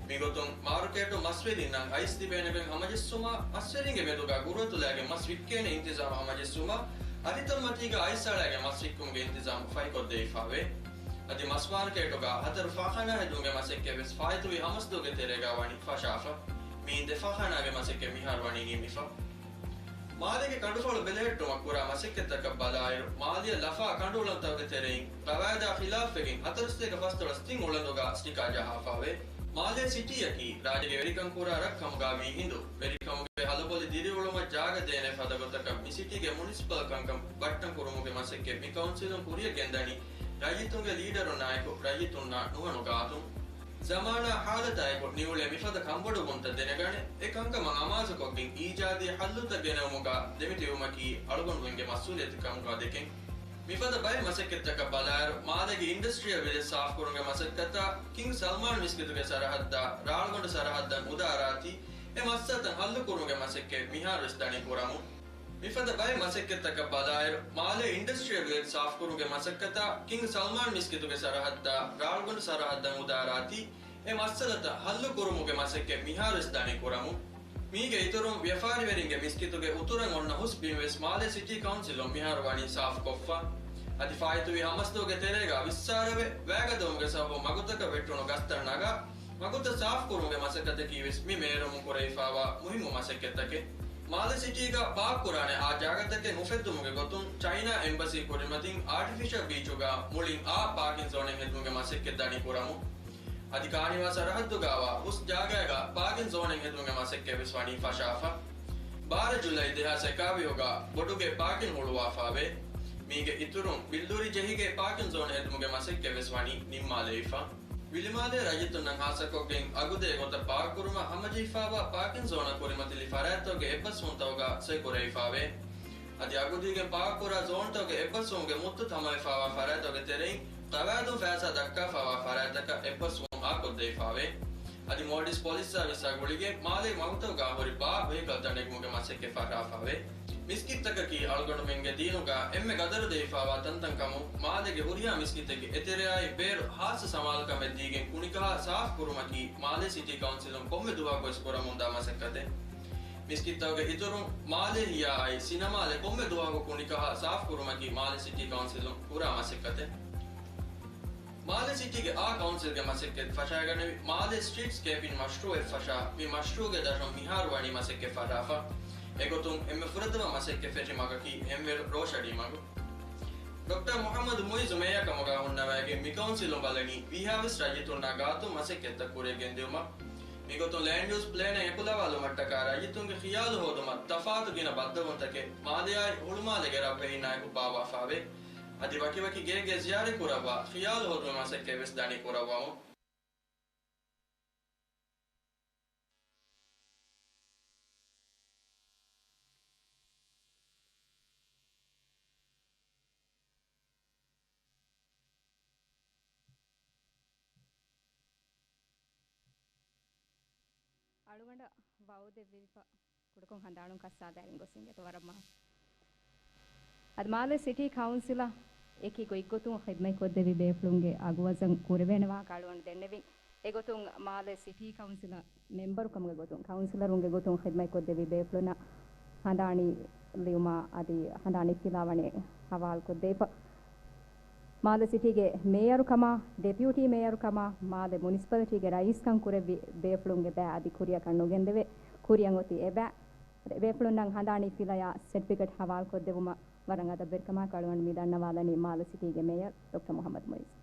މިގޮތުން މާރުކޭޓު މަސްވެރިންނަށް އައިސް ލިބޭނެގޮތް ހަމަޖެއްސުމަށް، މަސްވެރިންގެ މެދުގަ ގުރުއަތުލާގެ މަސް ވިއްކޭނެ އިންތިޒާމު ހަމަޖެއްސުމަށް، އަލިތައް މަތީގަ އައިސް އަޅާގެ މަސް ވިއްކުމުގެ އިންތިޒާމު ފަހިކޮށްދެވިފާވޭ. އަދި މަސް މާރުކޭޓުގަ ހަތަރު ފާޚާނާ ހެދުމުގެ މަސައްކަތްވެސް ފާއިތުވި ހަމަސްދުވަހުގެ ތެރޭގަ ވަނީ ފަށާފަ. މިއިން ދެ ފާޚާނާގެ މަސައްކަތް މިހާރު ވަނީ ނިމިފަ. މާލޭގެ ކަނޑުފަޅު ބެލެހެއްޓުމަށް ކުރާ މަސައްކަތްތަކަށް ބަލާއިރު، މާލެއަށް ލަފާ ކަނޑުއުޅަނދުތަކުގެ ތެރެއިން ގަވާއިދާ ޚިލާފްވެގެން ހަތަރު ސަތޭކަ ފަސްދޮޅަސް ތިން އުޅަނދުގަ ސްޓިކާ ޖަހާފާވޭ. މާލޭ ސިޓީއަކީ ރާއްޖޭގެ ވެރިކަން ކުރާ ރަށް ކަމުގަ ވީ ހިނދު، ވެރިކަމުގެ ހަލަބޮލި ދިރިއުޅުމަށް ޖާގަ ދޭނެ ފަދަ ގޮތަކަށް މި ސިޓީގެ މުނިސިޕަލް ކަންކަން ބައްޓަން ކުރުމުގެ މަސައްކަތް މި ކައުންސިލުން ކުރިއަށް ގެންދަނީ ރައްޔިތުންގެ ލީޑަރުންނާއެކު ރައްޔިތުންނާ ނުހަނު ގާތުން. ޒަމާނާ ހާލަތާއެކު ނިއުޅޭ މިފަދަ ކަންބޮޑުވުންތައް ދެނެގަނެ، އެ ކަންކަމަށް އަމާޒުކޮށްގެން އީޖާދީ ހައްލުތައް ގެނައުމުގަ ދެމިތިބުމަކީ އަޅުގަނޑުމެންގެ މަސްއޫލިއްޔަތު ކަމުގަ ދެކެން. މިފަދަ ބައެއް މަސައްކަތްތަކަށް ބަލާއިރު، މާލޭގެ އިންޑަސްޓްރިއަލް ވިލެޖް ސާފުކުރުމުގެ މަސައްކަތާ، ކިންގް ސަލްމާން މިސްކިތުގެ ސަރަހައްދާ، ރާޅުގަނޑު ސަރަހައްދަށް މުދާ ރާތީ، އެ މައްސަލަތައް ހައްލުކުރުމުގެ މަސައްކަތް މިހާރުވެސް ދަނީ ކުރަމުން. މިފަދަ ބައެއް މަސައްކަތްތަކަށް ބަލާއިރު، މާލޭ އިންޑަސްޓްރިއަލް ވިލެޖް ސާފުކުރުމުގެ މަސައްކަތާ، ކިންގް ސަލްމާން މިސްކިތުގެ ސަރަހައްދާ، ރާޅުގަނޑު ސަރަހައްދަށް މުދާ ރާތީ، އެ މައްސަލަތައް ހައްލުކުރުމުގެ މަސައްކަތް މިހާރުވެސް ދަނީ ކުރަމުން. މީގެ އިތުރުން، ވިޔަފާރިވެރިންގެ މިސްކިތުގެ އުތުރަށް އޮންނަ ހުސް ބިމެއް ވެސް މާލޭ ސިޓީ ކައުންސިލުން މިހާރު ވަނީ ސާފުކޮށްފަ. އަދި ފާއިތުވި ހަމަސްދުވަހުގެ ތެރޭގަ ވިއްސާރަވެ، ވައިގަދަވުމުގެ ސަބަބުން މަގުތަކަށް ވެއްޓުނު ގަސްތައް ނަގާ، މަގުތައް ސާފުކުރުމުގެ މަސައްކަތަކީ ވެސް މި މޭރުމުން ކުރެވިފާވާ މުހިއްމު މަސައްކަތްތަކެއް. މާލެ ސިޓީގަ ޕާކް ކުރާނެ އާ ޖާގަތަކެއް އުފެއްދުމުގެ ގޮތުން ޗައިނާ އެމްބަސީ ކުރިމަތިން އާޓިފިޝަލް ބީޗުގަ މުޅިން އާ ޕާކިން ޒޯނެއް ހެދުމުގެ މަސައްކަތް ދަނީ ކުރަމުން. އަދި ކާނިވާ ސަރަހައްދުގައިވާ ހުސް ޖާގައިގަ ޕާކިން ޒޯނެއް ހެދުމުގެ މަސައްކަތް ވެސް ވަނީ ފަށާފަ. ބާރަ ޖުލައި ދެހާސް އެކާވީހުގަ ބޮޑުގެ ޕާކިން ހުޅުވާފައވޭ. މީގެ އިތުރުން ބިއްލޫރި ޖެހިގެ ޕާކިން ޒޯން ހެދުމުގެ މަސައްކަތް ވެސް ވަނީ ނިންމާލެވިފަ. ވިލިމާލޭ ރައްޔިތުންނަށް ހާއްސަކޮށްގެން އަގުދޭ ގޮތަށް ޕާކްކުރުމަށް ހަމަޖެހިފައިވާ ޕާކިން ޒޯނަށް ކުރިމަތިލި ފަރާތްތަކުގެ އެއްބަސްވުންތަކުގަ ސޮއި ކުރެވިފައވޭ. އަދި އަގުދީގެން ޕާކްކުރާ ޒޯންތަކުގެ އެއްބަސްވުމުގެ މުއްދަތު ހަމަވެފައިވާ ފަރާތްތަކުގެ ތެރެއިން ގަވާއިދުން ފައިސާ ދައްކާފައިވާ ފަރާތްތަކަށް އެއްބަސްވުން އާކޮށްދެވިފައވޭ. އަދި މޯލްޑިވްސް ޕޮލިސް ސާވިސްއާ ގުޅިގެން މާލޭ މަގުތަކުގަ ހުރި ބާ ވެހިކަލްތައް ނެގުމުގެ މަސައްކަތް ފަށާފައވޭ. މިސްކިތްތަކަކީ އަޅުގަނޑުމެންގެ ދީނުގަ އެންމެ ގަދަރު ދެވިފައިވާ ތަންތަން ކަމުން، މާލޭގެ ހުރިހާ މިސްކިތެއްގެ އެތެރެއާއި ބޭރު ހާއްސަ ސަމާލުކަމެއް ދީގެން ކުނިކަހާ ސާފު ކުރުމަކީ މާލޭ ސިޓީ ކައުންސިލުން ކޮންމެ ދުވަހަކު ވެސް ކުރަމުންދާ މަސައްކަތެއް. މިސްކިތްތަކުގެ އިތުރުން، މާލޭ ހިޔާއާއި ސިނަމާލެ ކޮންމެ ދުވަހަކު ކުނިކަހާ ސާފު ކުރުމަކީ މާލޭ ސިޓީ ކައުންސިލުން ކުރާ މަސައްކަތެއް. މާލެ ސިޓީގެ އާ ކައުންސިލްގެ މަސައްކަތް ފަށާގަނެވި މާލެ ސްޓްރީޓްސްކޭޕިން މަޝްރޫއެއް ފަށާ، މި މަޝްރޫގެ ދަށުން މިހާރު ވަނީ މަސައްކަތް ފަށާފަ. އެގޮތުން އެންމެ ފުރަތަމަ މަސައްކަތް ފެށި މަގަކީ ހެންވޭރު ރޯޝަޑީ މަގު. ޑޮކްޓަރ މުޙައްމަދު މުއިއްޒު މޭޔަރ ކަމުގަ ހުންނަވައިގެން މި ކައުންސިލުން ބަލަނީ ވީހާވެސް ރައްޔިތުންނާ ގާތުން މަސައްކަތްތައް ކުރިއަށް ގެންދިއުމަށް. މިގޮތުން ލޭންޑް ޔޫސް ޕްލޭނެއް އެކުލަވާލުމަށްޓަކާ ރައްޔިތުންގެ ޚިޔާލު ހޯދުމަށް ތަފާތު ގިނަ ބައްދަލުވުންތަކެއް މާލެއާއި ހުޅުމާލޭގެ ރަށްވެހިންނާއެކު ބާއްވާފައވޭ. އަދި ވަކިވަކި ގޭގެ ޒިޔާރަތް ކުރައްވާ ޚިޔާލު ހޯދުމުގެ މަސައްކަތް ވެސް ދަނީ ކުރައްވަމުން. އަޅުގަނޑަށް ވައުދެއްވެވިފަ ކުޑަކޮށް ހަނދާނުން ކައްސާދާއިރުން ގޮސް އިނގޭތޯ ވަރަށް މާ. އަދި މާލެ ސިޓީ ކައުންސިލަށް އެކި ގޮތްގޮތުން ޚިދްމަތްކޮށްދެއްވި ބޭފުޅުންގެ އަގުވަޒަން ކުރެވޭނެ ވާހަކަ އަޅުގަނޑު ދެންނެވިން. އެގޮތުން މާލެ ސިޓީ ކައުންސިލަށް މެމްބަރުކަމުގެ ގޮތުން ކައުންސިލަރުންގެ ގޮތުން ޚިދްމަތްކޮށްދެއްވި ބޭފުޅުންނަށް ހަނދާނީ ލިޔުމާ އަދި ހަނދާނީ ފިލާވަނީ ހަވާލުކޮށްދީފަ. މާލެ ސިޓީގެ މޭޔަރުކަމާ، ޑެޕިއުޓީ މޭޔަރުކަމާ، މާލެ މުނިސިޕަލިޓީގެ ރައީސްކަން ކުރެއްވި ބޭފުޅުންގެ ބައި އަދި ކުރިއަކަށް ނުގެންދެވޭ. ކުރިއަށް އޮތީ އެބައި. ބޭފުޅުންނަށް ހަނދާނީ ފިލަޔާ ސެޓްފިކެޓް ހަވާލުކޮށްދެވުމަށް ވަރަށް އަދަބުވެރިކަމާއެކު އަޅުގަނޑު މި ދަންނަވާލަނީ މާލެ ސިޓީގެ މޭޔަރު ޑޮކްޓަރ މުޙައްމަދު މުއިއްޒު.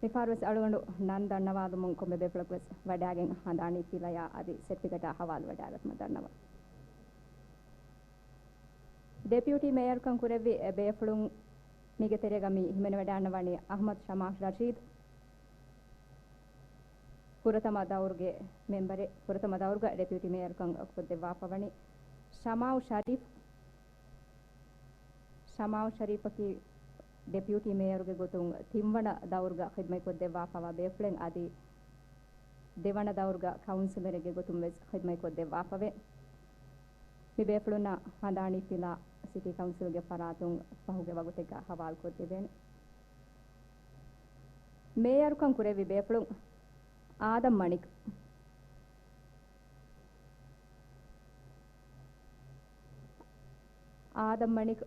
މިފަހަރުވެސް އަޅުގަނޑު ނަން ދަންނަވާލުމުން ކޮންމެ ބޭފުޅަކުވެސް ވަޑައިގެން ހަނދާނީ ފިލަޔާ އަދި ސެޓްފިކެޓާ ހަވާލުވެވަޑައިގަތުމަށް ދަންނަވަން. ޑެޕިއުޓީ މޭޔަރުކަން ކުރެއްވި ބޭފުޅުން މީގެ ތެރޭގަ މި ހިމެނިވަޑައިގަންނަވަނީ އަޙްމަދު ޝަމާ ރަޝީދު، ފުރަތަމަ ދައުރުގެ މެމްބަރެއް، ފުރަތަމަ ދައުރުގަ ޑެޕިއުޓީ މޭޔަރުކަން ކޮށްދެއްވާފަވަނީ ޝަމާއު ޝަރީފް. ޝަމާއު ޝަރީފަކީ ޑެޕިއުޓީ މޭޔަރުގެ ގޮތުން ތިންވަނަ ދައުރުގަ ޚިދްމަތްކޮށްދެއްވާފަވާ ބޭފުޅެއް އަދި ދެވަނަ ދައުރުގަ ކައުންސިލަރެއްގެ ގޮތުން ވެސް ޚިދްމަތްކޮށްދެއްވާފަވޭ. މި ބޭފުޅުންނަށް ހަނދާނީ ފިލާ ސިޓީ ކައުންސިލްގެ ފަރާތުން ފަހުގެ ވަގުތެއްގަ ހަވާލުކޮށްދެވޭނެ. މޭޔަރުކަން ކުރެއްވި ބޭފުޅުން އާދަމް މަނިކް. އާދަމް މަނިކް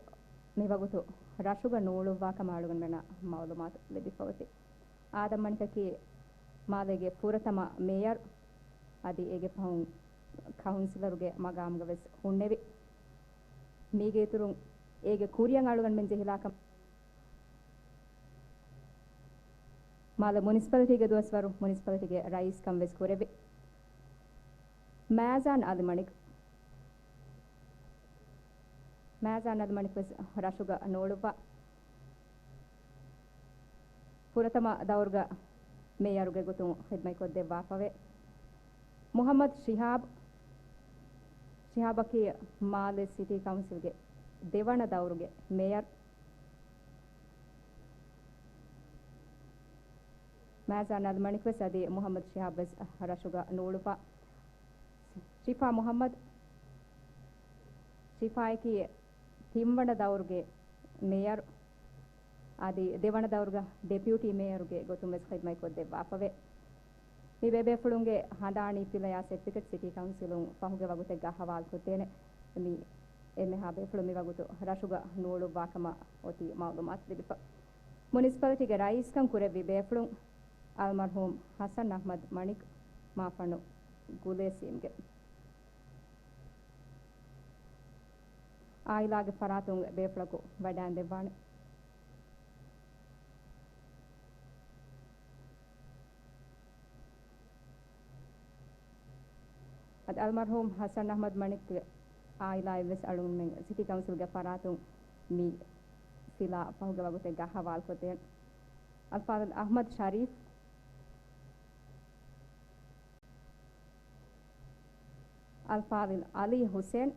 މިވަގުތު ރަށުގަ ނޫޅުއްވާ ކަމަށް އަޅުގަނޑުމެންނަށް މައުލޫމާތު ލިބިފަ އޮތީ. އާދަމް މަނިކަކީ މާލޭގެ ފުރަތަމަ މޭޔަރު އަދި އޭގެ ފަހުން ކައުންސިލަރުގެ މަގާމުގަ ވެސް ހުންނެވި. މީގެ އިތުރުން އޭގެ ކުރިއަށް އަޅުގަނޑުމެން ޖެހިލާ ކަމަށް މާލެ މުނިސިޕަލިޓީގެ ދުވަސްވަރު މުނިސިޕަލިޓީގެ ރައީސްކަން ވެސް ކުރެވި. މާޒާން އަލި މަނިކް. މާޒާން އަލި މަނިކް ވެސް ރަށުގަ ނޫޅުއްވާ. ފުރަތަމަ ދައުރުގަ މޭޔަރުގެ ގޮތުން ޚިދްމަތްކޮށްދެއްވާފަވޭ. މުޙައްމަދު ޝިހާބް. ޝިހާބަކީ މާލެ ސިޓީ ކައުންސިލްގެ ދެވަނަ ދައުރުގެ މޭޔަރު. މާޒާން އަލި މަނިކް ވެސް އަދި މުޙައްމަދު ޝިހާބް ވެސް ރަށުގަ ނޫޅުއްވާ. ޝިފާ މުޙައްމަދު. ޝިފާއަކީ ތިންވަނަ ދައުރުގެ މޭޔަރު އަދި ދެވަނަ ދައުރުގަ ޑެޕިއުޓީ މޭޔަރުގެ ގޮތުން ވެސް ޚިދްމަތްކޮށްދެއްވާފަވޭ. މި ބޭބޭފުޅުންގެ ހަނދާނީ ފިލަޔާ ސެޓްފިކެޓް ސިޓީ ކައުންސިލުން ފަހުގެ ވަގުތެއްގަ ހަވާލުކޮށްދޭނެ. މި އެންމެހާ ބޭފުޅުން މިވަގުތު ރަށުގަ ނޫޅުއްވާ ކަމަށް އޮތީ މައުލޫމާތު ލިބިފަ. މުނިސިޕަލިޓީގެ ރައީސްކަން ކުރެއްވި ބޭފުޅުން އަލްމަރްހޫމް ހަސަން އަޙްމަދު މަނިކް މާފަންނު ގުލޭސީމްގެ އާއިލާގެ ފަރާތުން ބޭފުޅަކު ވަޑައިންދެއްވާނެ. އަދި އަލްމަރްހޫމް ހަސަން އަޙްމަދު މަނިކްގެ އާއިލާއިން ވެސް އަޅުގަނޑުމެން ސިޓީ ކައުންސިލްގެ ފަރާތުން މި ފިލާ ފަހުގެ ވަގުތެއްގަ ހަވާލުކޮށްދޭން. އަލްފާޟިލް އަޙްމަދު ޝަރީފް، އަލްފާޟިލް އަލީ ޙުސެން،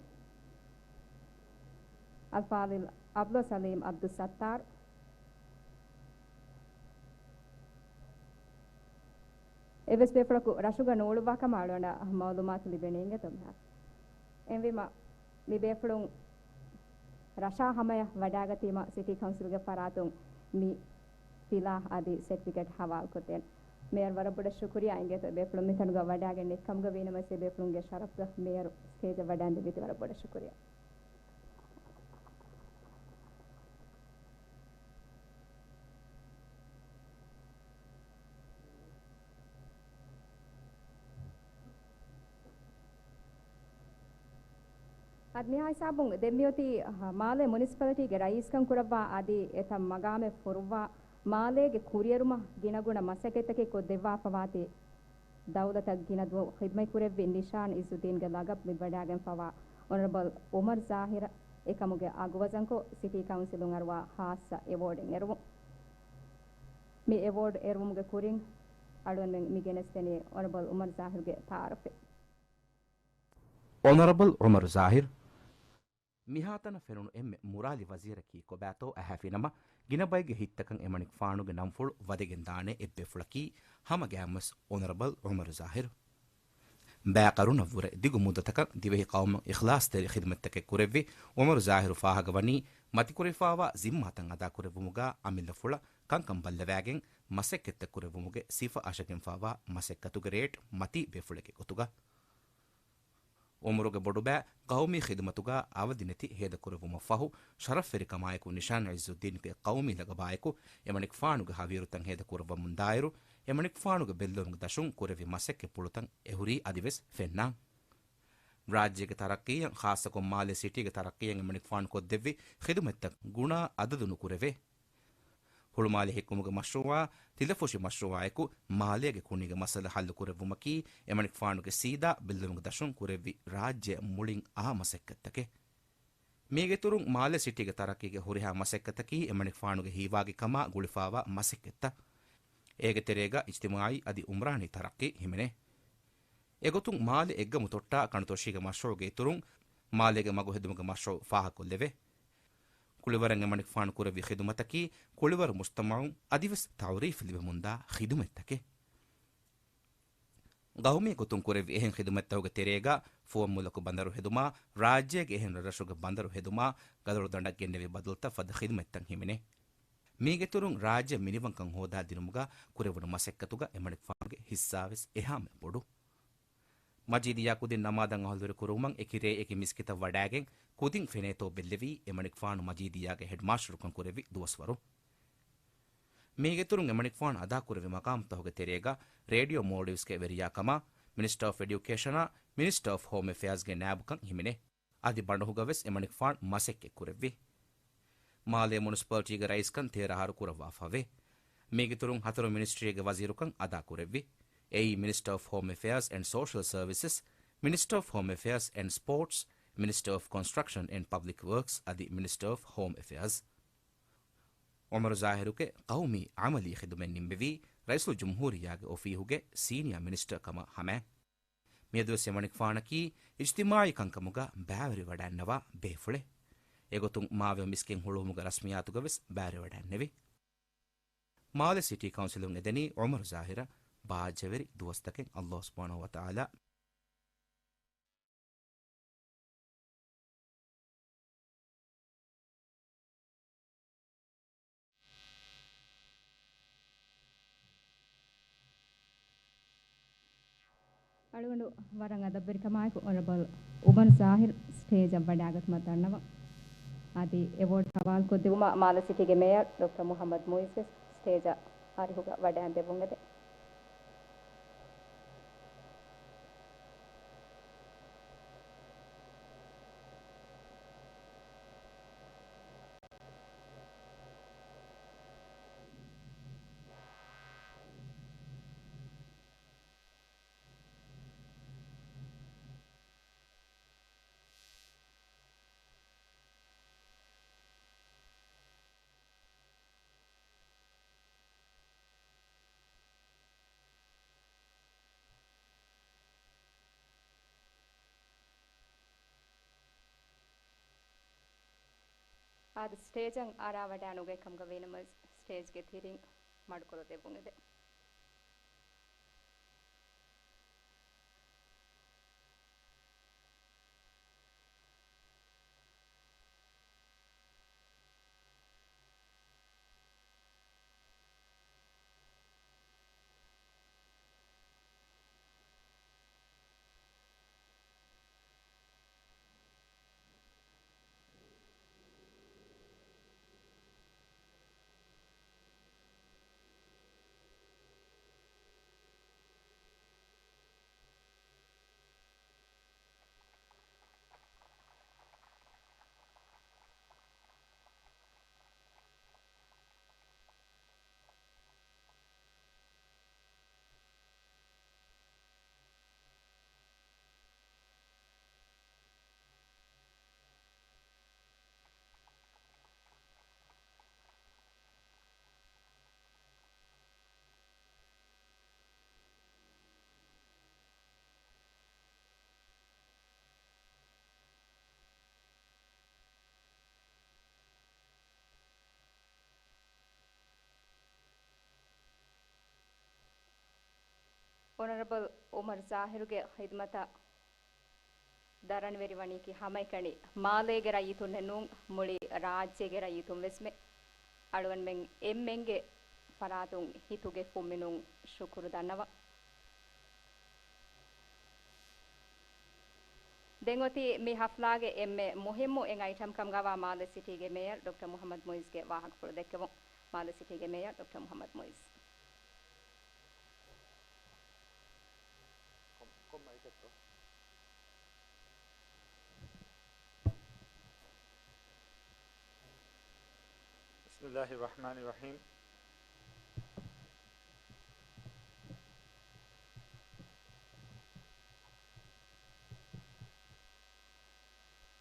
އަލްފާޟިލް ޢަބްދުއްސަލީމް ޢަބްދުއްސައްތާރު، އެއްވެސް ބޭފުޅަކު ރަށުގަ ނޫޅުއްވާ ކަމަށް އަޅުގަނޑަށް މައުލޫމާތު ލިބެނީ އިނގޭތޯ މިހާރު. އެހެންވީމަ، މި ބޭފުޅުން ރަށާ ހަމަޔަށް ވަޑާގަތީމަ، ސިޓީ ކައުންސިލްގެ ފަރާތުން މި ފިލާ އަދި ސެޓްފިކެޓް ހަވާލުކޮށްދޭން. މޭޔަރު ވަރަށް ބޮޑަށް ޝުކުރިޔާ އިނގޭތޯ ބޭފުޅުން މިތަނުގަ ވަޑާގެން ނެތްކަމުގަ ވީނަމަވެސް އެ ބޭފުޅުންގެ ޝަރަފުގަ މޭޔަރު ސްޓޭޖަށް ވަޑައިންދެއްވީތީ ވަރަށް ބޮޑަށް ޝުކުރިޔާ. އަދި މިހާ ހިސާބުން ދެން މިއޮތީ، އަ، މާލޭ މުނިސިޕަލިޓީގެ ރައީސްކަން ކުރައްވާ އަދި އެތައް މަގާމެއް ފުރުއްވާ މާލޭގެ ކުރިއެރުމަށް ގިނަގުނަ މަސައްކަތްތަކެއް ކޮށްދެއްވާފަވާތީ، ދައުލަތަށް ގިނަ ދުވަހު ޚިދްމަތްކުރެއްވި ނިޝާން ޢިއްޒުއްދީންގެ ލަގަބު ލިބިވަޑާގެންފަވާ އޮނަރަބަލް ޢުމަރު ޒާހިރަށް އެކަމުގެ އަގުވަޒަންކޮށް، ސިޓީ ކައުންސިލުން އަރުވާ ޚާއްޞަ އެވޯޑެއް އެރުވުން. މި އެވޯޑް އެރުވުމުގެ ކުރިން އަޅުގަނޑުމެން މި ގެނެސްދެނީ އޮނަރަބަލް ޢުމަރު ޒާހިރުގެ ތަޢާރަފެއް. އޮނަރަބަލް ޢުމަރު ޒާހިރު. މިހާތަނަށް ފެނުނު އެންމެ މުރާލި ވަޒީރަކީ ކޮބާތޯ އަހާފިނަމަ، ގިނަ ބައެއްގެ ހިތްތަކަށް އެމަނިކުފާނުގެ ނަންފުޅު ވަދެގެން ދާނެ އެއްބޭފުޅަކީ ހަމަގައިމުވެސް އޮނަރަބަލް ޢުމަރު ޒާހިރު. ބައި ޤަރުނަށްވުރެ ދިގު މުއްދަތަކަށް ދިވެހި ޤައުމަށް އިޚްލާޞްތެރި ޚިދުމަތްތަކެއް ކުރެއްވި އުމަރު ޒާހިރު ފާހަގަވަނީ، މަތިކުރެވިފާވާ ޒިންމާތައް އަދާކުރެއްވުމުގަ އަމިއްލަފުޅަށް ކަންކަން ބައްލަވާގެން މަސައްކަތްތައް ކުރެއްވުމުގެ ސިފަ އަށަގެންފާވާ މަސައްކަތުގެ ރޭޓް މަތީ ބޭފުޅެއްގެ ގޮތުގަ. އުމުރުގެ ބޮޑުބައި ޤައުމީ ޚިދުމަތުގަ އަވަދިނެތި ހޭދަކުރެއްވުމަށްފަހު، ޝަރަފްވެރިކަމާއެކު ނިޝާން ޢިއްޒުއްދީންގެ ޤައުމީ ލަގަބާއެކު އެމަނިކުފާނުގެ ހަވީރުތައް ހޭދަކުރައްވަމުންދާއިރު، އެމަނިކުފާނުގެ ބެއްލެވުމުގެ ދަށުން ކުރެއްވި މަސައްކަތްޕުޅުތައް އެހުރީ އަދިވެސް ފެންނާން. ރާއްޖޭގެ ތަރައްޤީއަށް، ޚާއްޞަކޮށް މާލޭ ސިޓީގެ ތަރައްޤީއަށް އެމަނިކުފާނު ކޮށްދެއްވި ޚިދުމަތްތައް ގުނާ އަދަދު ނުކުރެވޭ. ހުޅުމާލެ ހެއްކުމުގެ މަޝްރޫޢާ، ތިލަފުށި މަޝްރޫޢާއެކު މާލޭގެ ކުނީގެ މައްސަލަ ހައްލުކުރެއްވުމަކީ އެމަނިކުފާނުގެ ސީދާ ބެއްލެވުމުގެ ދަށުން ކުރެއްވި ރާއްޖެއަށް މުޅިން އާ މަސައްކަތްތަކެއް. މީގެއިތުރުން މާލެ ސިޓީގެ ތަރައްޤީގެ ހުރިހާ މަސައްކަތަކީ އެމަނިކުފާނުގެ ހީވާގި ކަމާ ގުޅިފާވާ މަސައްކަތްތައް. އޭގެ ތެރޭގަ އިޖްތިމާޢީ އަދި އުމްރާނީ ތަރައްޤީ ހިމެނޭ. އެގޮތުން މާލެ އެއްގަމު ތޮއްޓާ ކަނޑުތޮށީގެ މަޝްރޫޢުގެ އިތުރުން މާލޭގެ މަގު ހެދުމުގެ މަޝްރޫޢު ފާހަގަކޮށްލެވޭ. ކުޅިވަރަށް އެމަނިކުފާނު ކުރެއްވި ޚިދުމަތަކީ ކުޅިވަރު މުޖްތަމަޢުން އަދިވެސް ތަޢުރީފް ލިބެމުންދާ ޚިދުމަތްތަކެއް. ގައުމީ ގޮތުން ކުރެއްވި އެހެން ޚިދުމަތްތަކުގެ ތެރޭގަ ފުވައްމުލަކު ބަނދަރު ހެދުމާ، ރާއްޖޭގެ އެހެން ރަށްރަށުގެ ބަނދަރު ހެދުމާ، ގަދަރު ދަނޑަށް ގެންނެވި ބަދަލުތައް ފަދަ ޚިދުމަތްތައް ހިމެނޭ. މީގެއިތުރުން ރާއްޖެ މިނިވަންކަން ހޯދާދިނުމުގަ ކުރެވުނު މަސައްކަތުގަ އެމަނިކުފާނުގެ ހިއްސާވެސް އެހާމެ ބޮޑު. މަޖީދިއްޔާ ކުދިން ނަމާދަށް އަހުލުވެރި ކުރުވުމަށް އެކި ރޭ އެކި މިސްކިތަށް ވަޑާގެން ކުދިން ފެނޭތޯ ބެއްލެވީ އެމަނިކުފާނު މަޖީދިއްޔާގެ ހެޑްމާސްޓަރުކަން ކުރެއްވި ދުވަސްވަރު. މީގެއިތުރުން އެމަނިކުފާނު އަދާކުރެއްވި މަޤާމުތަކުގެ ތެރޭގަ ރޭޑިއޯ މޯލްޑިވްސްގެ ވެރިޔާ ކަމާ، މިނިސްޓަރ އޮފް އެޑިއުކޭޝަނާ، މިނިސްޓަރ އޮފް ހޯމް އެފެއާޒްގެ ނާއިބުކަން ހިމެނޭ. އަދި ބަނޑުހުގަ ވެސް އެމަނިކުފާނު މަސައްކަތް ކުރެއްވި. މާލޭ މުނިސިޕަލިޓީގެ ރައީސްކަން ތޭރަ އަހަރު ކުރައްވާފަވޭ. މީގެއިތުރުން ހަތަރު މިނިސްޓްރީގެ ވަޒީރުކަން އަދާކުރެއްވި. އެއީ މިނިސްޓަރ އޮފް ހޯމް އެފެއާޒް އެންޑް ސޯޝަލް ސަރވިސަސް، މިނިސްޓަރ އޮފް ހޯމް އެފެއާޒް އެންޑް ސްޕޯޓްސް، މިނިސްޓަރ އޮފް ކޮންސްޓްރަކްޝަން އެންޑް ޕަބްލިކް ވަރކްސް އަދި މިނިސްޓަރ އޮފް ހޯމް އެފެއާޒް. އުމަރު ޒާހިރުގެ ޤައުމީ އަމަލީ ޚިދުމަތް ނިންމެވީ ރައީސުލްޖުމްހޫރިއްޔާގެ އޮފީހުގެ ސީނިއާ މިނިސްޓަރ ކަމަށް ހަމައަށް. މިއަދުވެސް އެމަނިކުފާނަކީ އިޖްތިމާޢީ ކަންކަމުގަ ބައިވެރިވަޑައިންނަވާ ބޭފުޅެއް. އެގޮތުން މާވެ މިސްކިތް ހުޅުވުމުގެ ރަސްމިއްޔާތުގަވެސް ބައިވެރިވަޑައިންނެވި. މާލެ ސިޓީ ކައުންސިލުން އެދެނީ އުމަރު ޒާހިރަށް ބާއްޖަވެރި ދުވަސްތަކެއް އައްލާހު ސުބްޙާނަހޫ ވަތަޢާލާ. އަޅުގަނޑު ވަރަށް އަދަބުވެރިކަމާއެކު އޮނަރަބަލް އުމަރު ޒާހިރު ސްޓޭޖަށް ވަޑައިގަތުމަށް ދަންނަވަން. އަދި އެވޯޑް ހަވާލުކޮށްދެވުމަށް މާލެ ސިޓީގެ މޭޔަރ ޑޮކްޓަރ މުހައްމަދު މުއިޒް ވެސް ސްޓޭޖަށް އަރިހުގަ ވަޑައިގެން ދެއްވުން އެދެން. އާދެ، ސްޓޭޖަށް އަރާވަޑައި ނުގަތް ކަމުގަ ވީނަމަވެސް، ސްޓޭޖްގެ ތިރިން މަޑުކޮށްލަ ދެއްވުން އެދެން. އޮނަރަބަލް އުމަރު ޒާހިރުގެ ޚިދުމަތަށް ދަރަނިވެރިވަނީކީ ހަމައެކަނި މާލޭގެ ރައްޔިތުންނެއް ނޫން، މުޅި ރާއްޖޭގެ ރައްޔިތުން ވެސްމެ. އަޅުގަނޑުމެން އެންމެންގެ ފަރާތުން ހިތުގެ ފުންމިނުން ޝުކުރު ދަންނަވަން. ދެން އޮތީ މި ހަފްލާގެ އެންމެ މުހިއްމު އެއް އައިޓަމް ކަމުގަވާ މާލެ ސިޓީގެ މޭޔަރ ޑޮކްޓަރ މުހައްމަދު މުއިޒްގެ ވާހަކަފުޅު ދެއްކެވުން. މާލެ ސިޓީގެ މޭޔަރ ޑޮކްޓަރ މުހައްމަދު މުއިޒް. ކޮން، ކޮން މައިކެއްތޯ؟ بسم الله الرحمن الرحيم.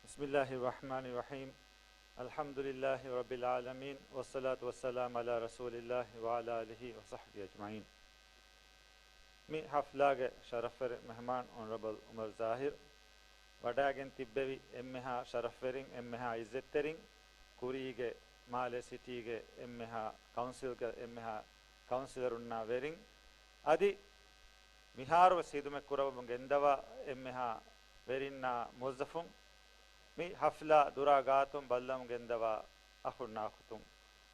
بسم الله الرحمن الرحيم. الحمد لله رب العالمين، والصلاة والسلام على رسول الله وعلى آله وصحبه أجمعين. މި ހަފްލާގެ ޝަރަފްވެރި މެހެމާން އޮނަރަބަލް އުމަރު ޒާހިރު ވަޑައިގެން ތިއްބެވި އެންމެހާ ޝަރަފްވެރިން، އެންމެހާ އިއްޒަތްތެރިން، ކުރީގެ މާލެ ސިޓީގެ އެންމެހާ ކައުންސިލްގެ އެންމެހާ ކައުންސިލަރުންނާ ވެރިން، އަދި މިހާރުވެސް ޚިދުމަތް ކުރައްވަމުން ގެންދަވާ އެންމެހާ ވެރިންނާ މުވައްޒަފުން، މި ހަފްލާ ދުރާ ގާތުން ބައްލަމުން ގެންދަވާ އަޚުންނާ އުޚުތުން،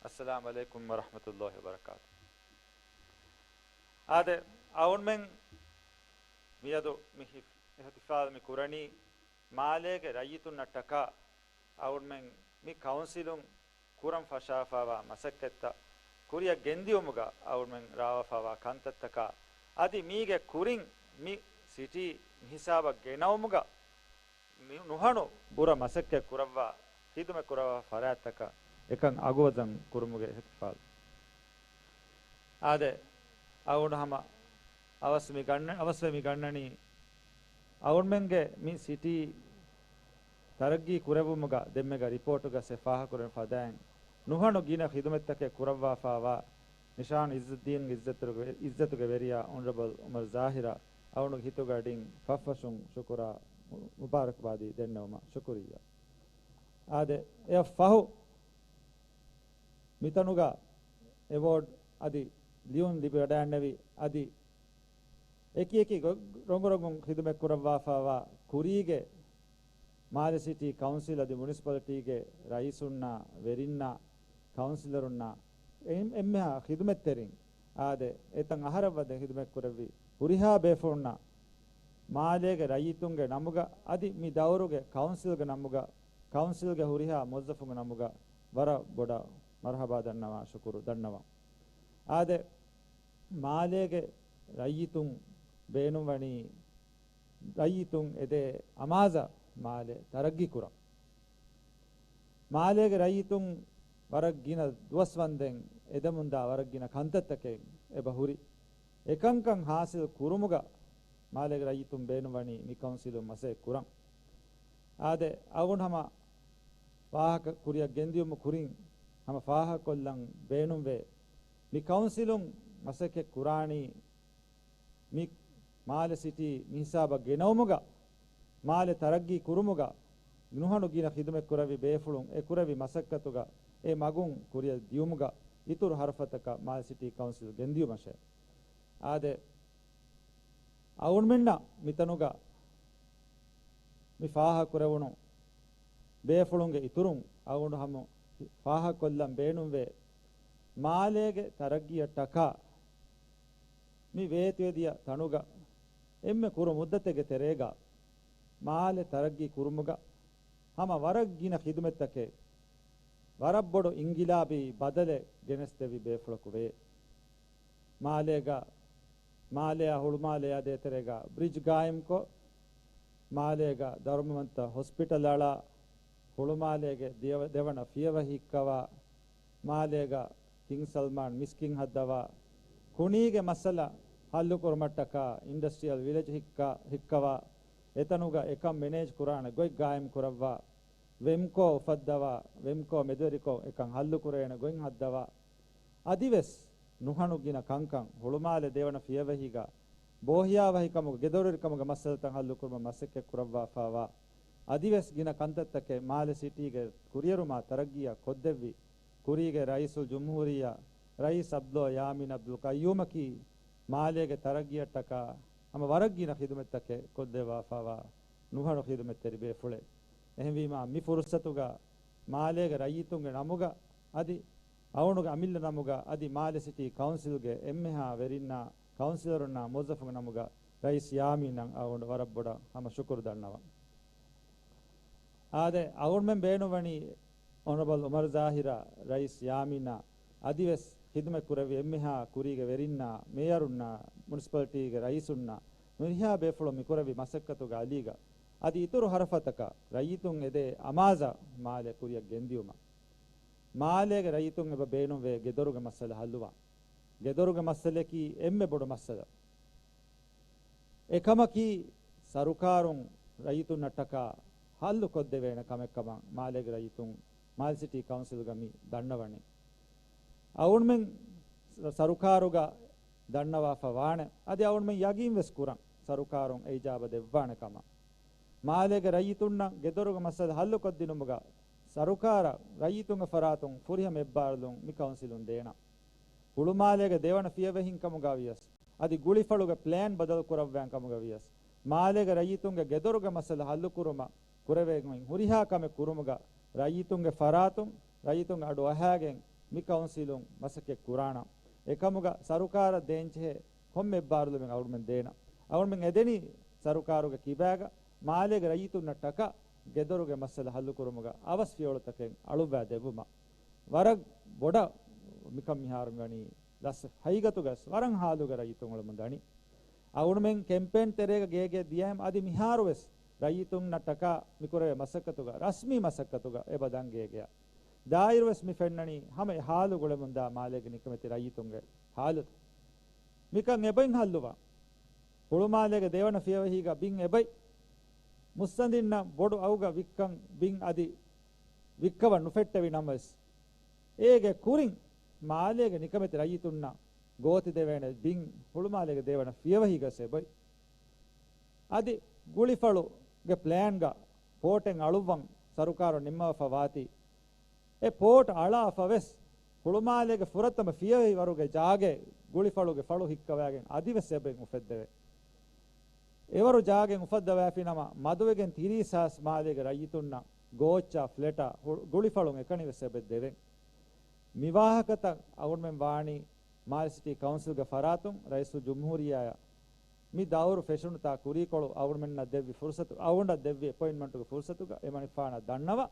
އައްސަލާމް ޢަލައިކުމް ވަރަޙްމަތުﷲ ވަބަރަކާތުހު. އާދެ، އަޅުގަނޑުމެން މިއަދު މި ހިފް-، އިޙްތިފާލް މި ކުރަނީ މާލޭގެ ރައްޔިތުންނަށްޓަކާ އަޅުގަނޑުމެން މި ކައުންސިލުން ކުރަން ފަށާފާވާ މަސައްކަތްތައް ކުރިއަށް ގެންދިއުމުގަ އަޅުގަނޑުމެން ރާވާފާވާ ކަންތައްތަކާ އަދި މީގެ ކުރިން މި ސިޓީ މިހިސާބަށް ގެނައުމުގަ މި ނުހަނު ބުރަ މަސައްކަތް ކުރައްވާ، ޚިދުމަތް ކުރައްވާ ފަރާތްތަކަށް އެކަން އަގުވަޒަން ކުރުމުގެ އިޙްތިފާލް. އާދެ، އަޅުގަނޑު ހަމަ އަވަސް މި ގަންނަ-، އަވަސްވެ މި ގަންނަނީ، އަޅުގަނޑުމެންގެ މި ސިޓީ ތަރައްގީ ކުރެއްވުމުގަ ދެންމެގަ ރިޕޯޓުގަ އެ ފާހަގަކުރެވެން ފަދައިން، ނުހަނު ގިނަ ޚިދުމަތްތަކެއް ކުރައްވާފާވާ ނިޝާން ޢިއްޒުއްދީން ޢިއްޒަތުގެ، ޢިއްޒަތުގެ ވެރިޔާ އޮނަރަބަލް އުމަރު ޒާހިރަށް އަޅުގަނޑުގެ ހިތުގެ އަޑިން ފަށްފަށުން ޝުކުރާ މުބާރަކްބާދީ ދެންނެވުމަށް ޝުކުރިއްޔާ. އާދެ، އެއަށް ފަހު މިތަނުގަ އެވޯޑް އަދި ލިޔުން ލިބިވަޑައިގެންނެވި އަދި އެކި އެކި ގޮ-، ރޮނގު ރޮނގުން ޚިދުމަތް ކުރައްވާފާވާ ކުރީގެ މާލެ ސިޓީ ކައުންސިލް އަދި މުނިސިޕަލިޓީގެ ރައީސުންނާ، ވެރިންނާ، ކައުންސިލަރުންނާ، އެ-، އެންމެހާ ޚިދުމަތްތެރިން އާދެ، އެތަން އަހަރަށް ވަދެ ޚިދުމަތް ކުރެއްވި ހުރިހާ ބޭފުޅުންނަށް މާލޭގެ ރައްޔިތުންގެ ނަމުގަ އަދި މި ދައުރުގެ ކައުންސިލްގެ ނަމުގަ، ކައުންސިލްގެ ހުރިހާ މުވައްޒަފުންގެ ނަމުގަ ވަރަށް ބޮޑަށް މަރުޙަބާ ދަންނަވާ، ޝުކުރު ދަންނަވަން. އާދެ، މާލޭގެ ރައްޔިތުން ބޭނުންވަނީ، ރައްޔިތުން އެދޭ އަމާޒަށް މާލެ ތަރައްގީ ކުރަން. މާލޭގެ ރައްޔިތުން ވަރަށް ގިނަ ދުވަސް ވަންދެން އެދެމުންދާ ވަރަށް ގިނަ ކަންތައްތަކެއް އެބަ ހުރި. އެކަންކަން ހާސިލް ކުރުމުގަ މާލޭގެ ރައްޔިތުން ބޭނުންވަނީ މި ކައުންސިލުން މަސައްކަތް ކުރަން. އާދެ، އަޅުގަނޑު ހަމަ ފާހަގަ ކުރިއަށް ގެންދިޔުމު ކުރިން ހަމަ ފާހަގަކޮށްލަން ބޭނުންވޭ، މި ކައުންސިލުން މަސައްކަތް ކުރާނީ މި މާލެ ސިޓީ މިހިސާބަށް ގެނައުމުގަ، މާލެ ތަރައްގީ ކުރުމުގަ ނުހަނު ގިނަ ޚިދުމަތްކުރެއްވި ބޭފުޅުން އެ ކުރެއްވި މަސައްކަތުގަ އެ މަގުން ކުރިއަށް ދިޔުމުގަ އިތުރު ހަރަފަތަކަށް މާލެ ސިޓީ ކައުންސިލް ގެންދިޔުމަށޭ. އާދެ، އަޅުގަނޑުމެންނަށް މިތަނުގަ މި ފާހަގަކުރެވުނު ބޭފުޅުންގެ އިތުރުން އަޅުގަނޑު ހަމަ ފާހަގަކޮށްލަން ބޭނުންވޭ، މާލޭގެ ތަރައްގީއަށްޓަކާ މި ވޭތުވެދިޔަ ތަނުގަ އެންމެ ކުރު މުއްދަތެއްގެ ތެރޭގަ މާލެ ތަރައްގީ ކުރުމުގަ ހަމަ ވަރަށް ގިނަ ޚިދުމަތްތަކެއް، ވަރަށް ބޮޑު އިންގިލާބީ ބަދަލެއް ގެނެސްދެއްވި ބޭފުޅަކު ވޭ. މާލޭގަ، މާލެއާ ހުޅުމާލެއާ ދޭތެރޭގަ ބްރިޖް ގާއިމްކޮށް، މާލޭގަ ދަރުމަވަންތަ ހޮސްޕިޓަލް އަޅާ، ހުޅުމާލޭގެ ދިޔަ-، ދެވަނަ ފިޔަވަހި ހިއްކަވާ، މާލޭގަ ކިންގް ސަލްމާން މިސްކިތް ހައްދަވާ، ކުނީގެ މައްސަލަ ހައްލުކުރުމަށްޓަކާ އިންޑަސްޓްރިއަލް ވިލެޖް ހިއްކާ-، ހިއްކަވާ، އެތަނުގަ އެކަން މެނޭޖް ކުރާނެ ގޮތް ގާއިމް ކުރައްވާ، ވެމްކޯ އުފައްދަވާ، ވެމްކޯ މެދުވެރިކޮށް އެކަން ހައްލުކުރޭނެ ގޮތް ހައްދަވާ، އަދިވެސް ނުހަނު ގިނަ ކަންކަން ހުޅުމާލެ ދެވަނަ ފިޔަވަހީގަ ބޯހިޔާވަހިކަމުގަ ގެދޮރުވެރިކަމުގެ މައްސަލަތައް ހައްލުކުރުމަށް މަސައްކަތް ކުރައްވާފައިވާ، އަދިވެސް ގިނަ ކަންތައްތަކެއް މާލެ ސިޓީގެ ކުރިއެރުމާ ތަރައްގީއަށް ކޮށްދެއްވި، ކުރީގެ ރައީސުލްޖުމްހޫރިއްޔާ ރައީސް އަބްދުﷲ ޔާމީން އަބްދުލް ޤައްޔޫމަކީ މާލޭގެ ތަރައްގީއަށްޓަކާ ހަމަ ވަރަށް ގިނަ ޚިދުމަތްތަކެއް ކޮށްދެއްވާފައިވާ ނުހަނު ޚިދުމަތްތެރި ބޭފުޅެއް. އެހެންވީމާ، މި ފުރުސަތުގަ މާލޭގެ ރައްޔިތުންގެ ނަމުގަ އަދި އަޅުގަނޑުގެ އަމިއްލަ ނަމުގަ އަދި މާލެ ސިޓީ ކައުންސިލްގެ އެންމެހާ ވެރިންނާ، ކައުންސިލަރުންނާ މުވައްޒަފުންގެ ނަމުގަ ރައީސް ޔާމީނަށް އަޅުގަނޑު ވަރަށް ބޮޑަށް ހަމަ ޝުކުރު ދަންނަވަން. އާދެ، އަޅުގަނޑުމެން ބޭނުންވަނީ އޮނަރަބަލް އުމަރު ޒާހިރާ، ރައީސް ޔާމީނާ އަދިވެސް ޚިދުމަތްކުރެއްވި އެންމެހާ ކުރީގެ ވެރިންނާ، މޭޔަރުންނާ، މުނިސިޕަލިޓީގެ ރައީސުންނާ، މިހާ ބޭފުޅުން މިކުރެއްވި މަސައްކަތުގެ އަލީގަ އަދި އިތުރު ހަރަފަތަކަށް ރައްޔިތުން އެދޭ އަމާޒަށް މާލެ ކުރިއަށް ގެންދިޔުމަށް. މާލޭގެ ރައްޔިތުން އެބަ ބޭނުންވޭ ގެދޮރުގެ މައްސަލަ ހައްލުވާން. ގެދޮރުގެ މައްސަލައަކީ އެންމެ ބޮޑު މައްސަލަ. އެކަމަކީ ސަރުކާރުން ރައްޔިތުންނަށްޓަކާ ހައްލު ކޮށްދެވޭނެ ކަމެއްކަމަށް މާލޭގެ ރައްޔިތުން މާލެ ސިޓީ ކައުންސިލްގަ މި ދަންނަވަނީ. އަޅުގަނޑުމެން ސަރުކާރުގަ ދަންނަވާފަ ވާނެ. އަދި އަޅުގަނޑުމެން ޔަގީން ވެސް ކުރަން ސަރުކާރުން އެ އިޖާބަ ދެއްވާނެ ކަމަށް. މާލޭގެ ރައްޔިތުންނަށް ގެދޮރުގެ މައްސަލަ ހައްލުކޮށްދިނުމުގަ ސަރުކާރަށް ރައްޔިތުންގެ ފަރާތުން ފުރިހަމަ އެއްބާރުލުން މި ކައުންސިލުން ދޭނަން. ހުޅުމާލޭގެ ދެވަނަ ފިޔަވަހިން ކަމުގަ ވިޔަސް، އަދި ގުޅިފަޅުގެ ޕްލޭން ބަދަލު ކުރައްވާން ކަމުގަ ވިޔަސް، މާލޭގެ ރައްޔިތުންގެ ގެދޮރުގެ މައްސަލަ ހައްލުކުރުމަށް ކުރެވޭން ހުރިހާ ކަމެއް ކުރުމުގަ ރައްޔިތުންގެ ފަރާތުން ރައްޔިތުންގެ އަޑު އަހާގެން މި ކައުންސިލުން މަސައްކަތް ކުރާނަން. އެކަމުގަ ސަރުކާރަށް ދޭންޖެހޭ ކޮންމެ އެއްބާރުލުމެއް އަޅުގަނޑުމެން ދޭނަން. އަޅުގަނޑުމެން އެދެނީ ސަރުކާރުގެ ކިބާގަ މާލޭގެ ރައްޔިތުންނަށްޓަކާ ގެދޮރުގެ މައްސަލަ ހައްލުކުރުމުގަ އަވަސް ފިޔަވަޅުތަކެއް އަޅުއްވާ ދެއްވުމަށް. ވަރަށް ބޮޑަށް މިކަން މިހާރު ވަނީ ލަސް ހަގީގަތުގަސް ވަރަށް ހާލުގެ ރައްޔިތުން އުޅެމުން ދަނީ. އަޅުގަނޑުމެން ކެމްޕޭން ތެރޭގަ ގޭގެ ދިޔަހެން އަދި މިހާރުވެސް ރައްޔިތުންނަށްޓަކާ މިކުރެވޭ މަސައްކަތުގަ ރަސްމީ މަސައްކަތުގަ އެބަ ދަން ގޭގެއަށް. ދާއިރުވެސް މި ފެންނަނީ ހަމަ އެ ހާލު ގުޅެމުންދާ މާލޭގެ ނިކަމެތި ރައްޔިތުންގެ ހާލުތައް. މިކަން އެބައިން ހައްލުވާ. ހުޅުމާލޭގެ ދެވަނަ ފިޔަވަހީގަ ބިން އެބައި މުއްސަނދިންނަށް ބޮޑު އަގުގަ ވިއްކަން ބިން އަދި ވިއްކަވަން ނުފެއްޓެވި ނަމަވެސް، އޭގެ ކުރިން މާލޭގެ ނިކަމެތި ރައްޔިތުންނަށް ގޯތިދެވޭނެ ބިން ހުޅުމާލޭގެ ދެވަނަ ފިޔަވަހީގަސް އެބައި. އަދި ގުޅިފަޅުގެ ޕްލޭންގަ ޕޯޓެއް އަޅުއްވަން ސަރުކާރުން ނިންމަވާފަ ވާތީ، އެ ޕޯޓް އަޅާފަވެސް، ހުޅުމާލޭގެ ފުރަތަމަ ފިޔަވަހިވަރުގެ ޖާގައެއް ގުޅިފަޅުގެ ފަޅު ހިއްކަވާގެން އަދިވެސް އެބައިން އުފެއްދެވޭ. އެވަރު ޖާގައެއް އުފައްދަވާފިނަމަ، މަދުވެގެން ތިރީސް ހާސް މާލޭގެ ރައްޔިތުންނަށް ގޯއްޗާ ފްލެޓާ ހު-، ގުޅިފަޅުން އެކަނިވެސް އެބައި ދެވެން. މިވާހަކަތައް އަޅުގަނޑުމެން ވާނީ މާލެ ސިޓީ ކައުންސިލްގެ ފަރާތުން ރައީސުލްޖުމްހޫރިއްޔާއަށް މި ދައުރު ފެށުނުތާ ކުރީކޮޅު އަޅުމެންނަށް ދެއްވި ފުރުސަތު، އަޅުގަނޑަށް ދެއްވި އެޕޮއިންޓްމަންޓުގެ ފުރުސަތުގަ އެމަނިކުފާނަށް ދަންނަވަ،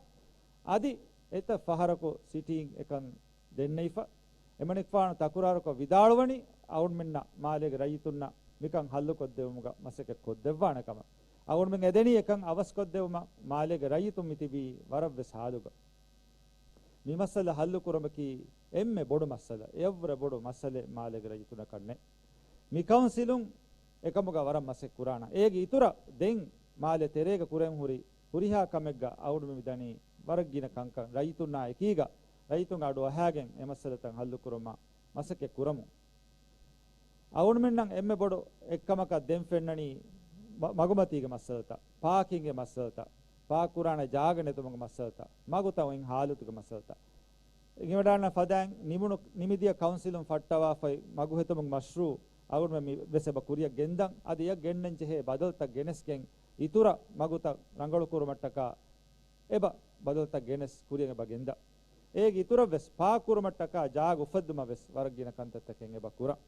އަދި އެތައް ފަހަރަކު ސިޓީން އެކަން ދެންނެވިފަ. އެމަނިކުފާނު ތަކުރާރުކޮށް ވިދާޅުވަނީ، އަޅުމެންނަށް މާލޭގެ ރައްޔިތުންނަށް މިކަން ހައްލުކޮށްދެވުމުގަ މަސައްކަތް ކޮށްދެއްވާނެ ކަމަށް. އަޅުމެން އެދެނީ އެކަން އަވަސްކޮށްދެވުމަށް މާލޭގެ ރައްޔިތުން މިތިބީ ވަރަށްވެސް ހާލުގަ. މި މައްސަލަ ހައްލުކުރުމަކީ އެންމެ ބޮޑު މައްސަލަ، އެއަށްވުރެ ބޮޑު މައްސަލައެއް މާލޭގެ ރައްޔިތުންނަކަށް ނެތް. މި ކައުންސިލުން އެކަމުގަ ވަރަށް މަސައްކަތް ކުރާނަން. އޭގެ އިތުރަށް ދެން މާލެ ތެރޭގަ ކުރެން ހުރި ހުރިހާ ކަމެއްގަ އަޅުގަނޑު މި ދަނީ ވަރަށް ގިނަ ކަންކަން ރައްޔިތުންނާ އެކީގަ ރައްޔިތުން އަޑު އަހާގެން އެ މައްސަލަތައް ހައްލުކުރުމަށް މަސައްކަތް ކުރަމުން. އަޅުގަނޑުމެންނަށް އެންމެ ބޮޑު އެއްކަމަކަށް ދެން ފެންނަނީ މަ-، މަގުމަތީގެ މައްސަލަތައް، ޕާކިންގެ މައްސަލަތައް، ޕާކް ކުރާނެ ޖާގަ ނެތުމުގެ މައްސަލަތައް، މަގުތައް އޮތް ހާލަތުގެ މައްސަލަތައް. އިނގިވަޑާންނަ ފަދައިން ނިމުނު، ނިމިދިޔަ ކައުންސިލުން ފައްޓަވާފައި މަގު ހެދުމުގެ މަޝްރޫއު އަޅުގަނޑުމެން މި ވެސް އެބަ ކުރިއަށް ގެންދަން. އަދި އެއަށް ގެންނަން ޖެހޭ ބަދަލުތައް ގެނެސްގެން އިތުރަށް މަގުތައް ރަނގަޅު ކުރުމަށްޓަކާ އެބަ ބަދަލުތައް ގެނެސް ކުރިއަށް އެބަ ގެންދާ. އޭގެ އިތުރަށް ވެސް ޕާކް ކުރުމަށްޓަކާ ޖާގަ އުފައްދުމަށް ވެސް ވަރަށް ގިނަ ކަންތައްތަކެއް އެބަ ކުރަން.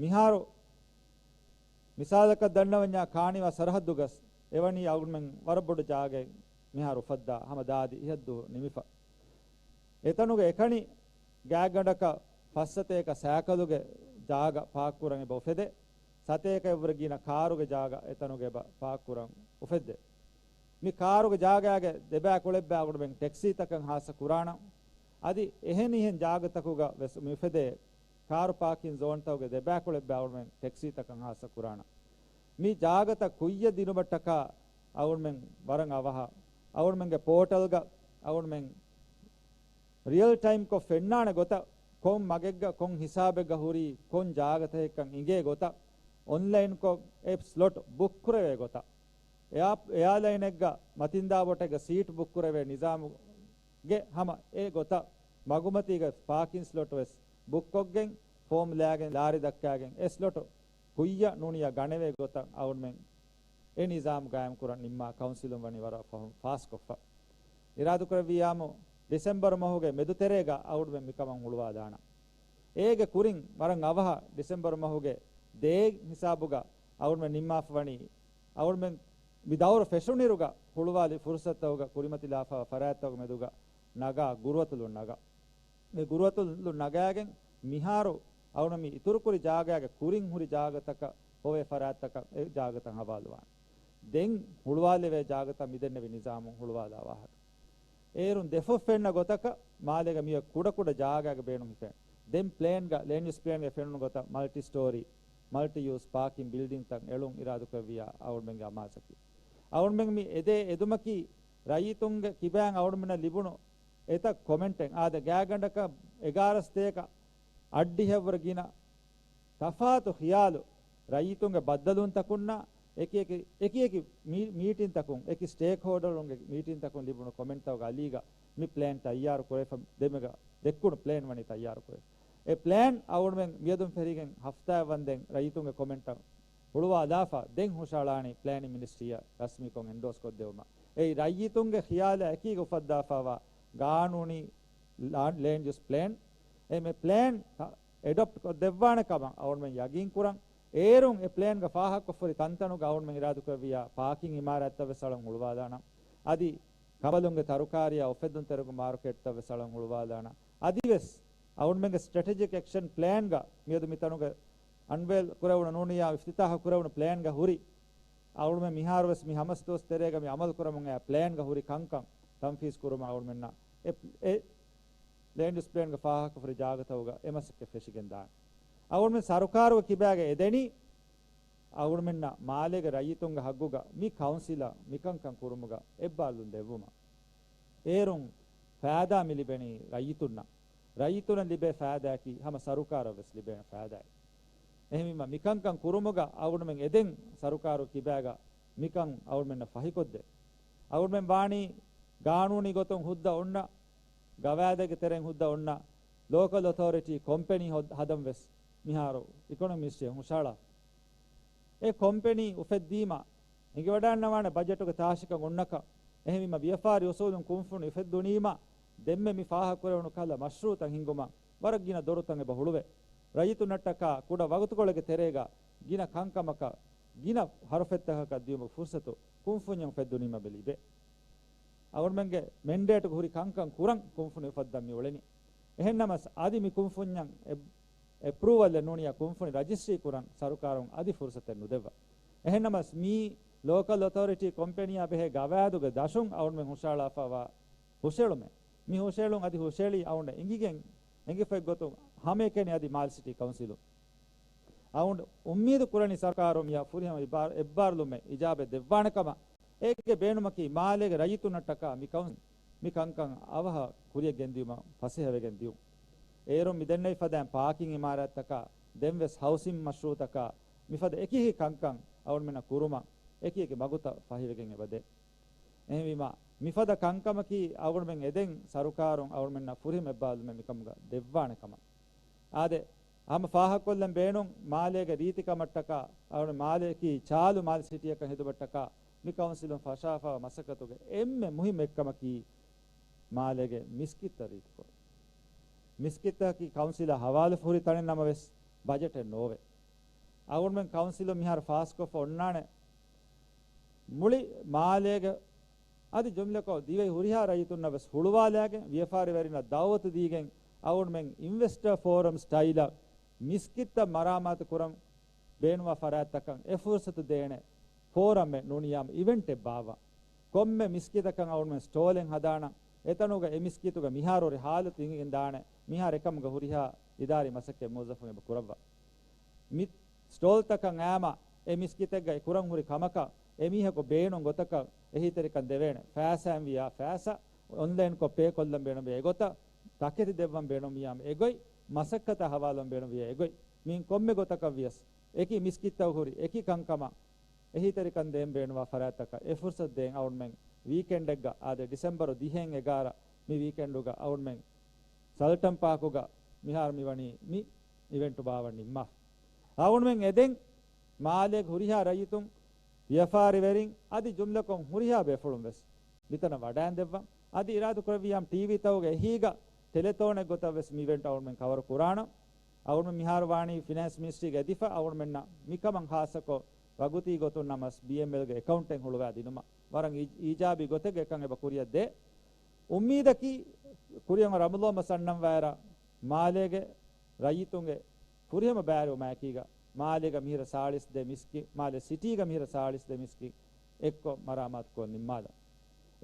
މިހާރު މިސާލަކަށް ދަންނަވަންޏާ ކާނިވާ ސަރަހައްދުގަސް އެވަނީ އަޅުގަނޑުމެން ވަރަށް ބޮޑު ޖާގައެއް މިހާރު އުފައްދާ ހަމަ ދާދި އިހަށްދު ނިމިފަ. އެތަނުގެ އެކަނި ގާތްގަނޑަކަށް ފައްސަތޭކަ ސައިކަލުގެ ޖާގަ ޕާކް ކުރަން އެބަ އުފެދޭ. ސަތޭކައަށްވުރެ ގިނަ ކާރުގެ ޖާގަ އެތަނުގެ އެބަ ޕާކް ކުރަން އުފެއްދޭ. މި ކާރުގެ ޖާގައިގެ ދެބައިކުޅައްބައި އަޅުގަނޑުމެން ޓެކްސީތަކަށް ހާއްސަ ކުރާނަން. އަދި އެހެނިހެން ޖާގަތަކުގަ ވެސް މި އުފެދޭ ކާރު ޕާކިން ޒޯންތަކުގެ ދެބައިކުޅައްބައި އަޅުގަނޑުމެން ޓެކްސީތަކަށް ހާއްސަ ކުރާނަން. މި ޖާގަތައް ކުއްޔަށް ދިނުމަށްޓަކާ އަޅުގަނޑުމެން ވަރަށް އަވަހަށް އަޅުގަނޑުމެންގެ ޕޯޓަލްގަ އަޅުގަނޑުމެން ރިއަލް ޓައިމްކޮށް ފެންނާނެ ގޮތަށް، ކޮން މަގެއްގަ ކޮން ހިސާބެއްގަ ހުރީ ކޮން ޖާގަތަކެއްކަން އިނގޭ ގޮތަށް، އޮންލައިންކޮށް އެ ސްލޮޓް ބުކް ކުރެވޭ ގޮތަށް، އެއާ-، އެއާލައިނެއްގަ މަތިންދާ ބޯޓެއްގަ ސީޓް ބުކް ކުރެވޭ ނިޒާމުގެ ހަމަ އެ ގޮތަށް، މަގުމަތީގަ ޕާކިން ސްލޮޓް ވެސް ބުކްކޮށްގެން، ފޯމް ލާގެން ލާރި ދައްކާގެން އެ ސްލޮޓު ކުއްޔަށް ނޫނިއްޔާ ގަނެވޭ ގޮތަށް އަޅުގަނޑުމެން އެ ނިޒާމް ގާއިމްކުރަން ނިންމާ ކައުންސިލުން ވަނީ ވަރަށް ފަހުން ފާސްކޮށްފަ. އިރާދަކުރެއްވިއްޔާމު، ޑިސެމްބަރު މަހުގެ މެދުތެރޭގަ އަޅުގަނޑުމެން މިކަމަށް ހުޅުވާލާނަން. އޭގެ ކުރިން ވަރަށް އަވަހަށް ޑިސެމްބަރު މަހުގެ ދޭއް ހިސާބުގަ އަޅުގަނޑުމެން ނިންމާފަ ވަނީ، އަޅުގަނޑުމެން މި ދައުރު ފެށުނިއިރުގަ ހުޅުވާލި ފުރުސަތުތަކުގަ ކުރިމަތިލާފަ ފަރާތްތަކުގެ މެދުގަ ނަގާ ގުރުއަތުލުން ނަގާ. މި ގުރުއަތުލުން ނަގާގެން މިހާރު އަޅުގަނޑު މި އިތުރުކުރި ޖާގައިގެ ކުރިން ހުރި ޖާގަތަކަށް ހޮވޭ ފަރާތްތަކަށް އެ ޖާގަތައް ހަވާލުވާނެ. ދެން ހުޅުވާލެވޭ ޖާގަތައް މިދެންނެވި ނިޒާމުން ހުޅުވާލާ ވާހަކަ. އޭރުން ދެފުށް ފެންނަ ގޮތަކަށް މާލޭގަ މިއޮތް ކުޑަކުޑަ ޖާގައިގެ ބޭނުން ހިފޭނެ. ދެން ޕްލޭންގަ، ލޭންޑް ޔޫސް ޕްލޭންގަ ފެނުނު ގޮތަށް މަލްޓި ސްޓޯރީ، މަލްޓި ޔޫސް ޕާކިން ބިލްޑިންތައް އެޅުން އިރާދަކުރެއްވިއްޔާ އަޅުގަނޑުމެންގެ އަމާޒަކީ. އަޅުގަނޑުމެން މި އެދޭ އެދުމަކީ ރައްޔިތުންގެ ކިބައިން އަޅުގަނޑުމެންނަށް ލިބުނު އެތައް ކޮމެންޓެއް އާދެ، ގާތްގަނޑަކަށް އެގާރަ ސަތޭކަ އައްޑިހައަށްވުރެ ގިނަ ތަފާތު ޚިޔާލު ރައްޔިތުންގެ ބައްދަލުވުންތަކުންނާ އެކި އެކި، އެކި އެކި މީ-، މީޓިންތަކުން، އެކި ސްޓޭކްހޯލްޑަރުންގެ މީޓިންތަކުން ލިބުނު ކޮމެންޓްތަކުގެ އަލީގަ މި ޕްލޭން ތައްޔާރު ކުރެފަ ދެމެގަ ދެއްކުނު ޕްލޭން ވަނީ ތައްޔާރު ކުރެ. އެ ޕްލޭން އަޅުގަނޑުމެން މިއަދުން ފެށިގެން ހަފްތާއެއް ވަންދެން ރައްޔިތުންގެ ކޮމެންޓަށް ހުޅުވާލާފަ ދެން ހުށަހަޅާނީ ޕްލޭނިން މިނިސްޓްރީއަށް ރަސްމީކޮށް އެންޑޯސް ކޮށްދެވުމަށް. އެއީ ރައްޔިތުންގެ ޚިޔާލާ އެކީގަ އުފައްދާފަވާ ގާނޫނީ ލާ-، ލޭންޑް ޔޫސް ޕްލޭން. އެ މެ ޕްލޭން ތަ-، އެޑޮޕްޓް ކޮށްދެއްވާނެ ކަމަށް އަޅުގަނޑުމެން ޔަގީން ކުރަން. އޭރުން އެ ޕްލޭންގަ ފާހަގަކޮށްފަ ހުރި ތަންތަނުގަ އަޅުގަނޑުމެން އިރާދަކުރެއްވިއްޔާ ޕާކިން އިމާރާތްތައް ވެސް އަޅަން ހުޅުވާލާނަން. އަދި ކަނބަލުންގެ ތަރުކާރީއާ އުފެއްދުންތެރިކު މާރުކޭޓްތައް ވެސް އަޅަން ހުޅުވާލާނަން. އަދިވެސް އަޅުގަނޑުމެންގެ ސްޓްރެޓެޖިކް އެކްޝަން ޕްލޭންގަ މިއަދު މިތަނުގެ އަންވެއިލް ކުރެވުނު ނޫނިއްޔާ އިފްތިތާހު ކުރެވުނު ޕްލޭންގަ ހުރި އަޅުގަނޑުމެން މިހާރު ވެސް މި ހަމަސް ދުވަސް ތެރޭގަ މި އަމަލު ކުރަމުން އައި ޕްލޭންގަ ހުރި ކަންކަން ތަންފީޒް ކުރުމަށް އަޅުގަނޑުމެންނަށް އެ، އެ ލޭންޑް ޔޫސް ޕްލޭންގެ ފާހަގަކޮށްފަ ހުރި ޖާގަތަކުގަ އެ މަސައްކަތް ފެށިގެން ދާނެ. އަޅުގަނޑުމެން ސަރުކާރުގެ ކިބާގަ އެދެނީ އަޅުގަނޑުމެންނަށް މާލޭގެ ރައްޔިތުންގެ ހައްގުގަ މި ކައުންސިލަށް މިކަންކަން ކުރުމުގަ އެއްބާރުލުން ދެއްވުމަށް. އޭރުން ފައިދާ މި ލިބެނީ ރައްޔިތުންނަށް. ރައްޔިތުންނަށް ލިބޭ ފައިދާއަކީ ހަމަ ސަރުކާރަށް ވެސް ލިބޭނެ ފައިދާއެއް. އެހެންވީމަ މިކަންކަން ކުރުމުގަ އަޅުގަނޑުމެން އެދެން ސަރުކާރު ކިބާގަ މިކަން އަޅުގަނޑުމެންނަށް ފަހިކޮށްދޭ. އަޅުގަނޑުމެން ވާނީ ގާނޫނީ ގޮތުން ހުއްދަ އޮންނަ، ގަވާއިދެއްގެ ތެރެއިން ހުއްދަ އޮންނަ ލޯކަލް އޮތޯރިޓީ ކޮމްޕެނީ ހޮ-، ހަދަން ވެސް މިހާރު އިކޮނޮމިކް މިނިސްޓްރީއަށް ހުށަހަޅާ. އެ ކޮމްޕެނީ އުފެއްދީމަ އެނގިވަޑައިގަންނަވާނެ ބަޖެޓުގެ ތާށިކަން އޮންނަކަން. އެހެންވީމަ ވިޔަފާރި އުސޫލުން ކުންފުނި އުފެއްދުނީމަ ދެންމެ މި ފާހަގަކުރެވުނު ކަހަލަ މަޝްރޫއުތައް ހިންގުމަށް ވަރަށް ގިނަ ދޮރުތައް އެބަ ހުޅުވޭ. ރައްޔިތުންނަށްޓަކާ ކުޑަ ވަގުތުކޮޅެއްގެ ތެރޭގަ ގިނަ ކަންކަމަކަށް، ގިނަ ހަރުފެއްތަކަކަށް ދިޔުމުގެ ފުރުސަތު ކުންފުންޏަށް އުފެއްދުނީމަ މި ލިބޭ. އަޅުގަނޑުމެންގެ މެންޑޭޓުގެ ހުރި ކަންކަން ކުރަން ކުންފުނި އުފައްދަން މި އުޅެނީ. އެހެންނަމަސް އަދި މި ކުންފުންޏަށް އެ-، އެޕްރޫވަލްއެއް ނޫނިއްޔާ ކުންފުނި ރަޖިސްޓްރީ ކުރަން ސަރުކާރުން އަދި ފުރުސަތެއް ނުދެއްވާ. އެހެންނަމަސް މީ ލޯކަލް އޮތޯރިޓީ ކޮމްޕެނީއާ ބެހޭ ގަވާއިދުގެ ދަށުން އަޅުގަނޑުމެން ހުށަހަޅާފައިވާ ހުށައެޅުމެއް. މި ހުށައެޅުން އަދި ހުށައެޅީ އަޅުގަނޑަށް އެނގިގެން، އެނގިފައި ގޮތުން ހަމައެކަނި އަދި މާލެ ސިޓީ ކައުންސިލުން އަޅުގަނޑު އުއްމީދު ކުރަނީ ސަރުކާރުން މިއާ ފުރިހަމަ އިބާ-، އެއްބާރުލުމެއް އިޖާބަ ދެއްވާނެ ކަމަށް. އޭގެ ބޭނުމަކީ މާލޭގެ ރައްޔިތުންނަށްޓަކާ މި ކައުންސިލް މި ކަންކަން އަވަހަށް ކުރިޔަށް ގެންދިޔުމަށް ފަސޭހަވެގެން ދިޔުން. އޭރުން މި ދެންނެވި ފަދައިން ޕާކިން އިމާރާތްތަކާ، ދެންވެސް ހައުސިން މަޝްރޫއުތަކާ، މިފަދަ އެކި އެކި ކަންކަން އަޅުގަނޑުމެންނަށް ކުރުމަށް އެކި އެކި މަގުތައް ފަހިވެގެން އެބަދޭ. އެހެންވީމާ، މިފަދަ ކަންކަމަކީ އަޅުގަނޑުމެން އެދެން ސަރުކާރުން އަޅުގަނޑުމެންނަށް ފުރިހަމަ އެއްބާރުލުމެއް މިކަމުގަ ދެއްވާނެ ކަމަށް. އާދެ، ހަމަ ފާހަގަކޮށްލަން ބޭނުން، މާލޭގެ ރީތިކަމަށްޓަކާ، އަޅުގަނޑު މާލޭއަކީ ޗާލު މާލެ ސިޓީއަކަށް ހެދުމަށްޓަކާ، މި ކައުންސިލުން ފަށާފައިވާ މަސައްކަތުގެ އެންމެ މުހިއްމު އެއްކަމަކީ، މާލޭގެ މިސްކިތްތައް ރީތިކުރުން. މިސްކިތްތަކަކީ ކައުންސިލާ ހަވާލު ހުރި ތަނެއް ނަމަވެސް، ބަޖެޓެއް ނޯވޭ. އަޅުގަނޑުމެން ކައުންސިލުން މިހާރު ފާސްކޮށްފަ އޮންނާނެ، މުޅި މާލޭގެ އަދި ޖުމްލަކޮށް ދިވެހި ހުރިހާ ރައްޔިތުންނަށް ވެސް ހުޅުވާލާގެން، ވިޔަފާރިވެރިންނަށް ދައުވަތު ދީގެން، އަޅުގަނޑުމެން އިންވެސްޓަރ ފޯރަމް ސްޓައިލަށް މިސްކިތްތައް މަރާމާތު ކުރަން ބޭނުންވާ ފަރާތްތަކަށް އެ ފުރުސަތު ދޭނެ ފޯރަމެއް ނޫނިއްޔާމު އިވެންޓެއް ބާއްވާ. ކޮންމެ މިސްކިތަކަށް އަޅުގަނޑުމެން ސްޓޯލެއް ހަދާނަން. އެތަނުގަ އެ މިސްކިތުގެ މިހާރު ހުރި ހާލަތު އިނގިގެން ދާނެ. މިހާރު އެކަމުގަ ހުރިހާ އިދާރީ މަސައްކަތް މުވައްޒަފުން އެބަ ކުރައްވާ. މި ސްޓޯލްތަކަށް އާމަ އެ މިސްކިތެއްގައި ކުރަން ހުރި ކަމަކަށް އެމީހަކު ބޭނުން ގޮތަކަށް އެހީތެރިކަން ދެވޭނެ. ފައިސާއިން ވިޔާ ފައިސާ، އޮންލައިންކޮށް ޕޭ ކޮށްލަން ބޭނުންވިޔާ އެގޮތަށް، ތަކެތި ދެއްވަން ބޭނުންވިޔާ އެގޮތް، މަސައްކަތަށް ހަވާލުވަން ބޭނުންވިޔާ އެގޮތް. މިއިން ކޮންމެ ގޮތަކަށް ވިޔަސް އެކި މިސްކިތްތައް ހުރި އެކި ކަންކަމަށް އެހީތެރިކަން ދޭން ބޭނުންވާ ފަރާތްތަކަށް އެ ފުރުސަތު ދޭން އަޅުގަނޑުމެން ވީކެންޑެއްގަ އާދެ، ޑިސެމްބަރު ދިހައިން އެގާރަ މި ވީކެންޑުގަ އަޅުގަނޑުމެން ސަލްޓަން ޕާކުގަ މިހާރު މިވަނީ މި އިވެންޓު ބާވަން ނިންމާފަ. އަޅުގަނޑުމެން އެދެން މާލޭގެ ހުރިހާ ރައްޔިތުން، ވިޔަފާރިވެރިން އަދި ޖުމްލަކޮށް ހުރިހާ ބޭފުޅުން ވެސް މިތަނަށް ވަޑައިން ދެއްވަން. އަދި އިރާދަ ކުރެއްވިޔާމު ޓީވީ ތަކުގެ އެހީގަ ޓެލެތޯނެއް ގޮތަށް ވެސް މި އިވެންޓް އަޅުގަނޑުމެން ކަވަރު ކުރާނަން. އަޅުގަނޑުމެން މިހާރު ވާނީ ފިނޭންސް މިނިސްޓްރީގެ އެދިފަ އަޅުގަނޑުމެންނަށް މިކަމަށް ޚާއްޞަކޮށް ވަގުތީ ގޮތުން ނަމަސް ބީއެމްއެލްގެ އެކައުންޓެއް ހުޅުވާ ދިނުމަށް ވަރަށް އީ-، އީޖާބީ ގޮތެއްގަ އެކަން އެބަ ކުރިއަށް ދޭ. އުއްމީދަކީ ކުރިއަށް ރަމަޟާން މަސް އަންނަން ވާއިރަށް މާލޭގެ ރައްޔިތުންގެ ފުރިހަމަ ބައިވެރިވުމާއެކީގަ، މާލޭގަ މިހިރަ ސާޅީސް ދެ މިސްކި-، މާލޭ ސިޓީގަ މިހިރަ ސާޅީސް ދެ މިސްކިތް އެއްކޮށް މަރާމާތުކޮށް ނިންމާލަން.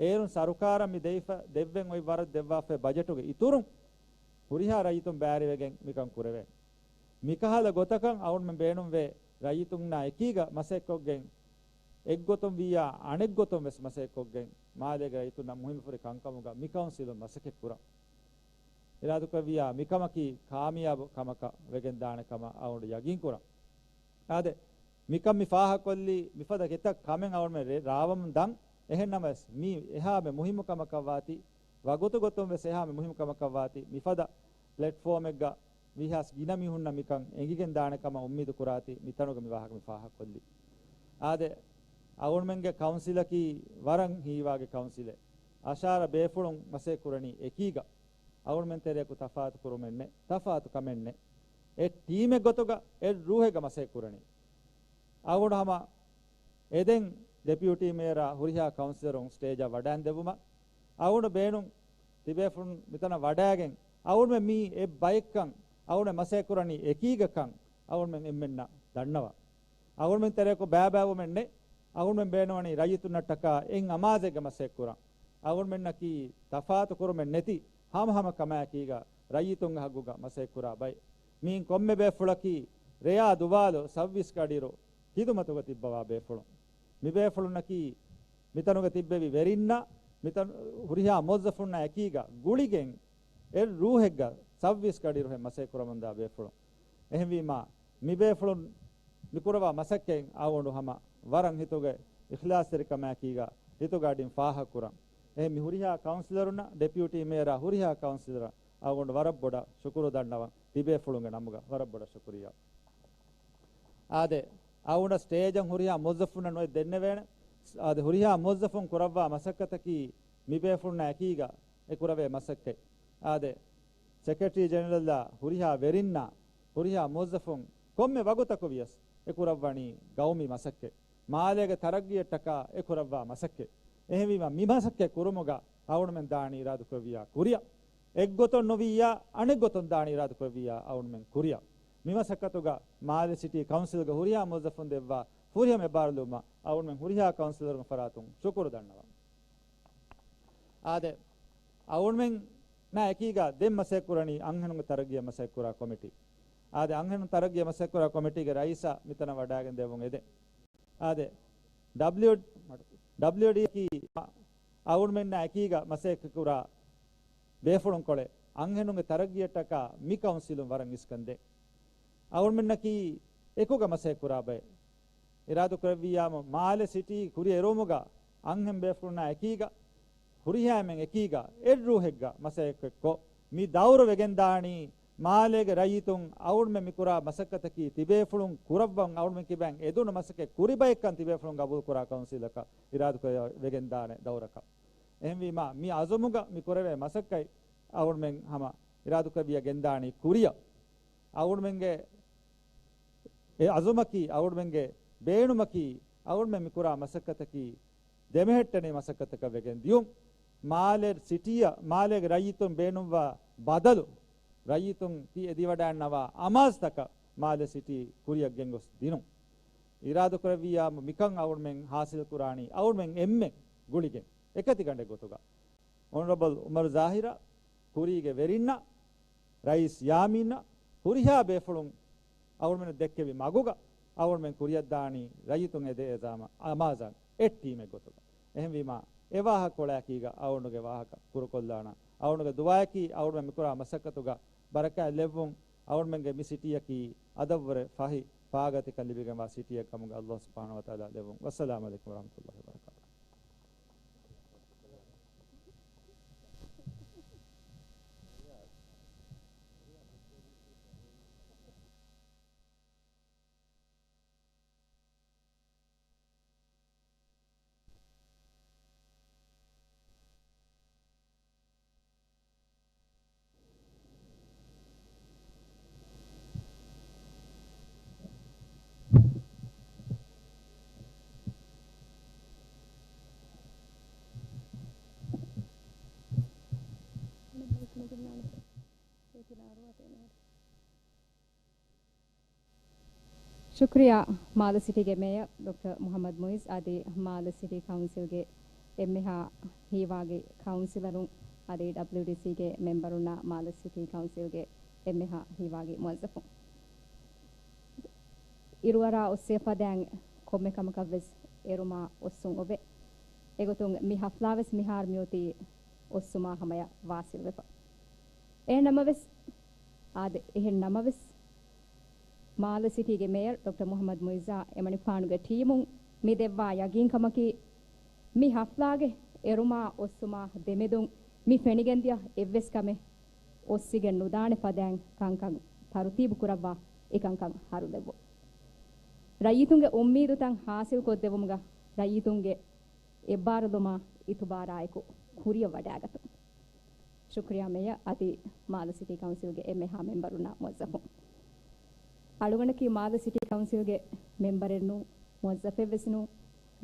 އޭރުން ސަރުކާރަށް މި ދެވިފަ-، ދެއްވެން އޮތް ވަރަށް ދެއްވާފައި ބަޖެޓުގެ އިތުރުން ހުރިހާ ރައްޔިތުން ބައިވެރިވެގެން މިކަން ކުރެވޭނެ. މިކަހަލަ ގޮތަކަށް އަޅުގަނޑުމެން ބޭނުންވޭ ރައްޔިތުންނާ އެކީގަ މަސައްކަތްކޮށްގެން، އެއްގޮތުން ވިއްޔާ އަނެއްގޮތުން ވެސް މަސައްކަތްކޮށްގެން، މާލޭގެ ރައްޔިތުންނަށް މުހިންމުފުރި ކަންކަމުގަ މި ކައުންސިލުން މަސައްކަތްކުރަން. އިރާދަކުރެއްވިއްޔާ މިކަމަކީ ކާމިޔާބު ކަމަކަށް ވެގެން ދާނެ ކަމަށް އަޅުގަނޑު ޔަގީންކުރަން. އާދެ، މިކަން މި ފާހަގަކޮށްލީ މިފަދަ ކިތައް ކަމެއް އަޅުގަނޑުމެން ރޭ-، ރާވަމުން ދަން. އެހެންނަމަވެސް މީ އެހާމެ މުހިއްމު ކަމަކަށްވާތީ، ވަގުތު ގޮތުން ވެސް އެހާމެ މުހިއްމު ކަމަކަށްވާތީ، މިފަދަ ޕްލެޓްފޯމެއްގަ ވީހާވެސް ގިނަ މީހުންނަށް މިކަން އެނގިގެން ދާނެ ކަމަށް އުއްމީދު ކުރާތީ، މިތަނުގަ މި ވާހަކަ މި ފާހަގަކޮށްލީ. އާދެ، އަޅުގަނޑުމެންގެ ކައުންސިލަކީ ވަރަށް ހީވާގި ކައުންސިލެއް. އަށާރަ ބޭފުޅުން މަސައްކަތް ކުރަނީ އެކީގަ. އަޅުގަނޑުމެން ތެރެއަކު ތަފާތު ކުރުމެއް ނެތް، ތަފާތު ކަމެއް ނެތް. އެ ޓީމެއް ގޮތުގަ އެއް ރޫހެއްގަ މަސައްކަތް ކުރަނީ. އަޅުގަނޑު ހަމަ އެދެން ޑެޕިއުޓީ މޭޔަރާ ހުރިހާ ކައުންސިލަރުން ސްޓޭޖަށް ވަޑައިން ދެއްވުމަށް. އަޅުގަނޑު ބޭނުން ތިބޭފުޅުން މިތަނަށް ވަޑައިގެން، އަޅުގަނޑުމެން މީ އެއް ބައެއްކަން، އަޅުގަނޑު މަސައްކަތް ކުރަނީ އެކީގަކަން، އަޅުގަނޑުމެން އެންމެންނަށް ދަންނަވާ. އަޅުގަނޑުމެން ތެރެއަކު ބައިބައިވުމެއް ނެތް. އަޅުގަނޑުމެން ބޭނުންވަނީ ރައްޔިތުންނަށްޓަކާ އެއް އަމާޒެއްގަ މަސައްކަތް ކުރަން. އަޅުގަނޑުމެންނަކީ ތަފާތު ކުރުމެއް ނެތި ހަމަހަމަ ކަމާއެކީގަ ރައްޔިތުންގެ ހައްގުގަ މަސައްކަތް ކުރާ ބައެއް. މިއިން ކޮންމެ ބޭފުޅަކީ ރެޔާ ދުވާލު ސައުވީސް ގަޑިއިރު ހިދުމަތުގަ ތިއްބަވާ ބޭފުޅުން. މި ބޭފުޅުންނަކީ މިތަނުގަ ތިއްބެވި ވެރިންނާ، މިތަން ހުރިހާ މުވައްޒަފުންނާ އެކީގަ ގުޅިގެން އެއް ރޫހެއްގަ ސައުވީސް ގަޑިއިރު ހެން މަސައްކަތް ކުރަމުންދާ ބޭފުޅުން. އެހެންވީމާ، މި ބޭފުޅުން މިކުރައްވާ މަސައްކަތް އަޅުގަނޑު ހަމަ ވަރަށް ހިތުގެ އިޚްލާޞްތެރިކަމާއެކީގަ ހިތުގަ އަޑިން ފާހަގަކުރަން. އެހެން މި ހުރިހާ ކައުންސިލަރުންނަށް، ޑެޕިއުޓީ މޭޔަރާ ހުރިހާ ކައުންސިލަރަށް އަޅުގަނޑު ވަރަށް ބޮޑަށް ޝުކުރު ދަންނަވަން. ތިބޭފުޅުންގެ ނަމުގަ ވަރަށް ބޮޑަށް ޝުކުރިއްޔާ. އާދެ، އަޅުގަނޑަށް ސްޓޭޖަށް ހުރިހާ މުވައްޒަފުންނަށް ނުވެ ދެންނެވޭނެ. އާދެ، ހުރިހާ މުވައްޒަފުން ކުރައްވާ މަސައްކަތަކީ މި ބޭފުޅުންނާ އެކީގަ އެ ކުރެވޭ މަސައްކަތް. އާދެ، ސެކްރެޓަރީ ޖެނެރަލްއާ ހުރިހާ ވެރިންނާ، ހުރިހާ މުވައްޒަފުން ކޮންމެ ވަގުތަކު ވިޔަސް އެ ކުރައްވަނީ ގައުމީ މަސައްކަތް. މާލޭގެ ތަރައްގީއަށްޓަކާ އެ ކުރައްވާ މަސައްކަތް. އެހެންވީމަ، މި މަސައްކަތް ކުރުމުގަ އަޅުގަނޑުމެން ދާނީ އިރާދަކުރެއްވިއްޔާ ކުރިއަށް. އެއްގޮތުން ނުވިއްޔާ، އަނެއްގޮތުން ދާނީ އިރާދަކުރެއްވިއްޔާ އަޅުގަނޑުމެން ކުރިއަށް. މި މަސައްކަތުގަ މާލެ ސިޓީ ކައުންސިލްގެ ހުރިހާ މުވައްޒަފުން ދެއްވާ ފުރިހަމަ އެއްބާރުލުމަށް އަޅުގަނޑުމެން ހުރިހާ ކައުންސިލަރުންގެ ފަރާތުން ޝުކުރު ދަންނަވަން. އާދެ، އަޅުގަނޑުމެންނާ އެކީގަ ދެން މަސައްކަތް ކުރަނީ އަންހެނުންގެ ތަރައްގީއަށް މަސައްކަތް ކުރާ ކޮމިޓީ. އާދެ، އަންހެނުން ތަރައްގީއަށް މަސައްކަތް ކުރާ ކޮމިޓީގެ ރައީސާ މިތަނަށް ވަޑައިގެން ދެއްވުން އެދެން. އާދެ، ޑަބްލިއު، ޑަބްލިއުޑީ އަކީ އަޅުގަނޑުމެންނާ އެކީގަ މަސައްކަތް ކުރާ ބޭފުޅުންކޮޅެއް، އަންހެނުންގެ ތަރައްގީއަށްޓަކާ މި ކައުންސިލުން ވަރަށް އިސްކަން ދޭ. އަޅުގަނޑުމެންނަކީ އެކުގަ މަސައްކަތް ކުރާ ބައެއް. އިރާދަކުރެއްވިއްޔާމު، މާލެ ސިޓީ ކުރިއަށް އެރުވުމުގަ އަންހެން ބޭފުޅުންނާ އެކީގަ، ހުރިހާ އެންމެން އެކީގަ އެއް ރޫހެއްގަ މަސައްކަތްކޮށް، މި ދައުރު ވެގެންދާނީ މާލޭގެ ރައްޔިތުން އަޅުގަނޑުމެން މިކުރާ މަސައްކަތަކީ ތިބޭފުޅުން ކުރައްވަން، އަޅުގަނޑުމެން ކިބައިން އެދުނު މަސައްކަތް ކުރިބައެއްކަން ތިބޭފުޅުން ގަބޫލުކުރާ ކައުންސިލަކަށް އިރާދަކުރެވިގެންދާނެ ދައުރަކަށް. އެހެންވީމާ، މި އަޒުމުގަ މި ކުރެވޭ މަސައްކަތް އަޅުގަނޑުމެން ހަމަ އިރާދަކުރެއްވިއްޔާ ގެންދާނީ ކުރިއަށް. އަޅުގަނޑުމެންގެ އެ އަޒުމަކީ، އަޅުގަނޑުމެންގެ ބޭނުމަކީ، އަޅުގަނޑުމެން މިކުރާ މަސައްކަތަކީ ދެމެހެއްޓެނި މަސައްކަތަކަށް ވެގެން ދިޔުން. މާލެ ސިޓީއަށް، މާލޭގެ ރައްޔިތުން ބޭނުންވާ ބަދަލު، ރައްޔިތުން ތި އެދިވަޑައިންނަވާ އަމާޒުތަކަށް މާލެ ސިޓީ ކުރިއަށް ގެންގޮސް ދިނުން. އިރާދަކުރެއްވިއްޔާ މިކަން އަޅުގަނޑުމެން ހާސިލް ކުރާނީ އަޅުގަނޑުމެން އެންމެން ގުޅިގެން އެކަތިގަނޑެއް ގޮތުގަ. އޮނަރަބަލް އުމަރު ޒާހިރަށް، ކުރީގެ ވެރިންނަށް، ރައީސް ޔާމީނަށް، ހުރިހާ ބޭފުޅުން އަޅުގަނޑުމެން ދެއްކެވި މަގުގަ އަޅުގަނޑުމެން ކުރިއަށްދާނީ ރައްޔިތުން އެދޭ އެޒާމަ އަމާޒަށް އެއް ޓީމެއް ގޮތުގަ. އެހެންވީމާ، އެ ވާހަކަކޮޅަކީގަ އަޅުގަނޑުގެ ވާހަކަ ކުރުކޮށްލާނަން. އަޅުގަނޑުގެ ދުޢާއަކީ އަޅުގަނޑުމެން މިކުރާ މަސައްކަތުގަ ބަރަކާތް ލެއްވުން، އަޅުގަނޑުމެންގެ މި ސިޓީއަކީ އަދަށްވުރެ ފަހި ފާގަތިކަން ލިބިގެންވާ ސިޓީއެއް ކަމުގެ ﷲ ސުބްޙާނަހޫ ވަތަޢާލާ ލެއްވުން. ވައްސަލާމު ޢަލައިކުމް ވަރަޙްމަތުﷲ ވަބަރަކާތުހު. ޝުކުރިއްޔާ މާލެ ސިޓީގެ މޭޔަރ ޑޮކްޓަރ މުޙައްމަދު މުޢިއްޒު އަދި މާލެ ސިޓީ ކައުންސިލްގެ އެންމެހާ ހީވާގި ކައުންސިލަރުން އަދި ޑަބްލިއުޑީސީގެ މެމްބަރުންނާ މާލެ ސިޓީ ކައުންސިލްގެ އެންމެހާ ހީވާގި މުވައްޒަފުން. އިރުއަރާ އޮއްސޭ ފަދައިން ކޮންމެ ކަމަކަށްވެސް އެރުމާ އޮއްސުން އޮވޭ. އެގޮތުން މި ހަފްލާވެސް މިހާރު މިއޮތީ އޮއްސުމާ ހަމަޔަށް ވާސިލްވެފަ. އެހެންނަމަވެސް، އާދެ، އެހެން ނަމަވެސް، މާލެ ސިޓީގެ މޭޔަރ ޑޮކްޓަރ މުޙައްމަދު މުޢިއްޒާ އެމަނިކުފާނުގެ ޓީމުން މި ދެއްވާ ޔަގީންކަމަކީ، މި ހަފްލާގެ އެރުމާ އޮއްސުމާ ދެމެދުން މި ފެނިގެންދިޔަ އެއްވެސް ކަމެއް އޮއްސިގެން ނުދާނެ ފަދައިން ކަންކަން ތަރުތީބު ކުރައްވާ އެކަންކަން ހަރުލެއްވުން. ރައްޔިތުންގެ އުއްމީދުތައް ހާސިލްކޮށްދެއްވުމުގަ ރައްޔިތުންގެ އެއްބާރުލުމާ އިތުބާރާއެކު ކުރިއަށް ވަޑައިގަތުން. ޝުކުރިއްޔާ މޭޔަރ އަދި މާލެ ސިޓީ ކައުންސިލްގެ އެންމެހާ މެމްބަރުންނާ މުވައްޒަފުން. އަޅުގަނޑަކީ މާލެ ސިޓީ ކައުންސިލްގެ މެމްބަރެއް ނޫން، މުވައްޒަފެއްވެސް ނޫން.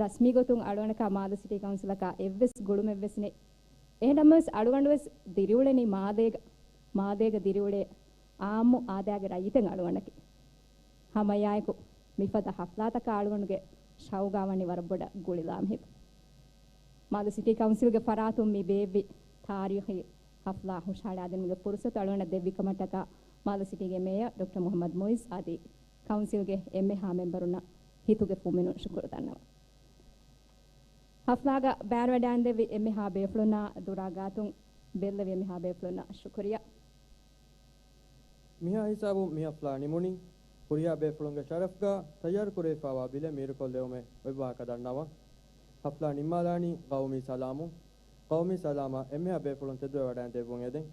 ރަސްމީ ގޮތުން އަޅުގަނޑަކާ މާލެ ސިޓީ ކައުންސިލަކާ އެއްވެސް ގުޅުމެއްވެސް ނެތް. އެހެންނަމަވެސް އަޅުގަނޑުވެސް ދިރިއުޅެނީ މާލޭގަ، މާލޭގަ ދިރިއުޅޭ އާއްމު އާދައިގެ ރައްޔިތެއް އަޅުގަނޑަކީ. ހަމައެއާއެކު މިފަދަ ހަފްލާތަކަށް އަޅުގަނޑުގެ ޝައުގާ ވަނީ ވަރަށް ބޮޑަށް ގުޅިލާމެހި. މާލެ ސިޓީ ކައުންސިލްގެ ފަރާތުން މި ބޭއްވި ތާރީޚީ ހަފްލާ ހުށަހަޅާދިނުމުގެ ފުރުސަތު އަޅުގަނޑަށް ދެއްވި ކަމަށްޓަކާ މާލެ ސިޓީގެ މޭޔަރ ޑޮކްޓަރ މުޙައްމަދު މުޢިއްޒު އަދި ކައުންސިލްގެ އެންމެހާ މެމްބަރުންނަށް ހިތުގެ ފުމިނުން ޝުކުރު ދަންނަވަން. ހަފްލާގަ ބައިވެރިވެވަޑައިގެންދެއްވި އެންމެހާ ބޭފުޅުންނާ ދުރާ ގާތުން ބެއްލެވި އެންމެހާ ބޭފުޅުންނަށް ޝުކުރިއްޔާ. މިހާ ހިސާބުން މި ހަފްލާ ނިމުނީ، ހުރިހާ ބޭފުޅުންގެ ޝަރަފްގަ ތައްޔާރު ކުރެވިފައިވާ ބިލެއް މީރުކޮށްލެވުމެއް އޮތް ވާހަކަ ދަންނަވަން. ހަފްލާ ނިންމާލާނީ ޤައުމީ ސަލާމުން. ޤައުމީ ސަލާމަށް އެންމެހާ ބޭފުޅުން ތެދުވެވަޑައިގެން ދެއްވުން އެދެން.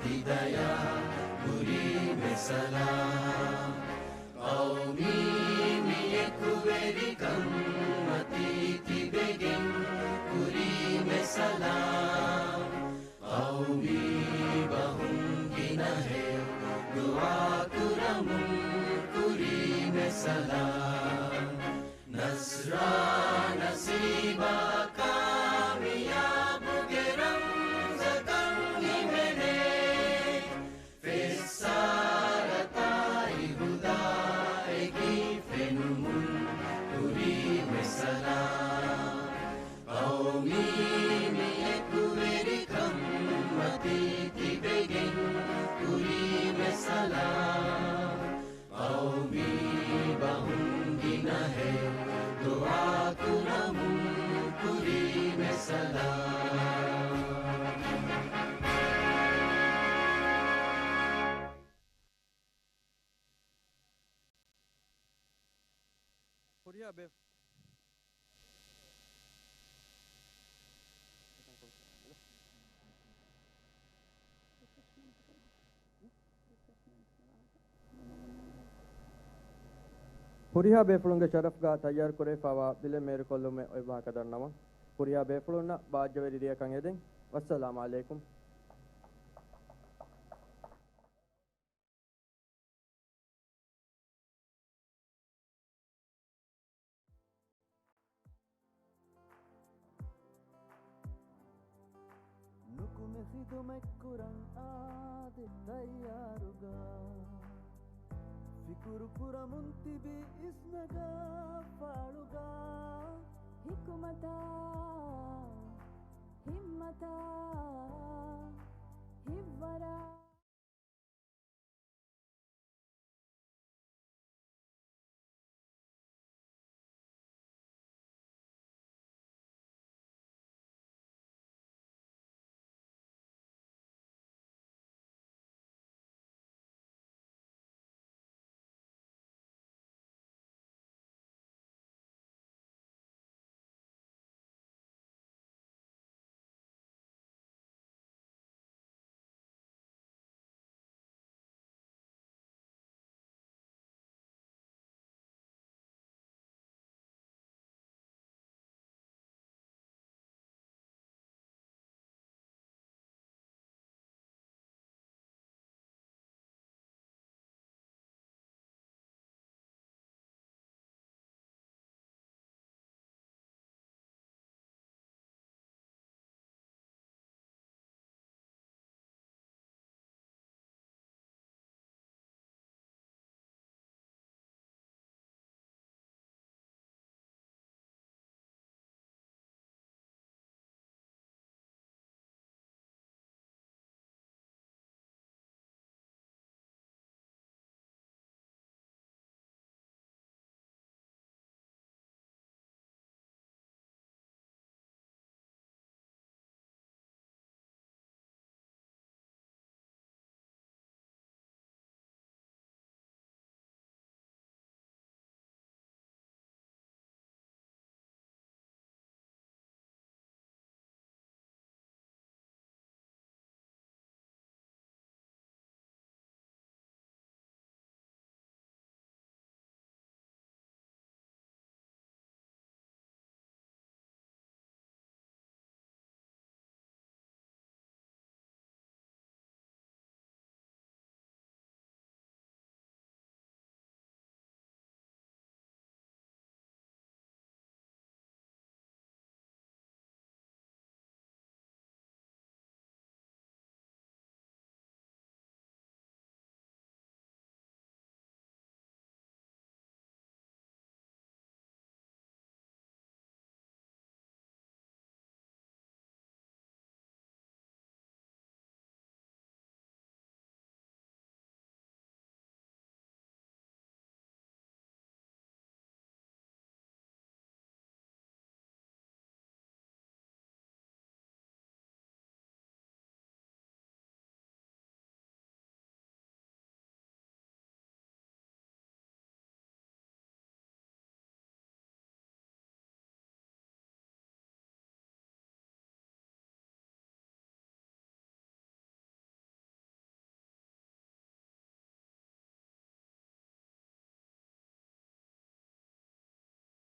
ހިދަޔާ ކުރީ މެސަލާ. ޤައުމީ މި އެކުވެރިކަން މަތީ ތިބެގެން ކުރީ މެސަލާ. ޤައުމީ ބަހުން ގިނަހެޔޮ ދުޢާ ކުރަމުން ކުރީ މެސަލާ. ނަޞްރާ ނަސީބާ ކާމިޔާބުގެ ރަމްޒަކަށް ހިމެނޭ. ފެއްސާރަތާއި ހުދާއެކީ ފެނުމުން ކުރީ މެސަލާ. ޤައުމީ މި އެކުވެރިކަން މަތީ ތިބެގެން ކުރީ މެސަލާ. ޤައުމީ ބަހުން ގިނަހެޔޮ ދުޢާ ކުރަމުން ކުރީ މެސަލާ. ހުރިހާ ބޭ- ހުރިހާ ބޭފުޅުންގެ ޝަރަފްގަ ތައްޔާރު ކުރެވިފައިވާ ބިލެއް މޭރުކޮށްލުމެއް އޮތް ވާހަކަ ދަންނަވަން. ހުރިހާ ބޭފުޅުންނަށް ބާއްޖަވެރި ރެއަކަށް އެދެން. ވައްސަލާމް ޢަލައިކުމް. ނުކުމެ ޚިދުމަތްކުރަން އާދެ ތައްޔާރުގަ. ފިކުރު ކުރަމުން ތިބި އިސްނަގާ ފާޅުގަ. ހިކުމަތާ، ހިއްމަތާ، ހިއްވަރާ